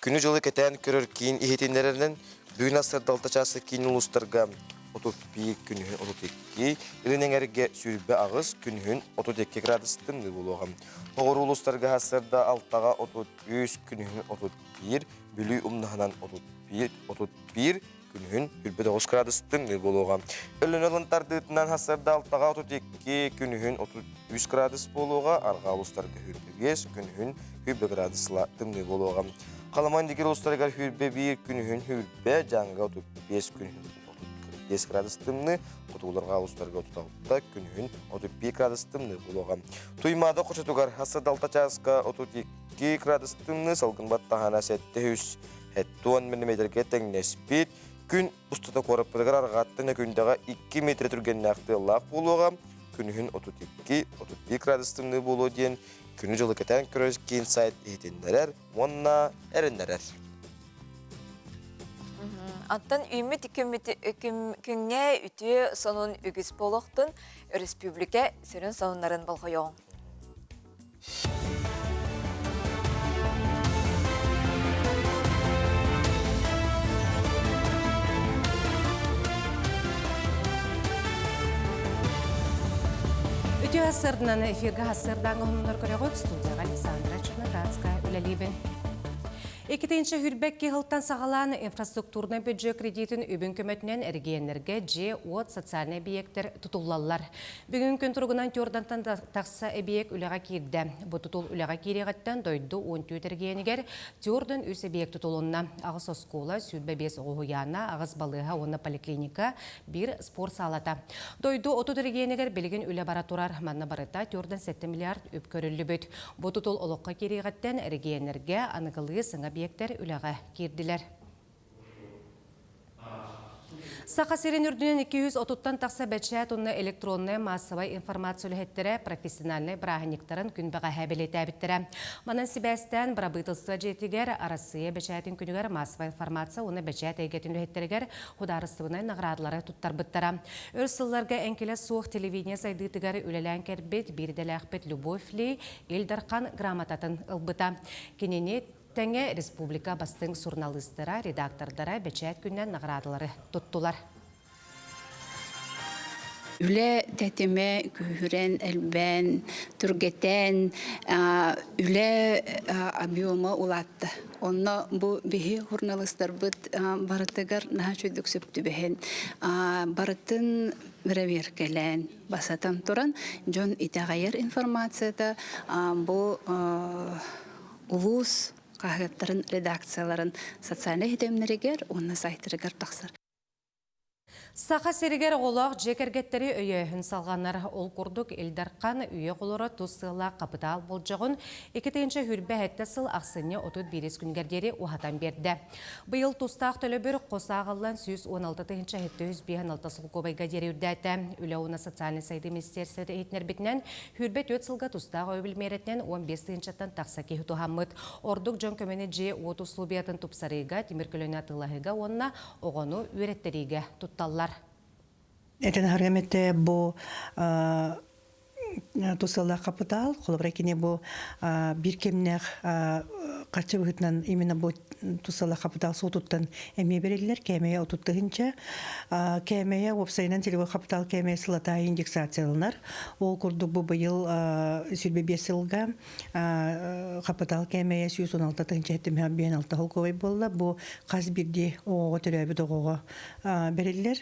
күнү-дьылы кэтээн көрөр киин иһитиннэрэринэн, бүгүн сырдалта чаасы киин улуустарга 31 күнүһүн 32, илин эҥэргэ 28, күнүһүн 32 градус тымныы буолуоҕа. Оҕур улуустарга сарсыарда алтаҕа 33, күнүһүн 31, Бүлүү умнаһынан 31, 31, күнүһүн 29 градус тымныы буолуоҕа. Өлөнө ылын тардыытынан сарсыарда алтаҕа 32, күнүһүн 33 градус буолуоҕа, арҕаа улуустарга 25, күнүһүн 20 градус тымныы буолуоҕа. Халаман дигир улуустарыгар 21, күнүһүн 20, Дьааҥыга 35, күнүһүн 35 градус тымныы, хотугуларга улуустарга 36, күнүһүн 31 градус тымныы буолуоҕа. Туймаада хочотугар сарсыарда алта чааска 32 градус тымныы, салгын баттаһана 700 10 миллиметргэ тэҥнэспит. Күн устата куораппытыгар арҕааттан өкүндэҕэ 2 метр түргэннээх тыаллаах буолуоҕа. Күнүһүн 32-31 градус тымныы буолуо диэн күнү-дьылы кэтээн көрөр киин сайт иһитиннэрэр уонна эрэннэрэр.
Оттон үүммүт күҥҥэ үтүө сонун үгүс буолуохтун, өрөспүүбүлүкэ сүрүн сонуннарын болҕойоҕуҥ.
Үтүө сырдынан эфиргэ сырдаҥ оһоннор көрөҕүт студияға Александра Черноградская үлэлиибин. Иккитинчи хүрбэкки сылтан саҕалаан инфраструктурнай бюджет кредитин үбүн көмөтүнэн эрэгийиэннэргэ дьиэ-уот социальнай эбийиэктэр тутуллаллар. Бүгүн күн туругунан Тюрдантан тахса эбийиэк үлэҕэ киирдэ. Бу тутул үлэҕэ киириэҕиттэн дойду 14 эрэгийиэнигэр Тюрдан үс эбийиэк тутулунна. Аҕыс оскуола, 25 оҕо уһуйаана, аҕыс балыыһа уонна поликлиника, биир спорт саалата. Дойду 30 эрэгийиэнигэр билигин үлэ бара турар. Манна барыта Тюрдан 7 миллиард үп көрүллүбүт. Бу тутул олоххо киириэҕиттэн эрэгийиэннэргэ аныгылыы саҥа объектар үлэҕэ киирдилэр. Саха сирин үрдүнэн 230-тан тахса бэчээт уонна электроннай маассабай информация үлэһиттэрэ профессиональнай бырааһынньыктарын күн бэҕэһээ бэлиэтээбиттэрэ. Манан сибээстээн бырабыыталыстыба дьиэтигэр Арассыыйа бэчээтин күнүгэр маассабай информация уонна бэчээт эйгэтин үлэһиттэригэр судаарыстыбаннай наҕараадалары туттарбыттара. Өр сылларга эҥкилэ суох телевидение сайдыытыгар үлэлээн кэлбит биир идэлээхпит Любовь Ли Ил Дархан грамотатын ылбыта. Кинини тэҥэ республика бастыҥ суруналыыстара, редактордара бэчээт күнүнэн наҕараадалары туттулар.
Үлэ тэтимэ күүһүрэн, элбээн, түргэтээн, үлэ объема улаатта. Онно бу биһи журналистарбыт барытыгар наһаа үчүгдүк сөп түбэһэн, барытын бэрэбиэркэлээн, басатан туран, дьон итэҕэйэр информацията бу улуус хаһыаттарын редакцияларын социальнай ситимнэригэр уонна сайтарыгар тахсар.
Саха сиригэр оҕолоох дьиэ кэргэттэри өйөөһүн салҕанар. Ол курдук Ил Дархан үйэ оҕолоро тус сыаллаах хапытаал болдьоҕун 2027 сыл ахсынньы 31 күнүгэр диэри уһатан биэрдэ. Быйыл тустаах төлөбүр хос ааҕыллан 116 756 солкуобайга диэри үрдээтэ. Үлэ уонна социальнай сайдыы министиэристибэтэ иһитиннэрбитинэн, 24 сылга тустаах өйөбүл миэрэтинэн 15 тыһыынчаттан тахса киһи туһаммыт. Ордук дьон көмөнү дьиэ-уот услуобуйатын тупсарыыга, тимир көлөнү атыылаһыыга уонна оҕону үөрэттэриигэ тутталлар.
Этэн аһарыам этэ бу тусалаах хапытаал, холобура кини бу биир кэмнээх харчы быһыытынан именно бу тусалаах хапытаал суотуттан эмиэ бэриллэр кээмэйэ 30 тыһыынча кээмэйэ уопсайынан целевой хапытаал кээмэйэ сылата индексацияланар ол курдук бу быйыл 25 сылга хапытаал кээмэйэ 116 тыһыынча 756 холкуобай буолла. Бу хас биирдии оҕоҕо төрөөбүт оҕоҕо бэриллэр.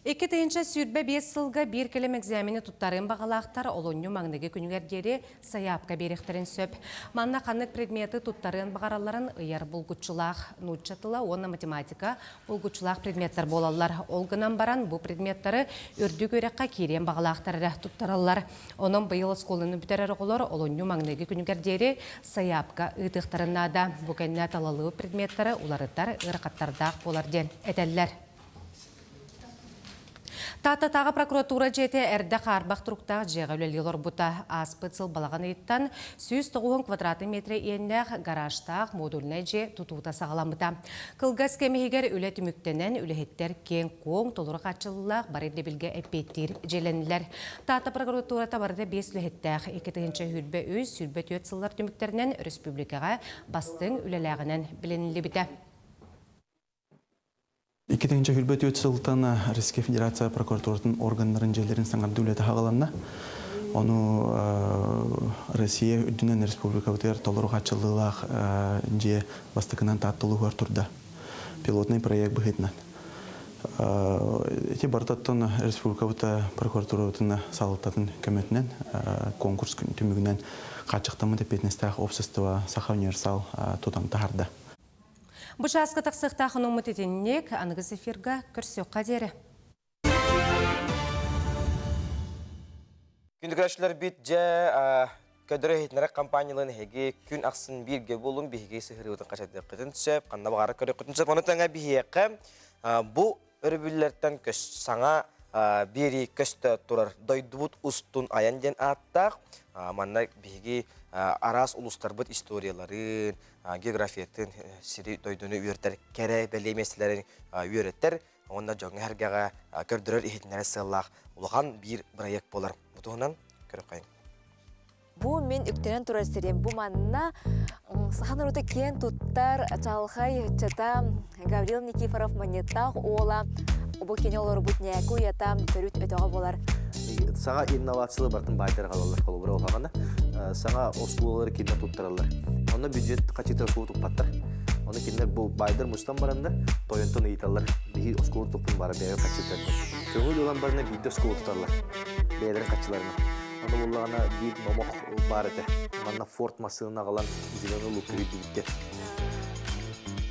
2025 сылга биир кэлим экзамени туттарыан баҕалаахтар олунньу маҥнайгы күнүгэр диэри сайаапка биэриэхтэрин сөп. Манна ханнык предмети туттарыан баҕаралларын ыйар булгуччулаах. Нуучча тыла уонна математика булгуччулаах предметтэр буолаллар. Ол гынан баран бу предметтары үрдүк үөрэххэ киириэн баҕалаахтар эрэ туттараллар. Онон быйыл оскуоланы бүтэрэр оҕолор олунньу маҥнайгы күнүгэр диэри сайаапка ыытыахтарын наада. Бу кэннэ талалыы предметтары уларытар ыарахаттардаах буолар диэн этэллэр. Тааттатааҕы прокуратура дьиэтэ эрдэ хаарбах туруктаах дьиэҕэ үлэлии олорбута. Ааспыт сыл балаҕан ыйыттан 190 квадратный метрэ иэннээх гаражтаах модульнай дьиэ тутуута саҕаламмыта. Кылгас кэм иһигэр үлэ түмүктэнэн, үлэһиттэр киэҥ-куоҥ, толору хааччыллыылаах бары ирдэбилгэ эппиэттиир дьиэлэннилэр. Таатта прокуратурата барыта биэс үлэһиттээх, 2023, 24 сыллар түмүктэринэн өрөспүүбүлүкэҕэ бастыҥ үлэлээҕинэн билиниллибитэ.
2024 сылтан Российская Федерация прокуратуратын органнарын дьиэлэрин саҥардыы үлэтэ хаҕыланна. Ону Россия үрдүнэн республикабытыгар толору хааччыллыылаах дьиэ бастакынан Таатта улууһугар турда. Пилотный проект быһыытынан. Ити барытаттан республикабыт прокуратуратын салалтатын көмөтүнэн конкурс түмүгүнэн хааччахтаммыт эппиэтинэстээх общество Саха универсал тутан таһаарда.
Бу чааска тахсыахтаах онуммут итинник, аныгыс эфирга көрсүөххэ диэри.
Күндү көрөөччүлэрбит дьэ көдөрө иһитинэрэ компанияларын эһиги күн ахсын бииргэ буолун биһиги сыһырыыбытын хачайдыаххытын сөп, ханна баҕарар көрүөххүтүн сөп. Ону тэҥэ биһиэхэ бу өрөбүллэртэн көс саҥа биэрии көстө турар дойдубут устун айан диэн ааттаах. Манна биһиги араас улуустарбыт историяларын, географиятын, сири дойдуну үөрэтэр кэрэ бэлиэ миэстэлэрин үөрэтэр уонна дьоҥҥо-сэргэҕэ көрдөрөр иһитиннэрэр сыаллаах улахан биир бырайыак буолар. Бу туһунан көрүөххэйиҥ.
Бу мин үктэнэн турар сирим. Бу манна саха норуота киэн туттар чаҕылхай ыччата Гаврил Никифоров Манньыттаах уола бу кини олорбут ньээки уйата төрүт өтөҕө буолар.
Саҥа инновациялар барытын баайдар аҕалаллар холобура улахана саҥа оскуолалары кинилэр туттараллар. Онно бюджет хачыытыгар оскуола туппаттар. Ону кинилэр бу баайдар мустан бараннар тойонтон ыйыталлар. Биһи оскуола туппун бара бэйэ хачыытарбыт. Көҥүл ылан баранна биирдэ оскуола туталлар. Бэйэлэрин хаччыларынан. Ону буллаҕына биир номох баар этэ. Манна Форд массыынаны аҕалан зеленый лук кирийдибиттэр.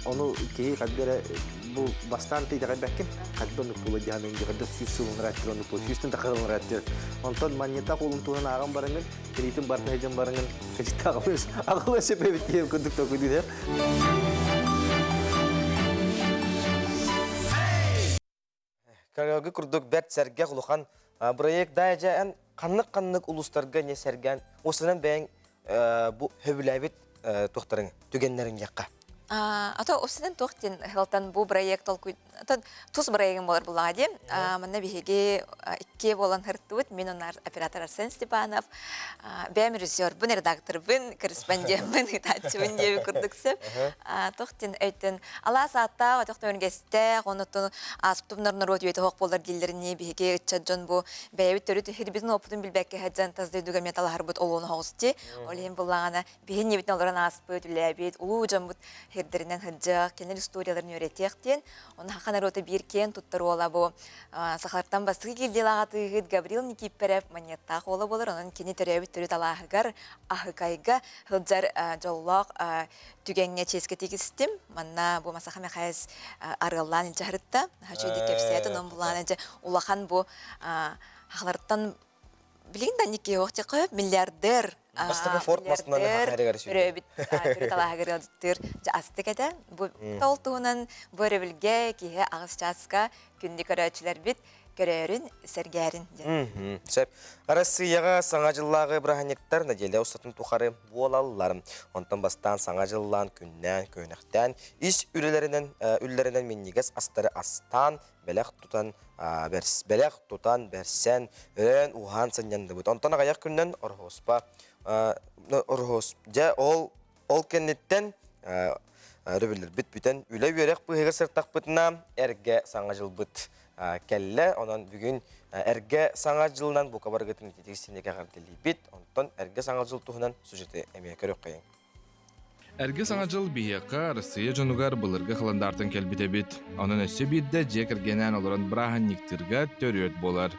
Ону киһи ханна эрэ бу бастаан итэҕэйбэккин, ханна оннук буола дьаһанын дьаһарда сүүс сылын ырааттыр оннук буола, сүүстэн тахар ырааттыр. Онтон манньытах уолун туһунан ааҕан бараҥын, кириитин барда сылдьан бараҥын, кэчитэ аҕалыас, аҕалыас эбит диэн курдук толкуйдуур.
Көрөгү курдук бэрт сэргэх улахан проект да дьэ эн ханнык-ханнык улуустарга не сэргээн осынан бэйэҥ бу хөбүлээбит туохтарыҥ түгэннэриҥ диэххэ.
Ато осынан туох диэн хылтан бу проект толкуй тус проегым болар буллаҕа диэн. Манна биһиги икки буолан хырттыбыт. Мин оннар оператор Арсен Степанов, бэйэм режиссербун, редакторбын, корреспондентмын, ыытааччыбын диэби курдук сөп. Туох диэн өйтөн Алаас ааттаах, өтөх төҥүргэстээх, оннуттан ааспытымнар норуот үйэтэ суох буолар дииллэринии биһиги ыччат дьон бу бэйэбит төрүт иһирбитин уоппутун билбэккэ сылдьан тас дойдуга эмиэ талаһарбыт олуона соҕус дии. Ол иһин буллаҕына биһи иннибитин олорон ааспыт, үлэлээбит улуу дьоммут сирдэринэн сылдьыах, кинилэр историяларын үөрэтиэх диэн. Онно саха норуота биир киэн туттар уола бу сахалартан бастакы гильдиялаах атыыһыт Гаврил Никифоров Манньыаттаах уола буолар. Онон кини төрөөбүт төрүт алааһыгар Аһыкайга сылдьар дьоллоох түгэҥҥэ чиэскэ тигистим. Манна бу Масаха Мэхээс арыаллаан илдьэ сырытта. Үчүгэйдик кэпсээтэ. Онон булаан дьэ улахан бу хахалартан билигин да никки көп миллиардер
Бастакы Форд массыынаны
төрөөбүт төрүт алааһыгар ыалдьыттыыр дьэ астык этэ. Бу ол туһунан бу өрөбүлгэ киһи аҕыс чааска күндү көрөөччүлэрбит көрөөрүн, сэргээрин диэн.
Сөп. Арассыыйаҕа Саҥа дьыллааҕы бырааһынньыктар нэдиэлэ устатын тухары буолаллар. Онтон бастаан Саҥа дьыллаан, күннээн, көөнэхтээн, ис үлэлэринэн, үллэринэн минньигэс астары астаан, бэлэх тутан, бэлэх тутан, бэрсэн, өрөөн, уһаан сынньанныбыт. Онтон аҕыйах күнүнэн Ороһуоспа, Ороһуос, дьэ ол Ол кэнниттэн өрөбүллэрбит бүтэн, үлэ-үөрэх быыһыгар сыртахпытына эргэ Саҥа дьылбыт кэллэ. Онон бүгүн эргэ Саҥа дьылынан бука барыгытын ититик синэгэ эҕэрдэлиибит. Онтон эргэ Саҥа дьыл туһунан сюжеты эмиэ көрүөххэйиҥ.
Эргэ Саҥа дьыл биһиэхэ Арассыыйа дьонугар былыргы халандаартан кэлбит эбит. Онон өссө биирдэ дьиэ кэргэнээн олорон бырааһынньыктыырга төрүөт буолар.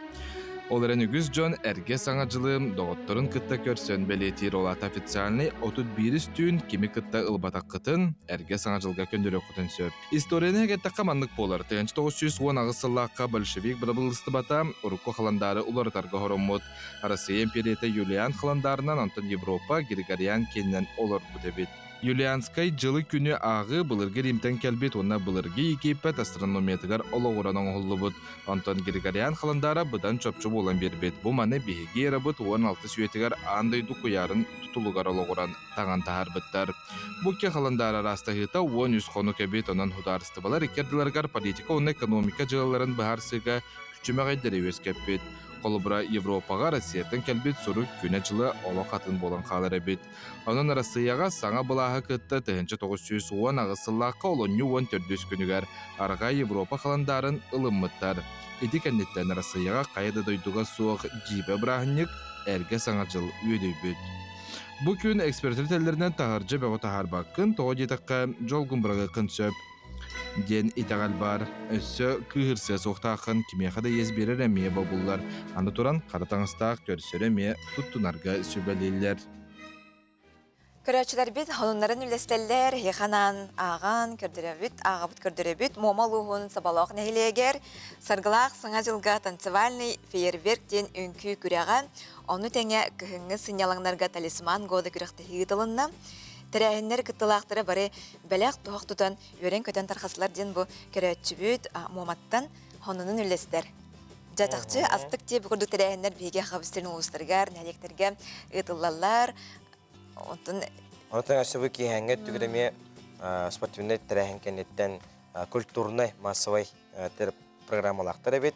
Ол эрэн үгүс дьон эргэ Саҥа дьылы доҕотторун кытта көрсөн бэлиэтиир ол аата официальнай 31 түүн кими кытта ылбатаххытын эргэ Саҥа дьылга көннөрүөххүтүн сөп. Историяны эттэххэ маннык буолар. 1918 сыллаахха большевик бырабыылыстыбата урукку халандаары уларытарга оһороммут. Арассыыйа империята Юлиан халандаарынан, онтон Европа Григориан киэнинэн олорбут эбит. Юлианскай дьылы-күнү ааҕыы былыргы Римтэн кэлбит уонна былыргы Египет астрономиятыгар олоҕуран оҥоһуллубут. Онтон Григориан халандаара быдан чопчу буолан биэрбит. Бу маны биһиги эрабыт 16 үйэтигэр аан дойду куйаарын тутулугар олоҕуран таҥан таһаарбыттар. Бу икки халандаар араастаһыыта 13 хонук эбит, онон судаарыстыбалар икки ардыларыгар политика уонна экономика дьыалаларын быһаарсыыга күчүмэҕэйдэри үөскэппит. Холобура, Европаҕа Россияттан кэлбит сурук күнэ-дьыла олох атын буолан хаалар эбит. Онон Арассыыйаҕа саҥа былааһы кытта 1918 сыллаахха олунньу 14 күнүгэр Арҕаа Европа халандаарын ылыммыттар. Ити кэнниттэн Арассыыйаҕа хайа да дойдуга суох дьиибэ бырааһынньык Эргэ Саҥа дьыл үөдүйбүт. Бу күн экспертэр этэллэринэн таһырдьа бөҕү таһаарбаккын, тоҕо диэтэххэ дьолгун быраҕыаххын сөп диэн итэҕэл баар. Өссө кыыһырсыа суохтааххын, кимиэхэ да иэс биэрэр эмиэ бобуллар. Аны туран, хара таҥастаах көрсөрө эмиэ туттунарга сүбэлииллэр.
Көрөөччүлэрбит сонуннарын үллэстэллэр, эһиэхэ ааҕан көрдөрөбүт, ааҕабыт көрдөрөбүт. Муома улууһун Соболоох нэһилиэгэр Саргылаах Саҥа дьылга танцевальный фейерверк диэн үҥкүү күрэҕэ, ону тэҥэ кыһыҥҥы сынньалаҥнарга талисман года күрэхтэһии ыытылынна. Тэрээһиннэр кыттыылаахтара бары бэлэх-туһах тутан үөрэн-көтөн тархасылар диэн бу көрөөччүбүт Муоматтан сонунун үллэстэр. Дьэ чахчы астык диэ бу курдук тэрээһиннэр биһиги Хабыстырын улуустарыгар, нэһилиэктэргэ ыытыллаллар.
Онтон Онтон өссө бу киэһээҥҥэ өттүгэр эмиэ спортивнай тэрээһин кэнниттэн культурнай массовай программалаахтар эбит.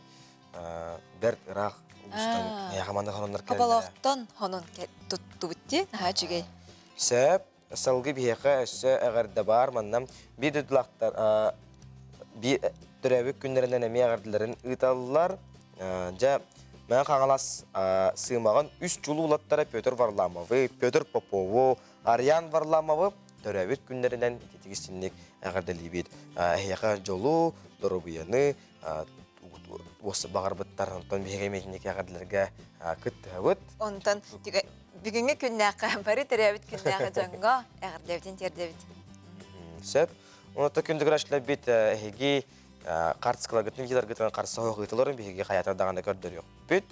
Бэрт ыраах улуустан эйиэхэ маннык хононнор кэллэ.
Хоболоохтон хонон туттубут дии, наһаа үчүгэй.
Сөп. Салгыы биһиэхэ өссө эҕэрдэ баар. Манна биир дойдулаахтар биир төрөөбүт күннэринэн эмиэ эҕэрдэлэрин ыыталлар. Дьэ, Мэҥэ Хаҥалас сыымаҕын үс чулуу улаттара Петр Варламовы, Петр Попову, Ариан Варламовы төрөөбүт күннэринэн ититик истинник эҕэрдэлиибит. Эһиэхэ дьолу, доруобуйаны, баҕарбыттар. Онтон биһиги эмиэ итинник эҕэрдэлэргэ кыттыһабыт.
Онтон бүгүҥҥү күннээххэ бары төрөөбүт күннээҕи дьоҥҥо эҕэрдэбитин тиэрдэбит.
Сөп. Онуота күндү эһиги карточкаларгытын видеоларгытын харса оһох ыытыларын биһиги хайатар даҕаны көрдөрүөхпүт.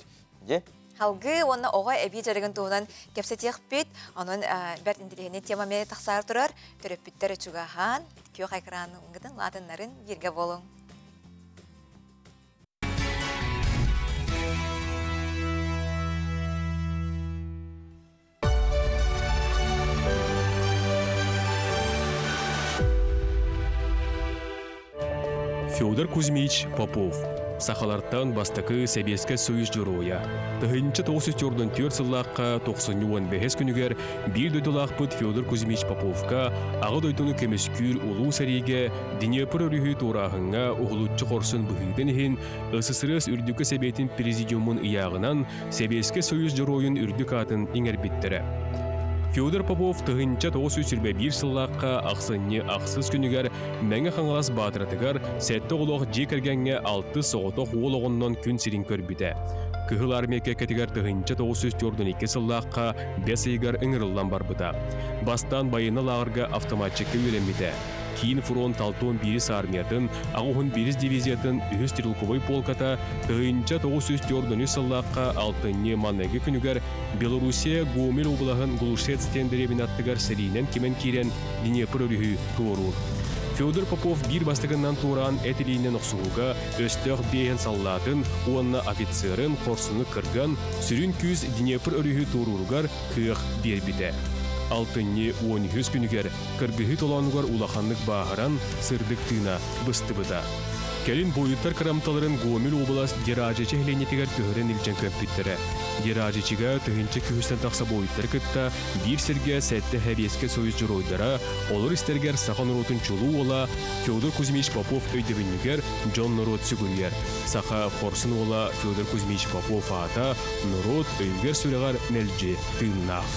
Дии.
Халгыы уонна оҕо эбии дьарыгын туһунан кэпсэтиэхпит. Онон бэрт интэриэһинэй тема эмиэ тахсаар турар. Төрөппүттэр чугаһаан, күөх экраныгытын лаатыннарын бииргэ буолуҥ.
Федор Кузьмич Попов сахалартан бастакы Сэбиэскэй Союз дьоруойа. 1944 сыллаахха 95 күнүгэр биир дойдулаахпыт Федор Кузьмич Поповка Аҕа дойдуну көмүскүүр улуу сэриигэ Днепр өрүһү туорааһыҥҥа уһулуччу хорсун быһыытын иһин СССР Үрдүкү Сэбиэтин Президиумун ыйааҕынан Сэбиэскэй Союз Дьоруойун үрдүк аатын иҥэрбиттэрэ. Федор Попов 1921 сыллаахха ахсынньы ахсыс күнүгэр Мэҥэ Хаҥалас Баатыратыгар сэттэ оҕолоох дьиэ кэргэҥҥэ алтыс соҕотох уол оҕоннон күн сирин көрбүтэ. Кыһыл Армия кэккэтигэр 1942 сыллаахха бэс ыйыгар ыҥырыллан барбыта. Бастаан байыаннай лааҕырга автоматчикка үөрэммитэ. Киин фронт Алтон биирис армиятын, аҕуһун биирис дивизиятын үһүс стрелковой полката 1943 сыллаахха алтынньы маҥнайгы күнүгэр Белоруссия Гомель облаһын Глушец диэн дэриэбинэ аттыгар сэриинэн кимэн киирэн Днепр өрүһү туоруур. Федор Попов биир бастакыннан туораан эт илиинэн охсуһууга өстөөх биэһин саллаатын уонна офицерын хорсуну кырган, сүрүн күүс Днепр өрүһү туорууругар кыах биэрбитэ. Алтынньы 13 күнүгэр кыргыһыы толоонугар улаханнык бааһыран, сырдык тыына быстыбыта. Кэлин буойуттар кырамталарын Гомель уобалас Деражичи нэһилиэнньэтигэр көһөрөн илдьэн көмпүттэрэ. Деражичига тыһыынча күһүстэн тахса буойуттары кытта биир сиргэ сэттэ Сэбиэскэй Союз дьоруойдара, олор истэригэр саха норуотун чулуу уола Федор Кузьмич Попов өйдөбүнньүгэр дьон-норуот сүгүрүйэр. Саха хорсун уола Федор Кузьмич Попов аата норуот өйүгэр-сүрэҕэр мэлдьи тыыннаах.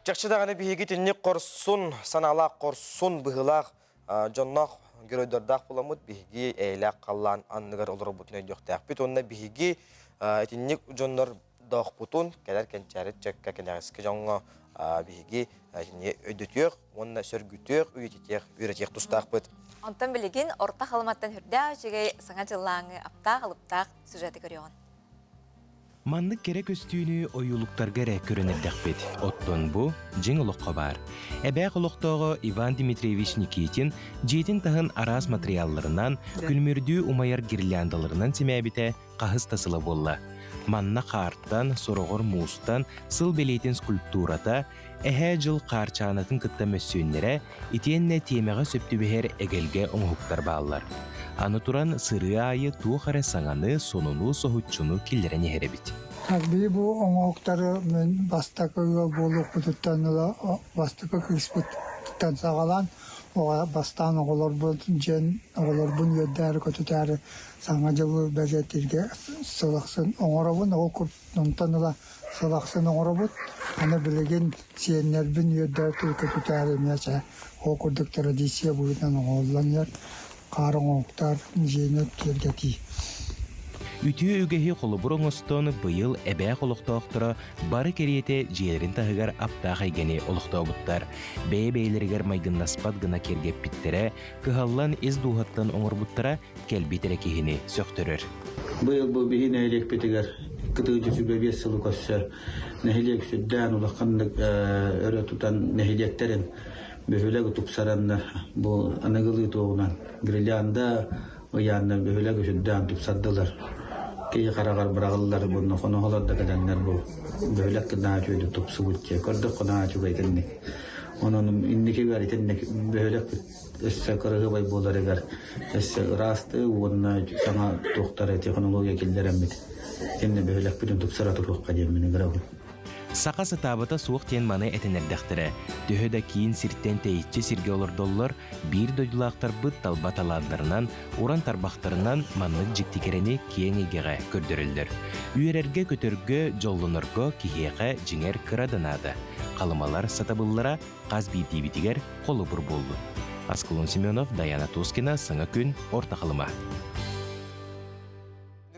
Чахчы даҕаны биһиги итинник хорсун, санаалаах хорсун быһыылаах дьонноох геройдардаах буоламмыт биһиги эйэлээх халлаан анныгар олоробутун өйдүөхтээхпит уонна биһиги итинник дьоннор доохпутун кэлэр кэнчээри чэккэ кэнэҕэски дьоҥҥо биһиги итинни өйдөтүөх уонна сөргүтүөх, үйэтитиэх, үөрэтиэх тустаахпыт.
Онтон билигин Орто Халыматтан үрдээх үчүгэй Саҥа дьыллааҥы аптаах-алыптаах сюжеты көрүөҕүн.
Маннык кэрэ көстүүнү ойуулуктарга эрэ көрөн эрдэхпит. Оттон бу дьиҥ олоххо баар. Эбээх олохтооҕо Иван Дмитриевич Никитин дьиэтин таһын араас матырыйаалларынан, күлүмүрдүү умайар гирляндаларынан симээбитэ хаһыс да сыла буолла. Манна хаартан, сороҕор муустан сыл бэлиэтин скульптурата, эһээ дьыл хаарчаанатын кытта мөссүөннэрэ, итиэннэ тиэмэҕэ сөп түбэһэр эгэлгэ оҥоһуктар бааллар. Аны туран, сырыы аайы туох эрэ саҥаны, сонуну, соһуччуну киллэрэн иһэр эбит.
Биһи бу оҥоһуктары мин бастакы ыал буолуохпутуттан ыла бастакы кыыспыттан саҕалаан бастаан оҕолорбун дьиэн оҕолорбун үөрдээри-көтүтээри Саҥа дьылы бэлиэтииргэ сыл ахсын оҥоробун. Ол онтон ыла сыл ахсын оҥоробут. Аны билигин сиэннэрбин үөрдээри көтүтээри эмиэ чэ ол курдук традиция быһыытынан оҥоһуллан иһэр. Хаар оҥоһуктар дьиэни киэргэтии.
Үтүө үгэһи холобур оҥостон, быйыл эбээх олохтоохторо бары кэриэтэ дьиэлэрин таһыгар аптаах эйгэни олохтообуттар. Бэйэ-бэйэлэригэр майгыннаспат гына киэргэппиттэрэ, кыһаллан ис дууһаттан оҥорбуттара кэлбит эрэ киһини сөхтөрөр.
Быйыл бу биһи нэһилиэкпитигэр кытыычы сүбэ биэс сылы көрсө нэһилиэк сүрдээн улаханнык өрө тутан нэһилиэктэрин бөһүөлэги тупсараннар бу аныгылыы туоҕунан гирлянда ыйааннар бөһүөлэги сүрдээн тупсардылар. Киһи хараҕар быраҕыллар буонна хоноһолор да кэлэннэр бу бөһүөлэк наһаа үчүгэйдик тупсубут дьэ көрдөххө наһаа үчүгэй итинник. Онон инникигэр итинник бөһүөлэкпит өссө кыраһыабай буоларыгар өссө ыраастыы уонна саҥа туохтары технология киллэрэммит итиннэ бөһүөлэкпитин тупсара туруохха диэммин ыҥырабын.
Саха сатаабата суох диэн маны этэн эрдэхтэрэ. Төһө да киин сиртэн тэйиччи сиргэ олордоллор, биир дойдулаахтарбыт талба талааннарынан, уран тарбахтарынан маннык дьикти кэрэни киэҥ эйгэҕэ көрдөрөллөр. Үөрэргэ-көтөргө, дьоллонорго киһиэхэ дьиҥэр кыра да наада. Халымалар сатабыллара хас биирдиибитигэр холобур буоллун. Аскалон Семенов, Даяна Тоскина, Саҥа күн, Орто Халыма.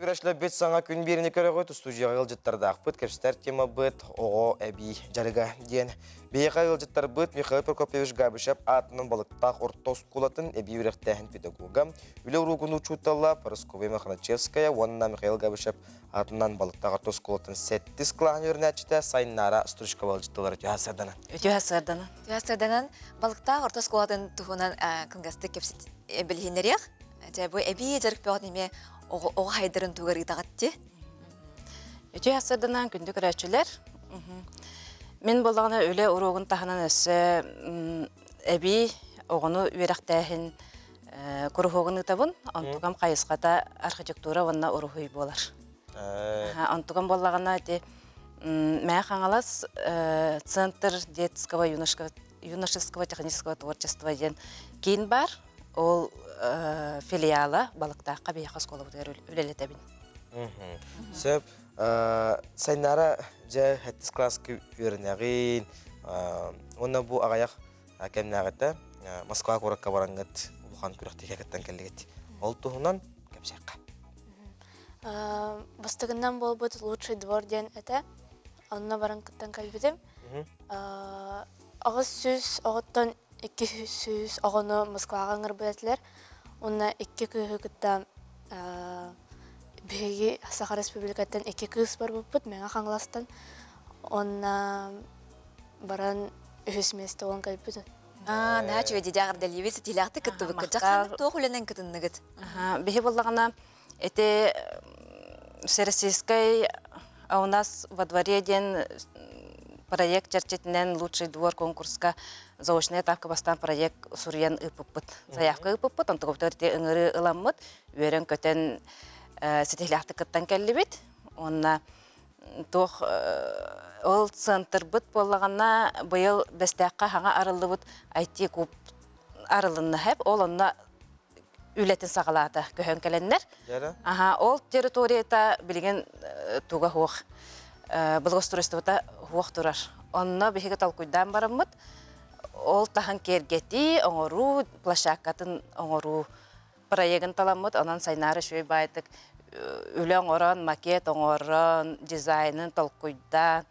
Күрэшлэбит саҥа күн биэrini көрөҕүт, устудьуйаҕа ыалдьыттардаахпыт, кэпсэтэр темабыт оҕо эбии дьарыга диэн. Биһиэхэ ыалдьыттарбыт Михаил Прокопьевич Габышев аатынан Балыктаах орто оскуолатын эбии үөрэхтээһин педагога, үлэ уруогун учуутала Парасковья Мохначевская уонна Михаил Габышев Атынан Балыктаах орто оскуолатын сэттис кылааһын үөрэнээччитэ Сайнаара Стручкова ыалдьытталара үтүө сарданан.
Үтүө сарданан. Үтүө сарданан Балыктаах орто оскуолатын туһунан кылгастык кэпсэт билиһиннэриэх. Дьэ бу эбии дьарык бөҕөтүн эмиэ оҕо хайдарын тугар ыытаҕыт ти.
Үтүө сарданан күндү көрөөччүлэр. Мин буоллаҕына үлэ уруогун таһынан өссө эбии оҕону үөрэхтээһин куруһуогун ыытабын. Онтукам хайысхата архитектура уонна уруһуй буолар. Онтукам буоллаҕына ити Мээ Хаҥалас Центр детского юношеского технического творчества диэн киин бар. Ол филиала Балыктаахха биһиэхэ оскуолабытыгар үлэлэтэбин.
Сөп. Сайнаара дьэ сэттис кылааска үөрэнэҕин. Уонна бу аҕыйах кэмнээҕитэ Москва куоракка бараҥҥыт улахан күрэхтэһиигэ кыттан кэллигит. Ол туһунан кэпсиэххэ.
Бастакынан буолбут лучший двор диэн этэ. Онно баран кыттан кэлбитим. 800 оҕоттон 200 оҕону Москваҕа ыҥырбыт этилэр. Уонна икки кыыһы кытта биһиги Саха Республикаттан икки кыыс барбыппыт Мэҥэ Хаҥаластан. Уонна баран үһүс миэстэ буолан кэлбит.
Аа, наһаа үчүгэй дии эҕэрдэлиибит, ситиилээхтик кыттыбыккыт. Дьахтар туох үлэнэн кытынныгыт?
Биһи буоллаҕына ити Всероссийскай а у нас во дворе диэн проект чэрчитинэн лучший двор конкурска заочная этапка бастаан проект суруйан ыыппыппыт. Заявка ыыппыппыт, онтукабытыгар ити ыҥырыы ыламмыт, үөрэн-көтөн ситиһилээхтик кыттан кэллибит. Уонна туох ол центрбыт буоллаҕына быйыл Бэстээххэ хаҥа арыллыбыт IT-куб арылынна хэп ол онно үлэтин саҕалаата көһөн кэлэннэр аха ол территорията билигин туга суох благоустройствота суох турар.
Онно биһиги толкуйдаан бараммыт, ол таһан киэргэтии, оҥоруу, площадкатын оҥоруу проегын таламмыт, онон Сайнаара үчүгэй баайдык үлэ оҥорон, макет оҥорон, дизайнын толкуйдаан,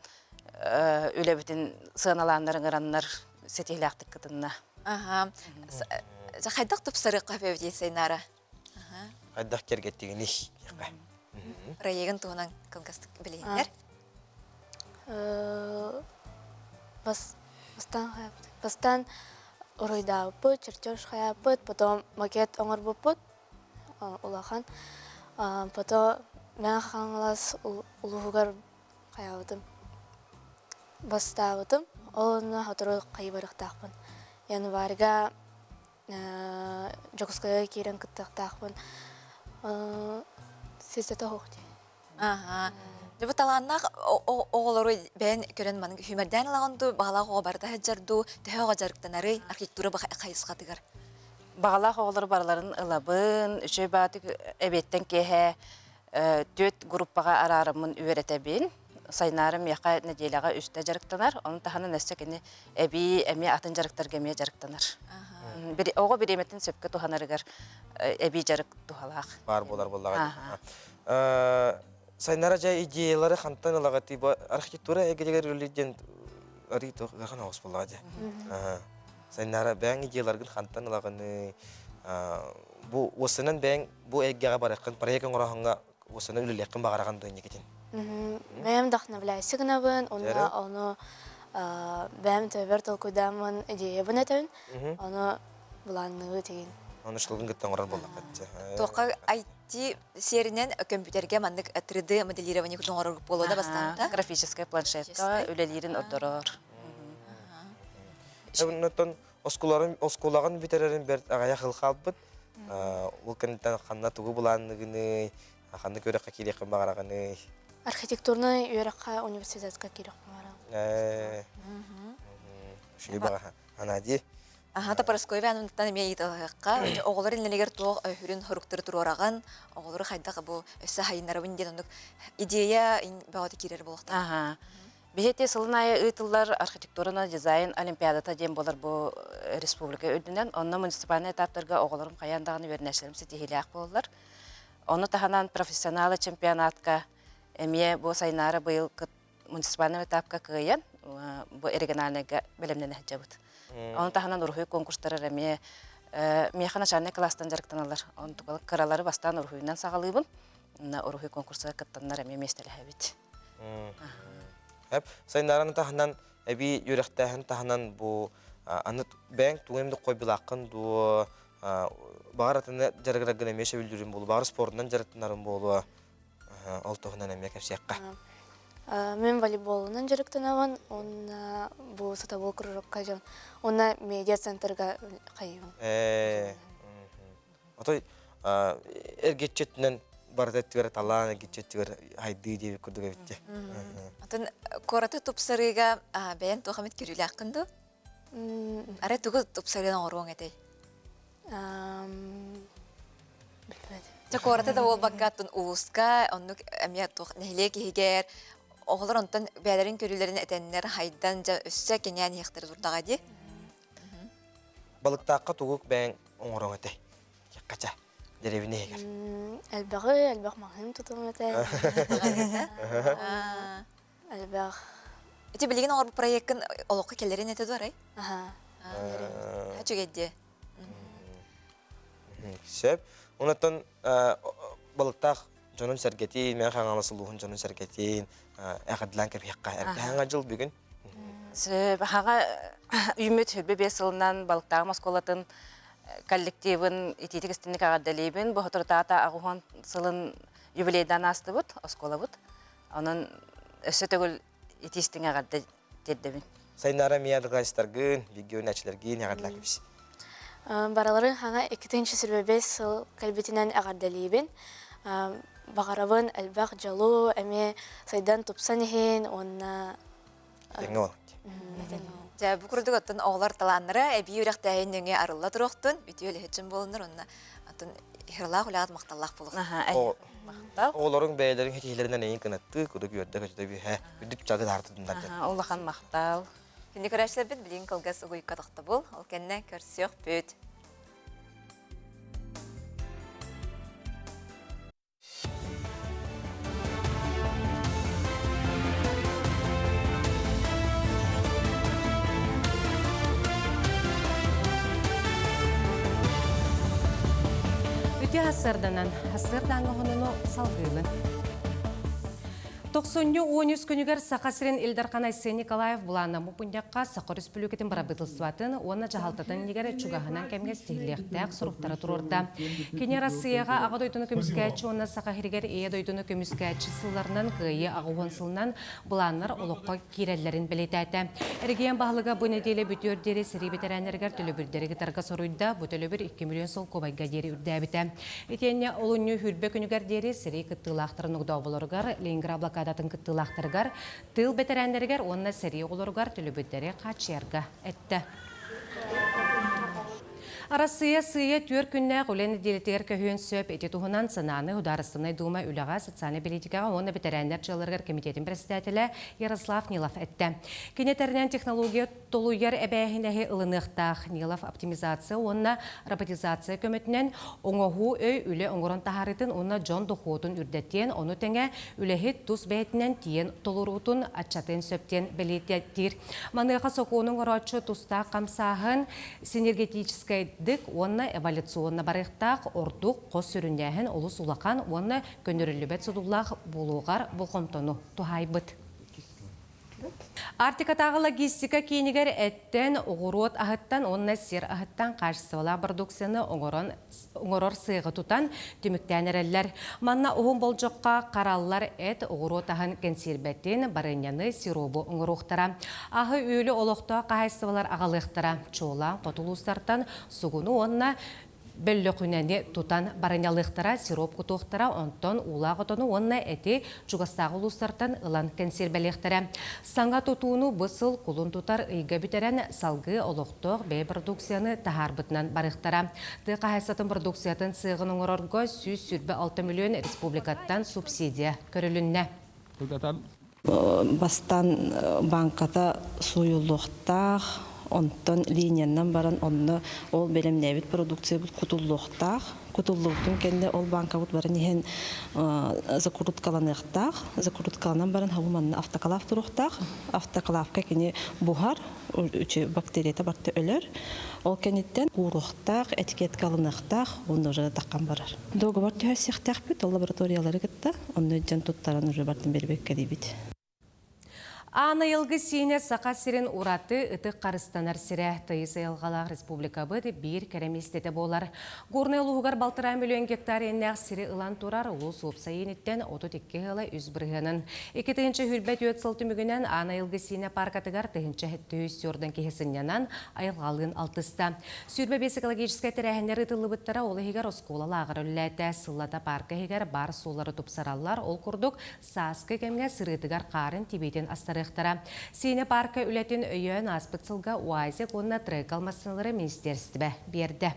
үлэбитин сыаналааннар ыҥыраннар ситиһилээхтик кытынна.
Аха. Хайдах тупсарыахха сөбүй Сайнаара?
Хайдах киэргэттигиний?
Проегын туһунан кылгастык билиһиннэр.
Бастаан Бастаан уруйдаабыппыт, чертеж хайааппыт, потом макет оҥорбуппут улахан. Потом Мэҥэ Хаҥалас улууһугар хайаабытым, бастаабытым. Ол онно сотору хайыы барыахтаахпын. Январьга Дьокуускайга киирэн кыттыахтаахпын. Ситэтэ суох дии.
Аха. Дьэ бу талааннаах оҕолору бэйэн көрөн маннык сүүмэрдээн ылаҕын дуу, баҕалаах оҕо барыта сылдьар дуу, төһө оҕо дьарыктанарый архитектура хайысхатыгар?
Баҕалаах оҕолору барыларын ылабын, үчүгэй баатык эбиэттэн киэһэ түөрт группаҕа араараммын үөрэтэбин. Сайнаара миэхэ нэдиэлэҕэ үстэ дьарыктанар, ону таһынан өссө кини эбии эмиэ атын дьарыктарга эмиэ дьарыктанар. Оҕо бириэмэтин сөпкө туһанарыгар эбии дьарык туһалаах.
Баар буолар буоллаҕа. Сайнара дьэ идеялары хантан ылаҕытый? Бу архитектура эйгэтигэр үлэлиир диэн арый туох ыарахан оҕус буоллаҕа дии. Сайнара бэйэҥ идеяларгын хантан ылаҕыный? Бу уоссанан бэйэҥ бу эйгэҕэ барыаххын, проект оҥороһуҥҥа уоссанан үлэлиэххин баҕараҕын дуо инникитин?
Бэйэм вдохновляйся гынабын, уонна ону бэйэм төбөбөр толкуйдааммын идеябын этэбин, ону былаанныыбыт игин.
Ону шылгын кытта оҥорор буоллаххыт.
Туохха IT сиэринэн көмпүүтэргэ маннык 3D моделирование курдук оҥорор буолуо да бастаан
Графическай планшетка үлэлиирин ордорор.
Оннотон оскуоларын оскуолаҕын бүтэрэрин бэрт аҕыйах ыл хаалбыт. Ол кэнниттэн ханна тугу былаанныгыный, ханна үөрэххэ киириэххин баҕараҕыный?
Архитектурнай үөрэххэ университетка киириэхпин баҕарабын.
Үчүгэй баҕаһа. Анади.
Аха, Парасковья Ивановнаттан эмиэ ыйыталаһыахха. Оҕолор иннилэригэр туох өһүрүн хоруктары туруораҕын, оҕолору хайдах бу өссө хайыннарабын диэн оннук идея бөҕөтө киирэр буолуохтаах.
Аха. Биһиги сылын аайы ыытыллар архитектураны дизайн олимпиадата диэн буолар бу республика үрдүнэн. Онно муниципальнай этаптарга оҕолорум хайаан даҕаны үөрэнээччилэрим ситиһиилээх буолаллар. Ону таһынан профессионалы чемпионатка эмиэ бу Сайнаара быйыл муниципальнай этапка кыайан бу региональнайга бэлэмнэнэ сылдьабыт. Ону таһынан уруһуй конкурстарар эмиэ миэхэ начальнай кылаастан дьарыктаналлар. Онтукалык кыралары бастаан уруһуйунан саҕалыыбын. Уруһуй конкурсугар кыттаннар эмиэ миэстэлэһэбит.
Эп сайыннараны таһынан эбии үөрэхтээһин таһынан бу аны бэйэҥ тугу эмит хойбулааххын дуо баҕар атыны дьарыгыраргын эмиэ сөбүлүүрүн буолуо баҕар спордунан дьарыктанарын буолуо ол туһунан эмиэ кэпсиэххэ.
Мен волейболунан дьарыктанабын уонна бу сатабыл кружокка дьон уонна медиа центрга хайыыбын.
Отой эргиччитинэн барыта өттүгэр талаан эргиччи өттүгэр хайдыы диэбит курдук эбит дии.
Атын куораты тупсарыыга бэйэн туох эмит көрүүлээххин дуу? Арай тугу тупсарыан оҥоруоҥ этэй? Дьэ куораты да буолбакка атын улууска оннук эмиэ туох нэһилиэк иһигэр оҕолор онтон бэйэлэрин көрүүлэрин этэннэр хайдан дьэ өссө кэҥээн иһиэхтэрэ турдаҕа дии.
Балыктаахха тугу бэйэҥ оҥороҥ этэй? Хача, дэриэбинэ иһигэр.
Элбэҕи, элбэх маҕаһыын тутуом этэ. Элбэх.
Ити билигин оҥорбут проеккын олоххо кэлэрин этэ дуо арай?
Аха.
Үчүгэй дии.
Сөп. Онтон балыктаах дьонун сэргэтиин, Мэҥэ Хаҥалас улууһун дьонун сэргэтиин, эҕэрдэлээн кэбиһиэххэ. Эрдэһэҥ дьыл бүгүн.
Хаҥа үүммүт 25 сылынан Балыктааҕым оскуолатын коллективын итиитик истинник эҕэрдэлиибин. Бу соторутаата аҕыс сылын юбилейдаан аастыбыт оскуолабыт. Онон өссө төгүл итии истиҥ эҕэрдэ тиэрдэбин.
Сайнаара эмиэ адыргайстаргын, бииргэ үүнээччилэргин эҕэрдэлээн кэбис.
Барыларын хаҥа 2025 сыл кэлбитинэн эҕэрдэлиибин. Баҕарабын элбэх дьолу, эмиэ сайдан тупсан иһин уонна
Тэҥҥэ ол.
Дьэ, бу курдук оттон оҕолор талааннара эбии үөрэхтээһин нөҥүө арылла туруохтун, үтүө үлэһит дьон буолуннар уонна атын Ыһырлаах үлэҕит махталлаах буолуох.
Махтал.
Оҕолоруҥ бэйэлэрин хитиһилэринэн эйин кынаттыы, кудук үөрдэ көтүтэ үһэ, үрдүк чагы таартыдыннар диэн.
Улахан махтал.
Күндү көрөөччүлэрбит билигин кылгас угуйка тохтобул, ол кэннэ көрсүөхпүт.
Үтүө сарсыарданан, сарсыардааҥҥы хонуну салгыыбын. Тохсунньу 13 күнүгэр Саха сирин Ил Дархан Айсен Николаев былааннаммыт мунньахха Саха Өрөспүүбүлүкэтин бырабыыталыстыбатын уонна дьаһалтатын иннигэр чугаһынан кэмҥэ ситиһиллиэхтээх соруктары туруорда. Кини Арассыыйаҕа Аҕа дойдуну көмүскээччи уонна Саха сиригэр Ийэ дойдуну көмүскээччи сылларынан Кыайыы 80 сылынан былааннар олоххо киирэллэрин бэлиэтээтэ. Эрэгийиэн баһылыга бу нэдиэлэ бүтүөр диэри сэрии бэтэрээннэригэр төлөбүрдэри кытарга соруйда. Бу төлөбүр 2 миллион солкуобайга диэри үрдээбитэ. Итиэннэ олунньу хүрбэ күнүгэр диэри сэрии кыттыылаахтарын огдооболоругар, Ленинград блокадатын кыттыылаахтарыгар, тыыл бэтэрээннэригэр уонна сэрии оҕолоругар төлөбүрдэри хааччыйарга эттэ. Арассыыйа сыыйа түөрт күннээх үлэ нэдиэлэтигэр көһүөн сөп. Ити туһунан санааны Судаарыстыбаннай Дуума үлэҕэ, социальнай бэлиитикэҕэ уонна бэтэрээннэр дьыалаларыгар кэмитиэтин председателэ Ярослав Нилов эттэ. Кини этэринэн, технология толуйар эбээһинэһи ылыныахтаах. Нилов оптимизация уонна роботизация көмөтүнэн оҥоһуу өй үлэ оҥорон таһаарыытын уонна дьон дохуотун үрдэтиэн, ону тэҥэ үлэһит тус бэйэтинэн тиийэн толоруутун аччатыан сөп диэн бэлиэтиир. Маныаха сокуону оҥорооччу тустаах хамсааһын синергетическайдык уонна эволюционно барыахтаах ордук хос сүрүннээһин олус улахан уонна көннөрүллүбэт содуллаах буолуоҕар болҕомтону туһаайбыт. Арктикатааҕы логистика киинигэр эттэн, оҕуруот аһыттан уонна сир аһыттан хаачыстыбалаах продукцияны оҥорон оҥорор сыаҕы тутан түмүктээн эрэллэр. Манна уһун болдьоххо хараллар эт, оҕуруот аһын кэнсиэрбэтин, барыанньаны, сиробу оҥоруохтара. Аһы-үөлү олохтоох хаһаайыстыбалар аҕалыахтара. Чуолаан хоту улуустартан сугуну уонна бөллөхүнэни тутан барынньалыахтара, сироп кутуохтара, онтон уулаах отону уонна эти чугастааҕы улуустартан ылан кэнсиэрбэлиэхтэрэ. Саҥа тутууну бу сыл кулун тутар ыйга бүтэрэн, салгыы олохтоох бэйэ продукцияны таһаарбытынан барыахтара. Тыа хаһаайыстыбатын продукциятын сыаҕын оҥорорго 126 миллион республикаттан субсидия көрүлүннэ.
Бастаан банката сууйуллуохтаах, онтон линиянан баран онно ол бэлэмнээбит продукциябыт кутуллуохтаах. Кутуллубутун кэннэ ол банкабыт баран иһэн закруткаланыахтаах. Закруткаланан баран хабы манна автоклав туруохтаах. Автоклавка кини буһар, бактерията барыта өлөр. Ол кэнниттэн кууруохтаах, этикетка алыныахтаах, уонна уже таххан барар. Договор түһэрсиэхтээхпит, ол лабораториялары кытта, онно дьон туттаран уже бартын бэрбэккэ диибит.
Аан айылгы сиинэ Саха сирин ураты ытык харыстанар сирэ. Тыйыс айылҕалаах республикабыт биир кэрэ миэстэтэ буолар. Горнай улууһугар балтараа миллион гектар иэннээх сири ылан турар улуус уопсай иэниттэн 32 ыла үс бырыһыанын. 2024 сыл түмүгүнэн Аан айылгы сиинэ паркатыгар 1704 киһи сынньанан, айылҕалыын алтыста. 25 экологическай тэрээһиннэр ыытыллыбыттара, ол иһигэр оскуола лааҕыра үлэлээтэ. Сыллата парка иһигэр баар суоллары тупсараллар, ол курдук сааскы кэмҥэ сырыытыгар хаарын тибиитин астарыахтара. Сиинэ парка үлэтин өйөөн ааспыт сылга УАЗик уонна Трекал массыыналары министиэристибэ биэрдэ.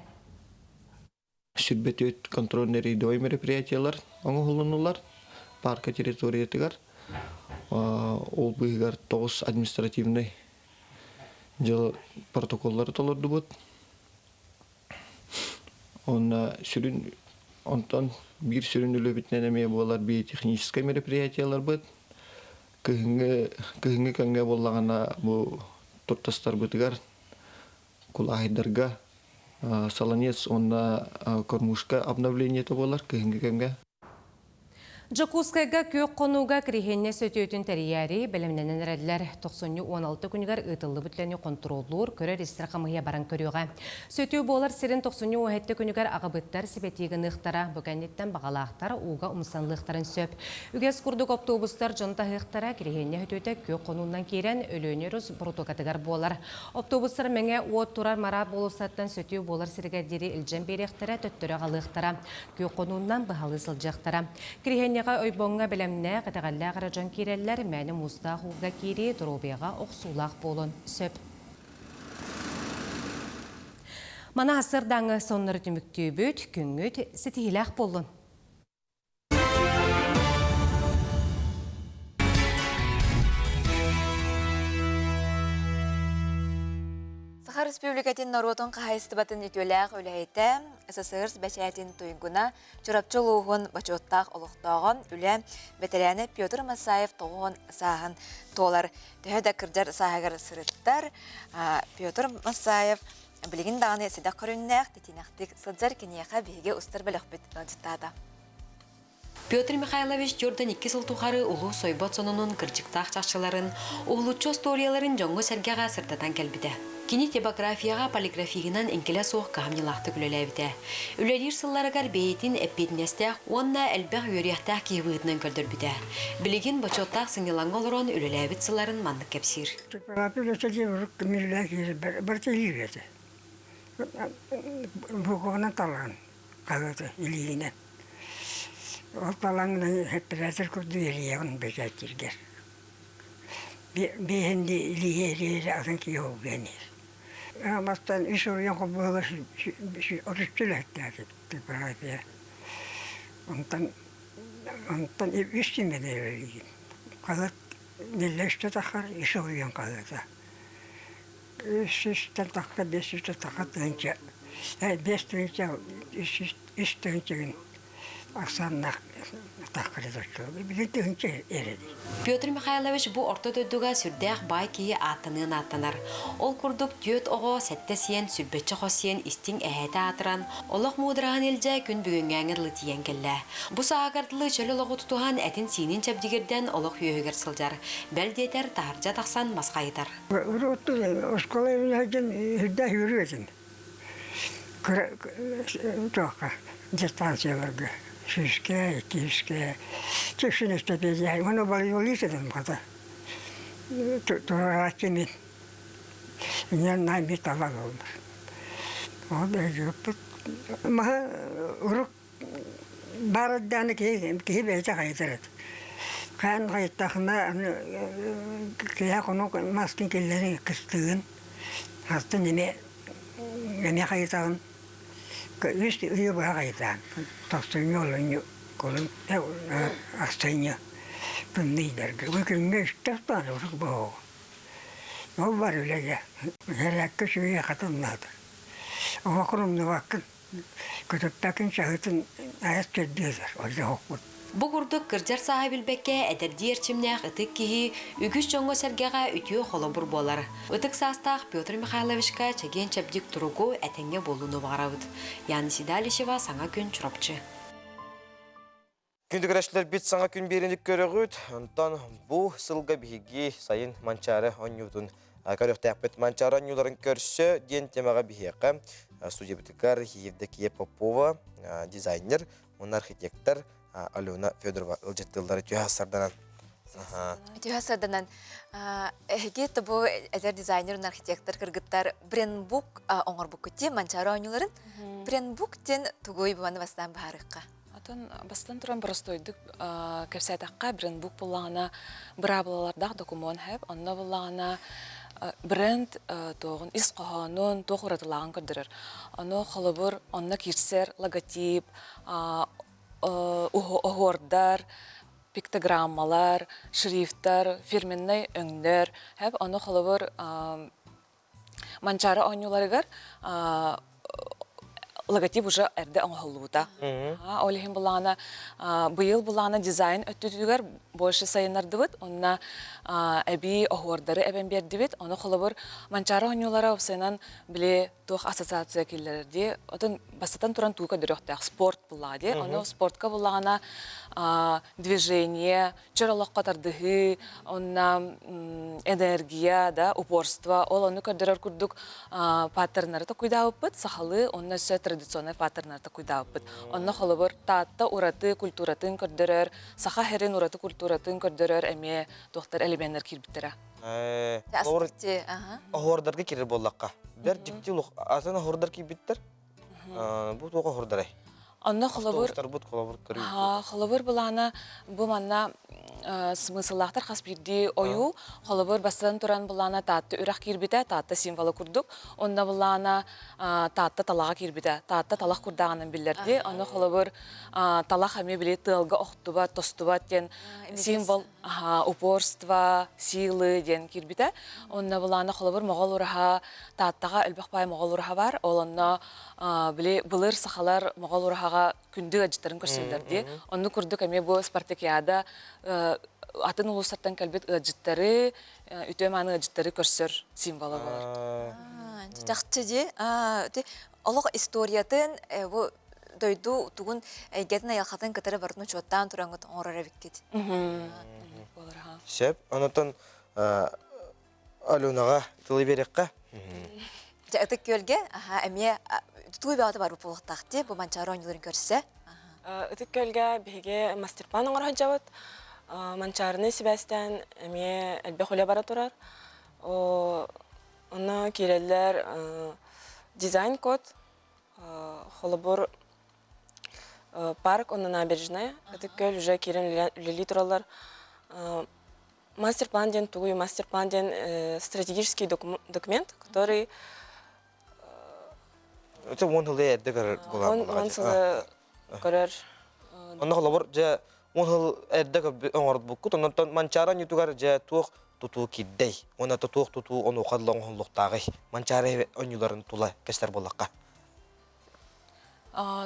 24 контрольно-рейдовай мероприятиелар оҥоһулуннулар парка территориятыгар. Ол быыһыгар 9 административнай дьыала протоколлары толордубут. Онно сүрүн онтон биир сүрүн үлэбитинэн эмиэ буолар биотехническай мероприятиеларбыт. Кыһыҥҥы кыһыҥҥы кэмҥэ буоллаҕына бу туртастарбытыгар кулааһайдарга солонец уонна кормушка обновлениета буолар кыһыҥҥы кэмҥэ.
Дьокуускайга күөх хонууга кириһиэнньэ сөтүөтүн тэрийээри бэлэмнэнэн эрэллэр. Тохсунньу 16 күнүгэр ыытыллыбыт үлэни хонтуруоллуур, көрөр-истэр хамыыһыйа баран көрүөҕэ. Сөтүө буолар сирин тохсунньу 17 күнүгэр аҕабыттар сибэтии гыныахтара. Бу кэнниттэн баҕалаахтар ууга умсанлыахтарын сөп. Үгэс курдук оптуобустар дьон таһыахтара, кириһиэнньэ сөтүөтэ күөх хонуунан киирэн Өлүөнэ өрүс боротуокатыгар буолар. Оптуобустар Мэҥэ уот турар Марат болуоссаттан сөтүө буолар сиригэр диэри илдьэн биэриэхтэрэ, төттөрү аҕалыахтара. Күөх хонуунан быһалыы сылдьыахтара. Кириһиэнньэҕэ ойбоҥҥо бэлэмнээх, итэҕэллээх эрэ дьон киирэллэр, мээнэ муустаах ууга киирии доруобуйаҕа охсуулаах буолуон сөп. Мана сырдаҥы соннору түмүктүүбүт, күҥҥүт ситиһиилээх буоллун!
Саха Республикатын норуотун хаһайыстыбатын үтүөлээх үлэһитэ, СССР бэчээтин туйгуна, Чурапчы улууһун бочуоттаах олохтооҕо, үлэ бэтэрээнэ Петр Масаев тоҕуһун сааһын туолар. Төһө да кырдьар сааһыгар сырыттар, Петр Масаев билигин даҕаны сэдэх көрүҥнээх, тэтиэнэхтик сылдьар киниэхэ биһиги устар бөлөхпүт ыалдьыттаата.
Петр Михайлович Дьордон икки сыл тухары улуу сойбот сонунун кырдьыктаах чахчыларын, уһулуччу остуоруйаларын дьоҥҥо-сэргэҕэ сырдатан кэлбитэ. Кини типографияҕа полиграфигынан эҥкилэ суох кыһамньылаахтык үлэлээбитэ. Үлэлиир сылларыгар бэйэтин эппиэтинэстээх уонна элбэх үөрүйэхтээх киһи быһыытынан көрдөрбүтэ. Билигин бочуоттаах сынньалаҥҥа олорон үлэлээбит сылларын маннык кэпсиир.
Типография үлэтэ диэн урут мирлээх киһи барыта илии үлэтэ. Буукубанан талаҕын хаһыаты илиигинэн. Ол талаҥҥынан эппэрээсэр курдук эрийэҕин бэчээттииргэр. Биэһин илииһэ илииһэ атын киһи холбуйан иһэр. Мастан үс уруйан холбоһуга отучча үлэһиттээх типография. Онтон онтон үс симэнэ үлэлиигин. Хаһыат нэллэ үстэ таххар үс уруйан хаһыата. Үс сүүстэн тахха 500 тахха тыһыынча 5 тыһыынча үс тыһыынча ахсааннаах таххары билин тыһыынча эрэди.
Петр Михайлович бу орто дойдуга сүрдээх баай киһи ааттаныан ааттанар. Ол курдук түөрт оҕо, сэттэ сиэн, сүрбэччэ хос сиэн истиҥ эһээтэ аатыран, олох муудараһын илдьэ күн бүгүҥҥээҥи дылы тиийэн кэллэ. Бу сааһыгар дылы чөл олоҕу тутуһан, этин-сиинин чэбдигирдэн олох үөһүгэр сылдьар. Бэл диэтэр, таһырдьа тахсан мас хайытар.
Урут оскуола үлэһитин үрдээх үөрүү этим. Кыра туохха дистанцияларга сүүскэ, иккискэ чүксүн эстопедия уонна балыйолыы сытым хата. Турарааччы мин. Инньэн наай ми талан олбар. Ол өйдүүппүт. Маһы урук Баар эрдэҕинэ киһи, киһи бэйэтэ хайытар этэ. Хаан хайыттахына аны киһи хонук маскын киллэрин кыстыгын, хастын эмиэ эмиэ хайытаҕын. Үс ыйы быһа хайытаан. Тохсунньу, олунньу, кулун, ахсынньы тымныйдарга. Бу күҥҥэ үстэ астаан урут буһуоҕу. Ол бар үлэгэ. Сэрээккэ үчүгэй хатаннаата. Оһохун умнубаккын. Көтөппөкүн чаһытын айас төрдүөдэр ойдоһокпут.
Бу курдук кырдьар сааһы билбэккэ эдэрдии эрчимнээх ытык киһи үгүс дьоҥҥо-сэргэҕэ үтүө холобур буолар. Ытык саастаах Петр Михайловичка чэгиэн-чэбдик туругу, этэҥҥэ буолууну баҕарабыт. Яна Седалищева, Саҥа күн, Чурапчы.
Күндү көрөөччүлэрбит саҥа күн биэриини көрөҕүт. Онтон бу сылга биһиги сайын Манчаары оонньуутун көрүөхтээхпит. Манчаары оонньууларын көрсө диэн темаҕа биһиэхэ студиябытыгар Евдокия Попова, дизайнер уонна архитектор Алена Федорова ыалдьыттыыллары түһэ сарданан.
Түһэ сарданан. Эһиги тобу эдэр дизайнер уонна архитектор кыргыттар брендбук оҥорбуккут дии Манчаары оонньууларын. Брендбук диэн тугуй бу маны бастаан быһаарыахха.
Атын бастан туран боростуойдук кэпсээтэххэ брендбук буллаҕына быраабылалардаах докумуон хэп онно буллаҕына бренд туоҕун ис хоһоонун туох уратылааҕын көрдөрөр. Ону холобур онно киирсэр логотип, оһуордар, пиктограммалар, шрифтар, фирменнай өҥнөр хэп ону холобур Манчаары оонньууларыгар логотип уже эрдэ оҥоһуллубута. Ол иһин былаана быйыл былаана дизайн өттүтүгэр больше сайыннардыбыт. Онно эбии оһуордары эбэн биэрдибит. Ону холобур Манчаары оонньуулара уопсайынан били туох ассоциация киллэрэр дии. Отон бастатан туран туу көрдөрүөхтээх спорт буллаҕа дии. Ону спортка буллаҕына движение, чөл олоххо тардыһыы, онно энергия, да, упорство, ол ону көрдөрөр курдук паттернары токуйдаабыппыт, сахалыы онно өссө традиционнай паттернары токуйдаабыппыт. Онно холобур Таатта ураты культуратын көрдөрөр, саха сирин ураты культуратын көрдөрөр эмиэ туохтар элеменнэр киирбиттэрэ.
Оһуордарга киирэр буоллахха. Бэр дьикти атын оһуордар киирбиттэр. Бу туох оһуордарай?
Онно холобур
холобур
холобур былаана бу манна. Смысллаахтар хас биирдии ойуу. Холобур, бастатан туран былаана Таатта үрэх киирбитэ, Таатта символа курдук. Онно былаана Таатта талаҕа киирбитэ. Таатта талах курдааҕынан биллэрди. Ону холобур, талах эмиэ били тыалга охтубат, тостубат диэн символ упорство, силы диэн киирбитэ. Онно былаана холобур Моҕол ураһа Тааттаҕа элбэх баай Моҕол ураһа бар. Ол онно били былыр сахалар Моҕол ураһаҕа күндү ыалдьыттарын көрсөллөр дии. Оннук курдук эмиэ бу спартакиада атын улуустартан кэлбит ыалдьыттары, үтүө-мааны ыалдьыттары көрсөр символа буолар.
Чахчы дии. Олох историятын бу дойду тугун эйгэтин айылҕатын кытары барытын учуоттаан тураҥҥыт оҥорор эбиккит.
Сөп. Онотон Аленаҕа тылы биэриэххэ.
Дьэ, Ытык Күөлгэ эмиэ тутуу бөҕөтө барбыт буолуохтаах дии, бу Манчаары оонньууларын көрсө.
Ытык Күөлгэ биһиги мастер-план оҥоро сылдьабыт. Манчаарыны сибээстээн эмиэ элбэх үлэ бара турар. Онно киирэллэр дизайн-код, холобур, парк уонна набережная. Ытык Күөл уже киирэн үлэлии тураллар. Мастер-план диэн тугуй? Мастер-план диэн стратегический документ, который
Это он сылы эрдэ көрөр
Он сылы көрөр.
Онно холобур дьэ он сыл эрдэ оҥорбуккут, онтон Манчаары оонньуутугар дьэ туох тутуу кирдэй, уонна туох тутуу онуоха оҥоһуллуохтааҕый? Манчаары оонньууларын тула кэстэр буоллахха.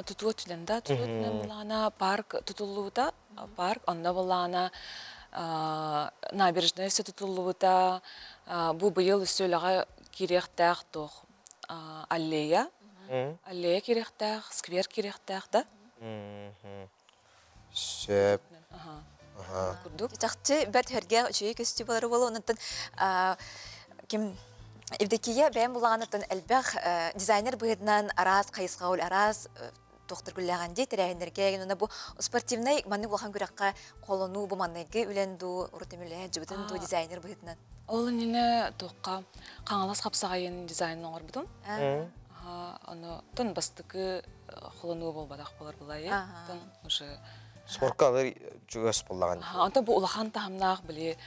Тутуу өттүнэн да, тутуу өттүнэн былаана парк тутуллубута, парк онно былаана набережная өссө тутуллубута, бу быйыл өссө үлэҕэ киириэхтээх туох аллея, аллея киириэхтээх, сквер киириэхтээх да.
Сөп.
Курдук.
Чахчы бэрт хөргөх үчүгэй көстүү болар буолу онуттан ким Евдокия бэйэм булаҕаныттан элбэх дизайнер быһыытынан араас хайысхаҕа араас туохтар күллээҕин дии тэрээһиннэргэ уонна бу спортивнай маннык улахан күрэххэ холонуу бу манныгы үлэн дуу урут эмилэһэ дьыбытын дуу дизайнер быһыытынан.
Ол иннинэ туохха Хаҥалас хапсаҕайын дизайнын оҥорбутум. Ону тон бастакы холонуу буолбатах буолар былайы. Тон уже
Спортка алыр чугас буоллаҕын.
Онто бу улахан таһымнаах били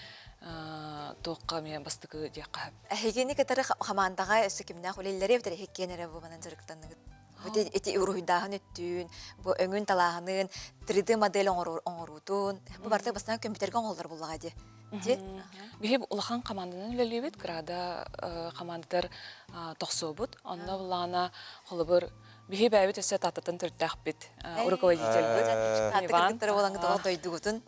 туохха эмиэ бастакы диэххэ.
Эһигини кытары хамаандаҕа өссө кимнээх үлэллэри эбэтэр эһиккиэн эрэ бу манан дьарыктанныгыт? Бу ити уруһуйдааһын өттүүн, бу өҥүн талааһынын, 3D модель оҥоруутун, бу барыта бастаан компьютерга оҥоһуллар буоллаҕа дии.
Биһи улахан команданан үлэлиибит, Града командатар тохсуобут. Онно буллаҕына холобур биһи бэйэбит өссө Тааттаттан төрүттээхпит руководительбыт
Иван. Буолаҥҥыт дойдугутун.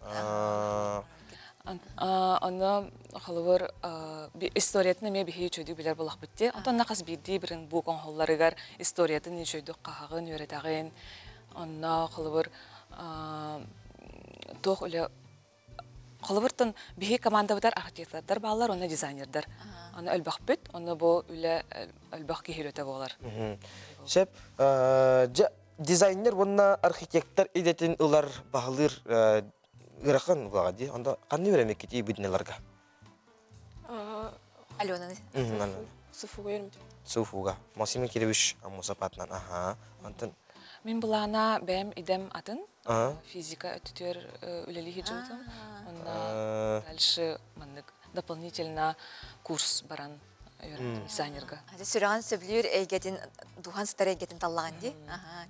Онно холобур историятын эмиэ биһи үчүгэйдик билэр буоллахпыт дии. Онтон хас биирдии бирин бук оҥоһулларыгар историятын үчүгэйдик хаһаҕын, үөрэтэҕин. Онно холобур туох үлэ Холобуртан биһи командабытар архитектордар бааллар, онно дизайнердар. Аны өлбөхпүт, онно бу үлэ өлбөх киһи үлэтэ буолар.
Сөп. Дьэ, дизайнер уонна архитектор идэтин ылар, баһылыыр ыарахан улаҕа дии. Онда ханна үөрэммиккит ийбитинэларга?
Алена.
Суфуга үөрэммитим.
Суфуга. Максим Кирович Амусапатынан. Аха. Антон.
Мин былаана бэйэм идэм атын. Физика өттүтүгэр үлэлии сылдьыбытым. Онно дальше маннык дополнительно курс баран үөрэммитим дизайнерга.
Сүрэҕин сөбүлүүр эйгэтин, дууһан сытар эйгэтин таллаҕын дии.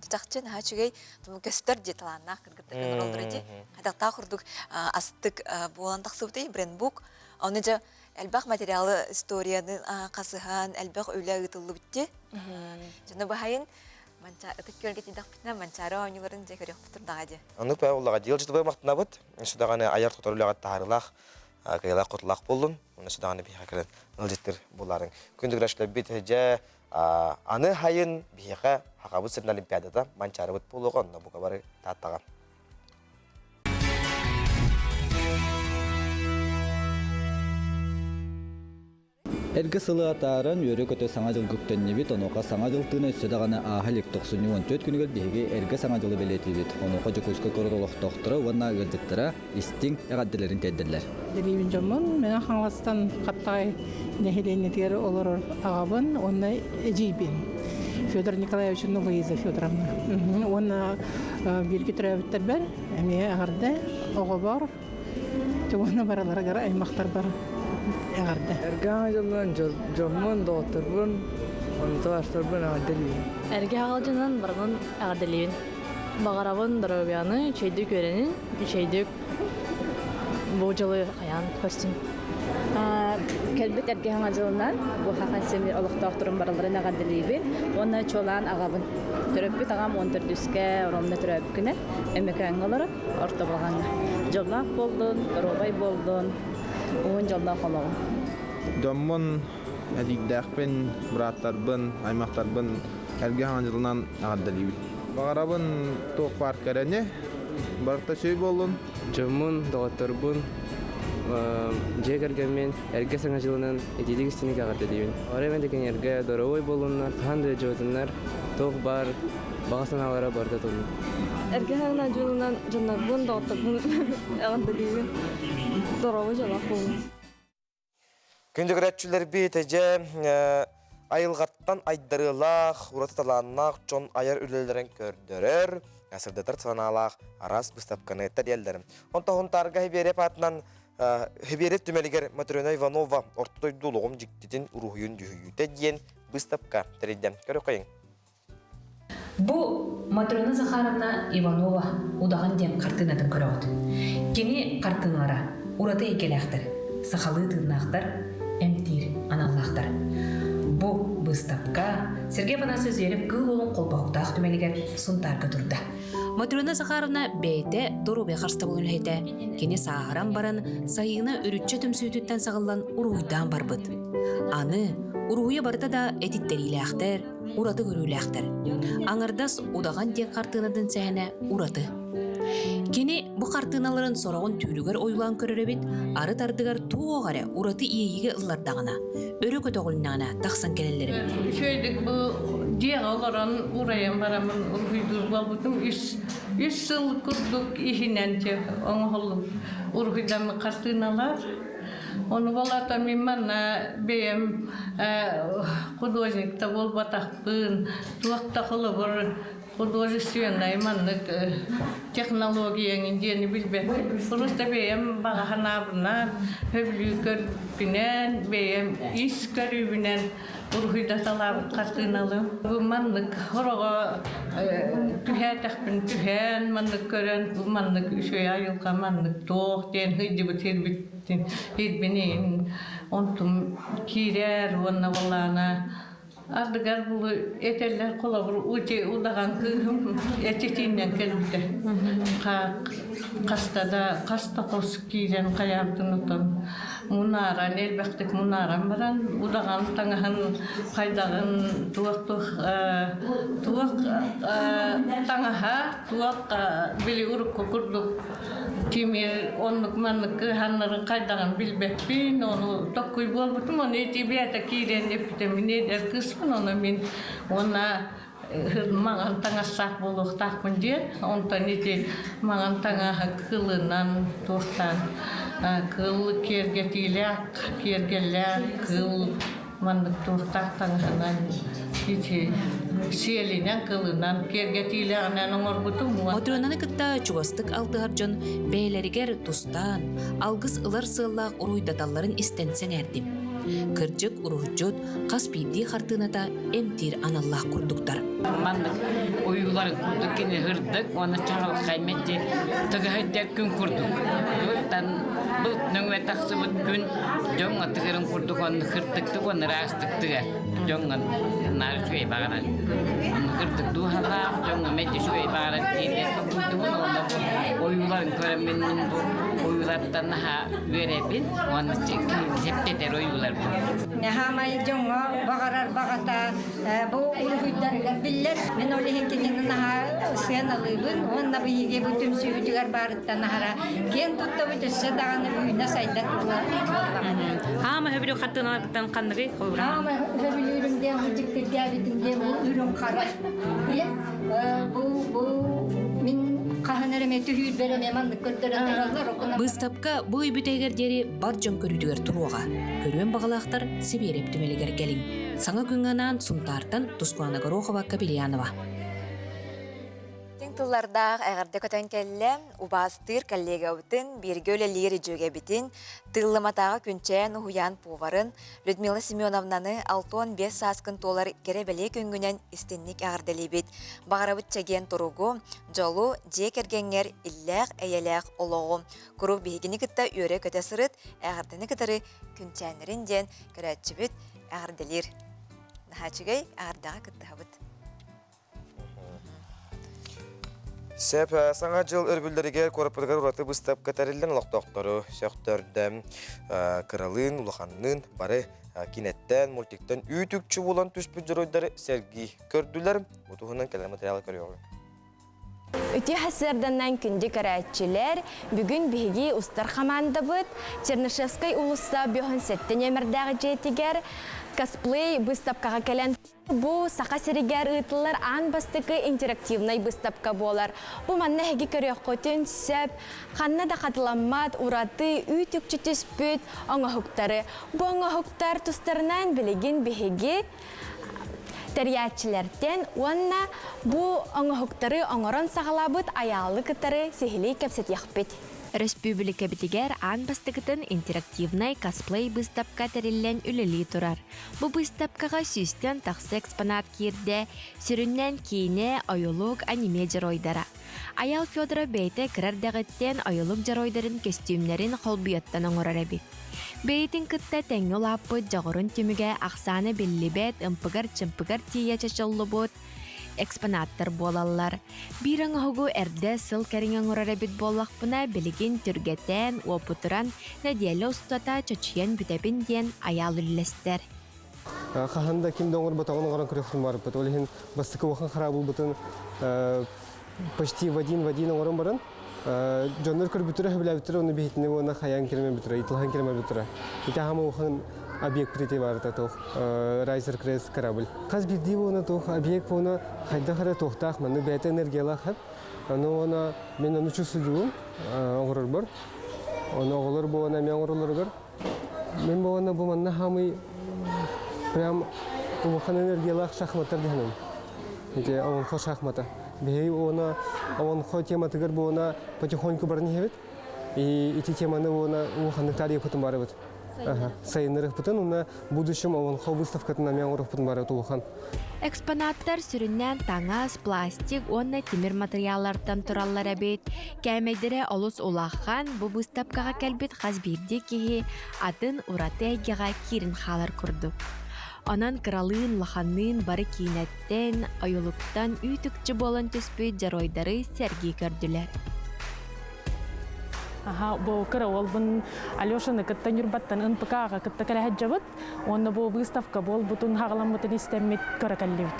Чахчы наһаа үчүгэй көстөр дии талааннаах кыргыттар олороллоро дии. Хайдахтаах курдук астык буолан тахсыбытый брендбук. Оны дьэ элбэх материалы историяны хасыһан элбэх үлэ ыытыллыбыт дии. Дьону баһайын Манча ытык күөлгэ тиийдэхпитинэ Манчаары оонньууларын дьэ көрүөхпүт турдаҕа дии.
Оннук бээ уллаҕа дьыл дьытыбай махтанабыт. Өссө даҕаны айар тутар үлэҕэ таһаарыылаах, кыайыылаах хотулаах буоллун. Уонна өссө даҕаны биһиэхэ кэлэн ыалдьыттыр буолаарыҥ. Күндү көрөөччүлэрбит дьэ аны хайын биһиэхэ Хахабыт сирин олимпиадата Манчаарыбыт буолуоҕа онно бука бары Тааттаҕа.
Эргэ сылы атааран, үөрэ-көтө Саҥа дьылга үктэннибит, онуоха Саҥа дьыл тыына өссө даҕаны ааһа илик тохсунньу 14 күнүгэр биһиги Эргэ Саҥа дьылы бэлиэтиибит. Онуоха Дьокуускай куорат олохтоохторо уонна ыалдьыттара истиҥ эҕэрдэлэрин тиэрдэллэр.
Дэбиибин дьоммун, Мэҥэ Хаҥаластан Хаптаҕай нэһилиэнньэтигэр олорор аҕабын уонна эдьиийбин Федор Николаевич Луиза Федоровна. Уонна бииргэ төрөөбүттэрбэр эмиэ эҕэрдэ оҕобор. Чугуна бараларыгар аймахтарбар эҕэрдэ.
Эргэ Саҥа дьылынан дьоммун, доҕотторбун, онтулаастарбын эҕэрдэлиибин.
Эргэ Саҥа дьылынан барыбын эҕэрдэлиибин. Баҕарабын доруобуйаны, үчүгэйдик үөрэнин, үчүгэйдик бу дьылы хайаан көрсүн.
Кэлбит эргэ Саҥа дьылынан бу Хахан сирин олохтоохторун барыларын эҕэрдэлиибин уонна чуолаан аҕабын. Төрөппүт аҕам уон төрдүскэ оромно төрөөбүт күнэ Өймөкөөҥҥө олорор, Орто Балаҕаҥҥа. Дьоллоох буоллун, доруобай буоллун, уһун дьоллоох олоҕун.
Дьоммун, эдьиийдээхпин, бырааттарбын, аймахтарбын эргэ Саҥа дьылынан эҕэрдэлиибин. Баҕарабын туох баар кэрэни, барыта үчүгэй буоллун.
Дьоммун, доҕотторбун, дьиэ кэргэммин эргэ Саҥа дьылынан итиитик истиҥник эҕэрдэлиибин. Ора эмэ да кинилэргэ доруобай буоллуннар, хаһан да дьуотуннар, туох баар баҕа санаалара барыта толлун.
Эргэ Саҥа дьылынан дьоннорбун, доҕотторбун эҕэрдэлиибин. Доруобай дьоллоох буолун.
Күндү көрөөччүлэрбит, дьэ, айылҕаттан айдарыылаах, ураты талааннаах дьон айар үлэлэрин көрдөрөр, сырдатар санаалаах араас быыстапканы тэрийэллэр. Онтон Һунтаарга Хибиэрэп аатынан Хибиэрэп түмэлигэр Матрена Иванова Орто дойду олоҕум дьиктитин уруһуйун дьүһүйүүтэ диэн быыстапка тэрийдэ. Көрүөххэйиҥ.
Бу Матрена Захаровна Иванова Удаҕан диэн хартыынатын көрөҕүт. Кини хартыыналара ураты эйгэлээхтэр, сахалыы тыыннаахтар, эмтиир аналлаахтар. Бу быыстапка Сергей Афанасьевич Зверев Кыыл Уолун холбоһуктаах түмэлигэр Сунтаарга турда. Матрена Захаровна бэйэтэ доруобуйа харыстабылын үлэһитэ. Кини сааһыран баран сайыына үрүччэ түмсүүтүттэн саҕыллан уруһуйдаан барбыт. Аны уруһуйа барыта да этиттэриилээхтэр, ураты көрүүлээхтэр. Аҥардас удаҕан диэн хартыынатын сэһэнэ ураты. Кини бу хартыыналарын сороҕун түүлүгэр ойуулаан көрөр эбит, арыт ардыгар туох эрэ ураты иэйиигэ ыллардаҕына, өрө көтөҕүлүннэҕинэ тахсан кэлэллэр эбит.
Үчүгэйдик бу дьиэҕэ олорон урайан бараммын уруһуйдуур буолбутум. Үс, үс сыл курдук иһинэн оҥоһуллубут уруһуйдаммыт хартыыналар. Ону болата мин манна бэйэм художник да буолбатахпын, туох да холобур художественнай маннык технологияҥын диэни билбэппин. Просто бэйэм баҕа санаабынан, сөбүлүү көрбүнэн, бэйэм ис көрүүбүнэн уруһуйдаталаабыт хартыыналым. Бу маннык хороҕо түһээтэхпин түһээн маннык көрөн бу маннык үчүгэй айылҕа маннык туох диэн сылдьыбыт сирбиттин сирбинин онтум киирэр уонна буоллаҕына ардыгар булу этэллэр холобур ути удаҕан кыыһым этитииннэн кэлбитэ хаста да хаста хос киирэн хайаабытын отон мунааран элбэхтик мунааран баран удаҕан таҥаһын хайдаҕын туох туох туох таҥаһа туох били урукку курдук тимир оннук маннык кыһаннарын хайдаҕын билбэппин ону токкуй буолбутум ону ити бэйэтэ киирэн эппитэ мин эдэр кыыспын ону мин уонна маҥан таҥастаах буолуохтаахпын диэн онтон ити маҥан таҥаһы кылынан туохтаан кыл киэргэтиилээх киэргэллээх кыл маннык туохтаах таҥаһынан ити сиэлинэн кылынан киэргэтиилээҕинэн оҥорбутум
Матренаны кытта чугастык алтыһар дьон бэйэлэригэр тустаан алгыс ылар сыаллаах уруйдаталларын истэн сэҥээрдим. Кырдьык уруһуччут хас биирдии хартыыната эмтиир аналлаах курдуктар.
Маннык уйууларын курдук кини ырдык уонна чаҕылхай мэлдьи тыгаһыйдар күн курдук. Былыттан былыт нөҥүө тахсыбыт күн дьоҥҥо тыгарын курдук онно кырдыктык уонна ыраастык тыгар. Дьоҥҥо наар үчүгэй баҕарар. Онно кырдык дууһалаах, дьоҥҥо мэлдьи үчүгэй баҕарар диэн толкуйдубун уонна бу ойууларын көрөммүн мин бу ойуулартан наһаа үөрэбин уонна септетер ойуулар бу.
Хаамай дьоҥҥо баҕарар баҕата бу уруһуйдарыгар биллэр. Мин ол иһин кинини наһаа сыаналыыбын уонна биһиги бу түмсүүбүтүгэр баарыттан аһара киэн туттабыт өссө даҕаны үүнэ-сайда туруо буоллаҕына.
Хаама хөбүлүү хартыыналаргыттан ханныгый?
Хаама хөбүлүүрүм диэн бу дьиктиргээбитим диэн бу үрүҥ хара. Бу бу мин хаһан эрэ эмэ түһүүрбэр эмэ маннык көрдөрөн тураллар.
Быыстапка бу ый бүтэһигэр диэри бар дьон көрүүтүгэр туруоҕа. Көрүөн баҕалаахтар Сибиэрэп түмэлигэр кэлиҥ. Саҥа күҥҥэ анаан Сунтаартан Тускуана Горохова Капельянова.
Истиҥ тыллардаах эҕэрдэ көтөн кэллэ, убаастыыр коллегабытын, бииргэ үлэлиир дьүөгэбитин, Тыыллыматааҕы Күнчээн уһуйаан поварын Людмила Семеновнаны 65 сааскын туолар кэрэ-бэлиэ күҥҥүнэн истинник эҕэрдэлиибит. Баҕарабыт чэгиэн туругу, дьолу, дьиэ кэргэҥҥэр иллээх-эйэлээх олоҕу. Куруук биһигини кытта үөрэ-көтө сырыт, эҕэрдэни кытары күнчээннэрин диэн көрөөччүбүт эҕэрдэлиир. Наһаа үчүгэй, эҕэрдэҕэ кыттыһабыт.
Сөп, Саҥа дьыл өрөбүллэригэр куораппытыгар ураты быыстапка тэриллэн олохтоохтору сөхтөрдө. Кыралыын, улаханныын бары кинэттэн, мультиктан үүт-үкчү буолан түспүт дьоруойдары сэргии көрдүлэр. Бу туһунан кэлэр материалы көрүөҕүҥ.
Үтүө сарсыарданан күндү көрөөччүлэр, бүгүн биһиги устар хамаандабыт Чернышевскай уулусса 57 нүөмэрдээх дьиэтигэр косплей быыстапкаҕа кэлэн Бу Саха сиригэр ыытыллар аан бастакы интерактивнай быыстапка буолар. Бу манна эһиги көрүөххүтүн сөп, ханна да хатыламмат ураты үүт-үкчү түспүт оҥоһуктары. Бу оҥоһуктар тустарынан билигин биһиги тэрийээччилэртэн уонна бу оҥоһуктары оҥорон саҕалаабыт Айаалы кытары сиһилии кэпсэтиэхпит.
Өрөспүүбүлүкэбитигэр аан бастакытын интерактивнай косплей быыстапка тэриллэн үлэлии турар. Бу быыстапкаҕа сүүстэн тахса экспонат киирдэ, сүрүннээн киинэ, ойулук, аниме дьоруойдара. Айал Федоров бэйэтэ кыра эрдэҕиттэн ойулук дьоруойдарын көстүүмнэрин холбуйаттан оҥорор эбит. Бэйэтин кытта тэҥҥэ улааппыт дьоҕурун түмүгэ ахсаана биллибэт ымпыгар-чымпыгар тиийэ чочуллубут экспонаттар буолаллар. Биир оҥоһугу эрдэ сыл кэриҥэ оҥорор эбит буоллахпына, билигин түргэтээн, уопутуран, нэдиэлэ устата чочуйан бүтэбин диэн айаал үллэстэр.
Хаһан да ким да оҥорботоҕун оҥорон көрүөхпүн барбыт. Ол иһин бастакы улахан хараабылбытын почти в один в один оҥорон баран, дьоннор көрбүттэрэ, сөбүлээбиттэрэ, ону биһитини уонна хайаан киримэ бүтэрэ, итилахан киримэ бүтэрэ. Ити хаама улахан объект ити барыта туох Райзер Крест корабль. Хас биирдии уона туох объект уона хайдах эрэ туохтаах манны бэйэтэ энергиялаах хэп. Аны уона мен ону чувствуйдугум оҥорорбор. Ону оҕолор бу уона эмиэ оҥороллоругар. Мен бу уона бу манна хаамый прям улахан энергиялаах шахматтар диһэним. Ити олонхо шахмата. Биһиги уона олонхо тематыгар бу уона потихоньку баран иһэбит. И ити теманы уона улаханнык таарыйыппытын барыбыт. Сайыннарыахпытын уонна будущем олонхо выставкатын эмиэ оҥоруохпутун бары улахан.
Экспонаттар сүрүннээн таҥас, пластик уонна тимир матырыйааллартан тураллар эбит. Кээмэйдэрэ олус улахан, бу быыстапкаҕа кэлбит хас биирдии киһи атын ураты эйгэҕэ киирэн хаалар курдук. Онон кыралыын, улаханныын бары киинэттэн, ойулуктан үүт-үкчү буолан түспүт дьоруойдары сэргии көрдүлэр.
Аха, бу кыра уолбун Алешаны кытта Ньурбаттан НПК-ҕа кытта кэлэ сылдьабыт. Уонна бу выставка буолбутун, хаҕаламмытын истэммит көрө кэллибит.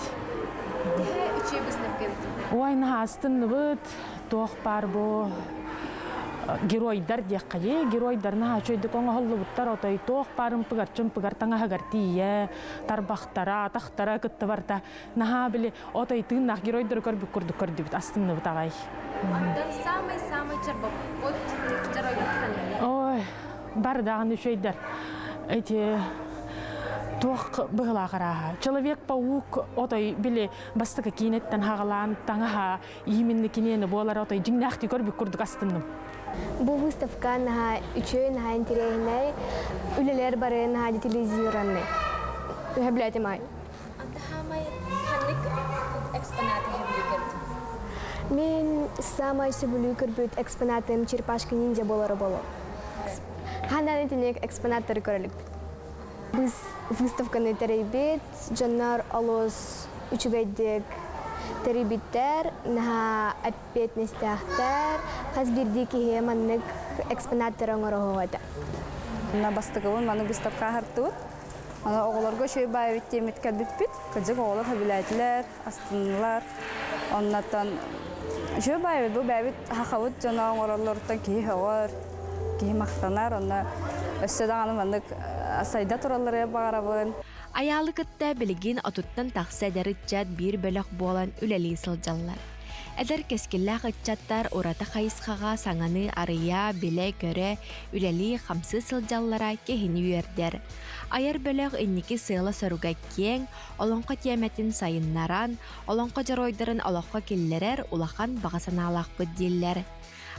Төһө үчүгэй выставка эбит?
Ой, наһаа астынныбыт. Туох баар бу геройдар диэххэ дии. Геройдар наһаа үчүгэйдик оҥоһуллубуттар. Отой туох баар ымпыгар-чымпыгар таҥаһыгар тиийэ, тарбахтара, атахтара кытта барыта Наһаа били отой тыыннаах геройдары көрбүт курдук көрдүбүт, астынныбыт аҕай.
Онтон самый-самый чорбоппут дьоруойбут ханныгый?
Ой, бар даҕаны үчүгэйдэр. Эти туох быһылаах арааһа. Человек-паук отой били бастакы киинэттэн хаҕалаан таҥаһа именно киниэни буолар отой дьиҥнээхтии көрбүт курдук астынным.
Бу выставка наһаа үчүгэй, наһаа интэриэһинэй, үлэлэр бары наһаа детализированный. Сөбүлээтим аай.
Антахаамай ханнык экспонаты сөбүлүү көрдүҥ?
Мин саамай сөбүлүү көрбүт экспонатым черепашка ниндзя буолара боло. Ханан итинник экспонаттары көрөлүкпүт. Выставканы тэрийбит, дьоннор олус үчүгэйдик тэрийбиттэр, наһаа эппиэтинэстээхтэр, хас биирдии киһи маннык экспонаттары оҥороһуо этэ.
Бастакыбын маны выставка аһартыбыт. Аны оҕолорго үчүгэй баайбыт диэммит кэлбиппит. Кырдьык оҕолор сөбүлээтилэр, астыннылар. Оннуттан үчүгэй баайбыт бу бэйэбит сахабыт дьоно оҥороллоруттан киһи сөҕөр, киһи махтанар. Онно өссө даҕаны маннык сайда туралларыгар баҕарабын.
Айаалы кытта билигин отуттан тахса эдэр ыччат биир бөлөх буолан үлэлии сылдьаллар. Эдэр кэскиллээх ыччаттар ураты хайысхаҕа саҥаны арыйа, билэ-көрө, үлэлии-хамсыы сылдьаллара киһини үөрдэр. Айар бөлөх инники сыала-соруга киэҥ, олоҥхо тиэмэтин сайыннаран, олоҥхо дьоруойдарын олоххо киллэрэр улахан баҕа санаалаахпыт дииллэр.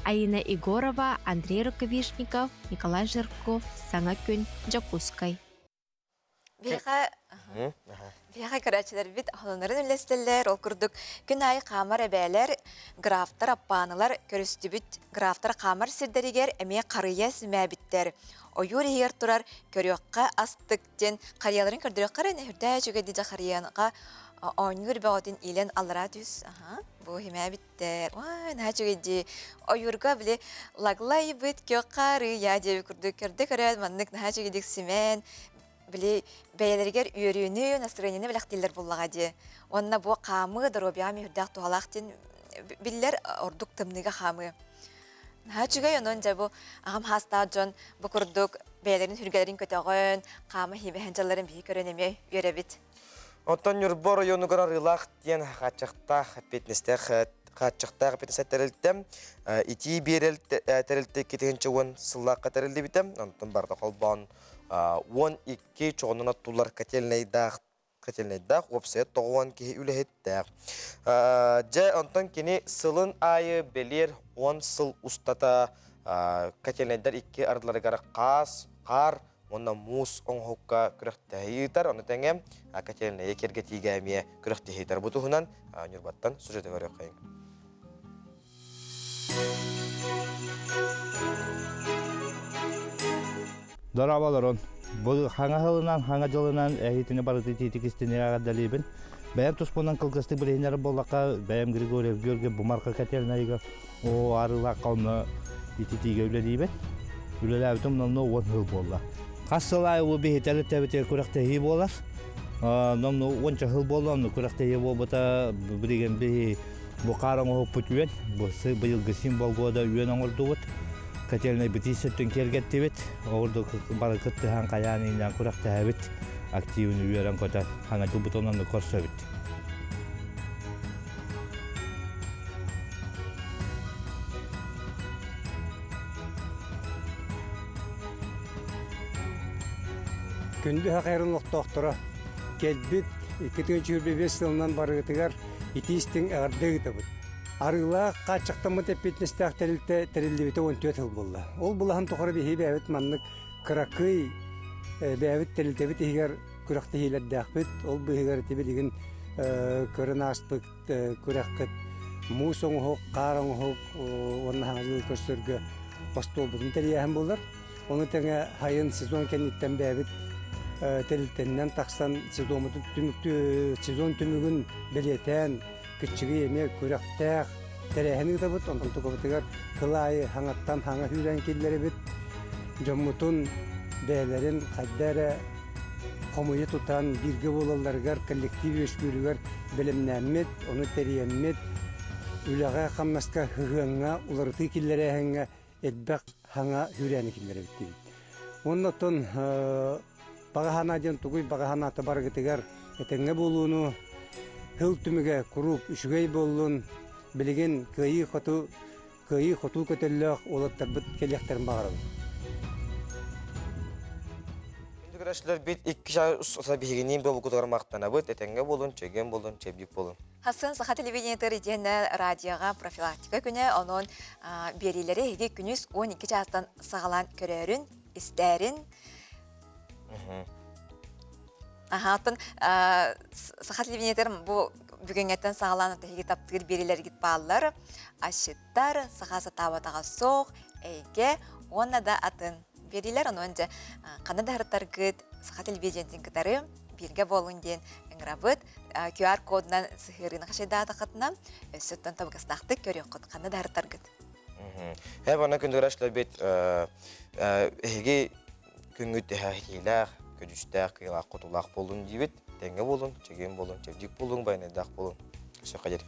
Айина Егорова, Андрей Рукавишников, Николай Жирков, Саҥа күн, Дьокуускай.
Биһиэхэ биһиэхэ көрөөччүлэрбит холонорун үллэстэллэр. Ол курдук күн аайы хаамар эбээлэр, графтар, аппаанылар көрүстүбүт. Графтар хаамар сирдэригэр эмиэ харыйа симээбиттэр. Ойуур иһигэр турар көрүөххэ астык диэн харыйаларын көрдөрүөххэ эрэ үрдээ үчүгэй дии харыйаныга оонньуур бөҕөтүн иилэн аллараа түс. Аха, бу химээбит Уай, наһаа үчүгэй дии. Ойуурга били лаглайбыт күөх харыйа диэби курдук көрдө көрөөт маннык наһаа үчүгэйдик симээн били бэйэлэригэр үөрүүнү, настроениены бэлэхтииллэр буоллаҕа дии. Уонна бу хаамыы доруобуйаҕа мүһүрдээх туһалаах диэн биллэр ордук тымныыга хаамыы. Наһаа үчүгэй онон дьэ бу аҕам хаастаах дьон бу курдук бэйэлэрин сүргэлэрин көтөҕөн, хаама хиибэһэн дьалларын биһи көрөн эмиэ үөрэбит.
Оттон Ньурба оройуонугар Арыылаах диэн хааччахтаах эппиэтинэстээх хааччахтаах эппиэтинэстээх тэрилтэ итии биэрэл тэрилтэ 2010 сыллаахха тэриллибитэ. Онтон барыта холбоон 12 чоҕунан оттуллар котельнайдаах котельнайдаах уопсайа 90 киһи үлэһиттээх. Дьэ, онтон кини сылын аайы бэлиэр 10 сыл устата котельнайдар икки ардыларыгар хаас, хаар уонна муус оҥоһукка күрэхтэһии ыытар, ону тэҥэ котельнайы киэргэтиигэ эмиэ күрэхтэһии ыытар. Бу туһунан Ньурбаттан сюжеты көрүөххэйиҥ.
Дорооболорун. Бу хаҥа сылынан, хаҥа дьылынан эһитини барыты тиитик истинигэ эҕэрдэлиибин. Бэйэм туспунан кылгастык билиһиннэрэр буоллахха, бэйэм Григорьев Георгий Бумарка котельнайыгар Оо, арыылаахха онно ититиигэ үлэлиибин. Үлэлээбитим номнуо уон сыл буолла. Хас сыл аайы бу биһитэли тэбитигэр күрэхтэһии буолар. Номнуо уонча сыл буолла, онно күрэхтэһии буолбута билигин биһи бу хаар оҥоһукпут үөн. Бу быйылгы символ года үөн оҥордубут. Котельнай битии сөттүн киэргэттибит. Ордук бары кыттыһан хайаан ииннээн күрэхтэһэбит. Активын үөрэн көтөн, хаҥа дьылбытын онно көрсөбүт.
Күндү хахайрын олохтоохторо кэлбит 2025 сылынан барыгытыгар итии-истиҥ эҕэрдэ ыытабыт. Арыылаах хааччахтаммыт эппиэтинэстээх тэрилтэ тэриллибитэ 14 сыл буолла. Ол былаһын тухары биһиги бэйэбит маннык кыракый бэйэбит тэрилтэбит иһигэр күрэхтэһиилэрдээхпит. Ол быыһыгар ити билигин көрөн ааспыт күрэххит муус оҥоһук, хаар оҥоһук уонна саҥа дьылы көрсөргө остуолбутун тэрийээһин буолар. Ону тэҥэ сайын сезон кэнниттэн бэйэбит тэрилтэннэн тахсан сезоммутун сезон түмүгүн бэлиэтээн кыччыгый эмиэ күрэхтээх тэрээһин ыытабыт. Онтон тукабытыгар кыл аайы хаҥаттан хаҥа сүүрэн киллэрэбит. Дьоммутун бэйэлэрин хайда эрэ хомуйа тутан бииргэ буолалларыгар коллектив үөскүүрүгэр бэлэмнээммит, ону тэрийэммит, үлэҕэ-хамнаска сыһыаҥҥа уларытыы киллэрээһиҥҥэ элбэх хаҥа сүүрээни киллэрэбит диибит. Уонна оттон баҕа санаа диэн тугуй баҕа санаата барыгытыгар этэҥҥэ буолууну, сыл түмүгэ куруук үчүгэй буоллун, билигин кыайыы-хоту кыайыы-хотуу көтөллөөх уолаттарбыт кэлиэхтэрин баҕарабын.
Күндү көрөөччүлэрбит икки чаас устата биһигиниин буолбуккутугар махтанабыт. Этэҥҥэ буолун, чэгиэн буолун, чэбдик буолун.
Хассын Саха телевидениетыгар итиэннэ радиоҕа профилактика күнэ, онон биэриилэри эһиги күнүс 12 чаастан саҕалаан көрөөрүн, истээрин. Аха, оттон Саха телевидениетыгар бу бүгүҥҥэттэн саҕалаан эһиги таптыыр биэриилэргит бааллар. Асчыттар, саха сатаабатаҕа суох, эйгэ уонна да атын биэриилэр. Онон дьэ ханна да сырыттаргыт Саха телевидениетин кытары бииргэ буолун диэн ыҥырабыт. QR-кодунан сыһыарыыны хачайдаатаххытына өссө оттон табыгастаахтык көрүөххүт, ханна да сырыттаргыт.
Һэ, манна күндүгүрэ эһиги күҥҥүт эһээхиилээх, көдьүүстээх, кыайыылаах-хотуулаах буоллун диибит. Тэҥҥэ буолун, чэгиэн буолун, чэбдик буолуҥ, байанайдаах буолун. Өссө хадьыр.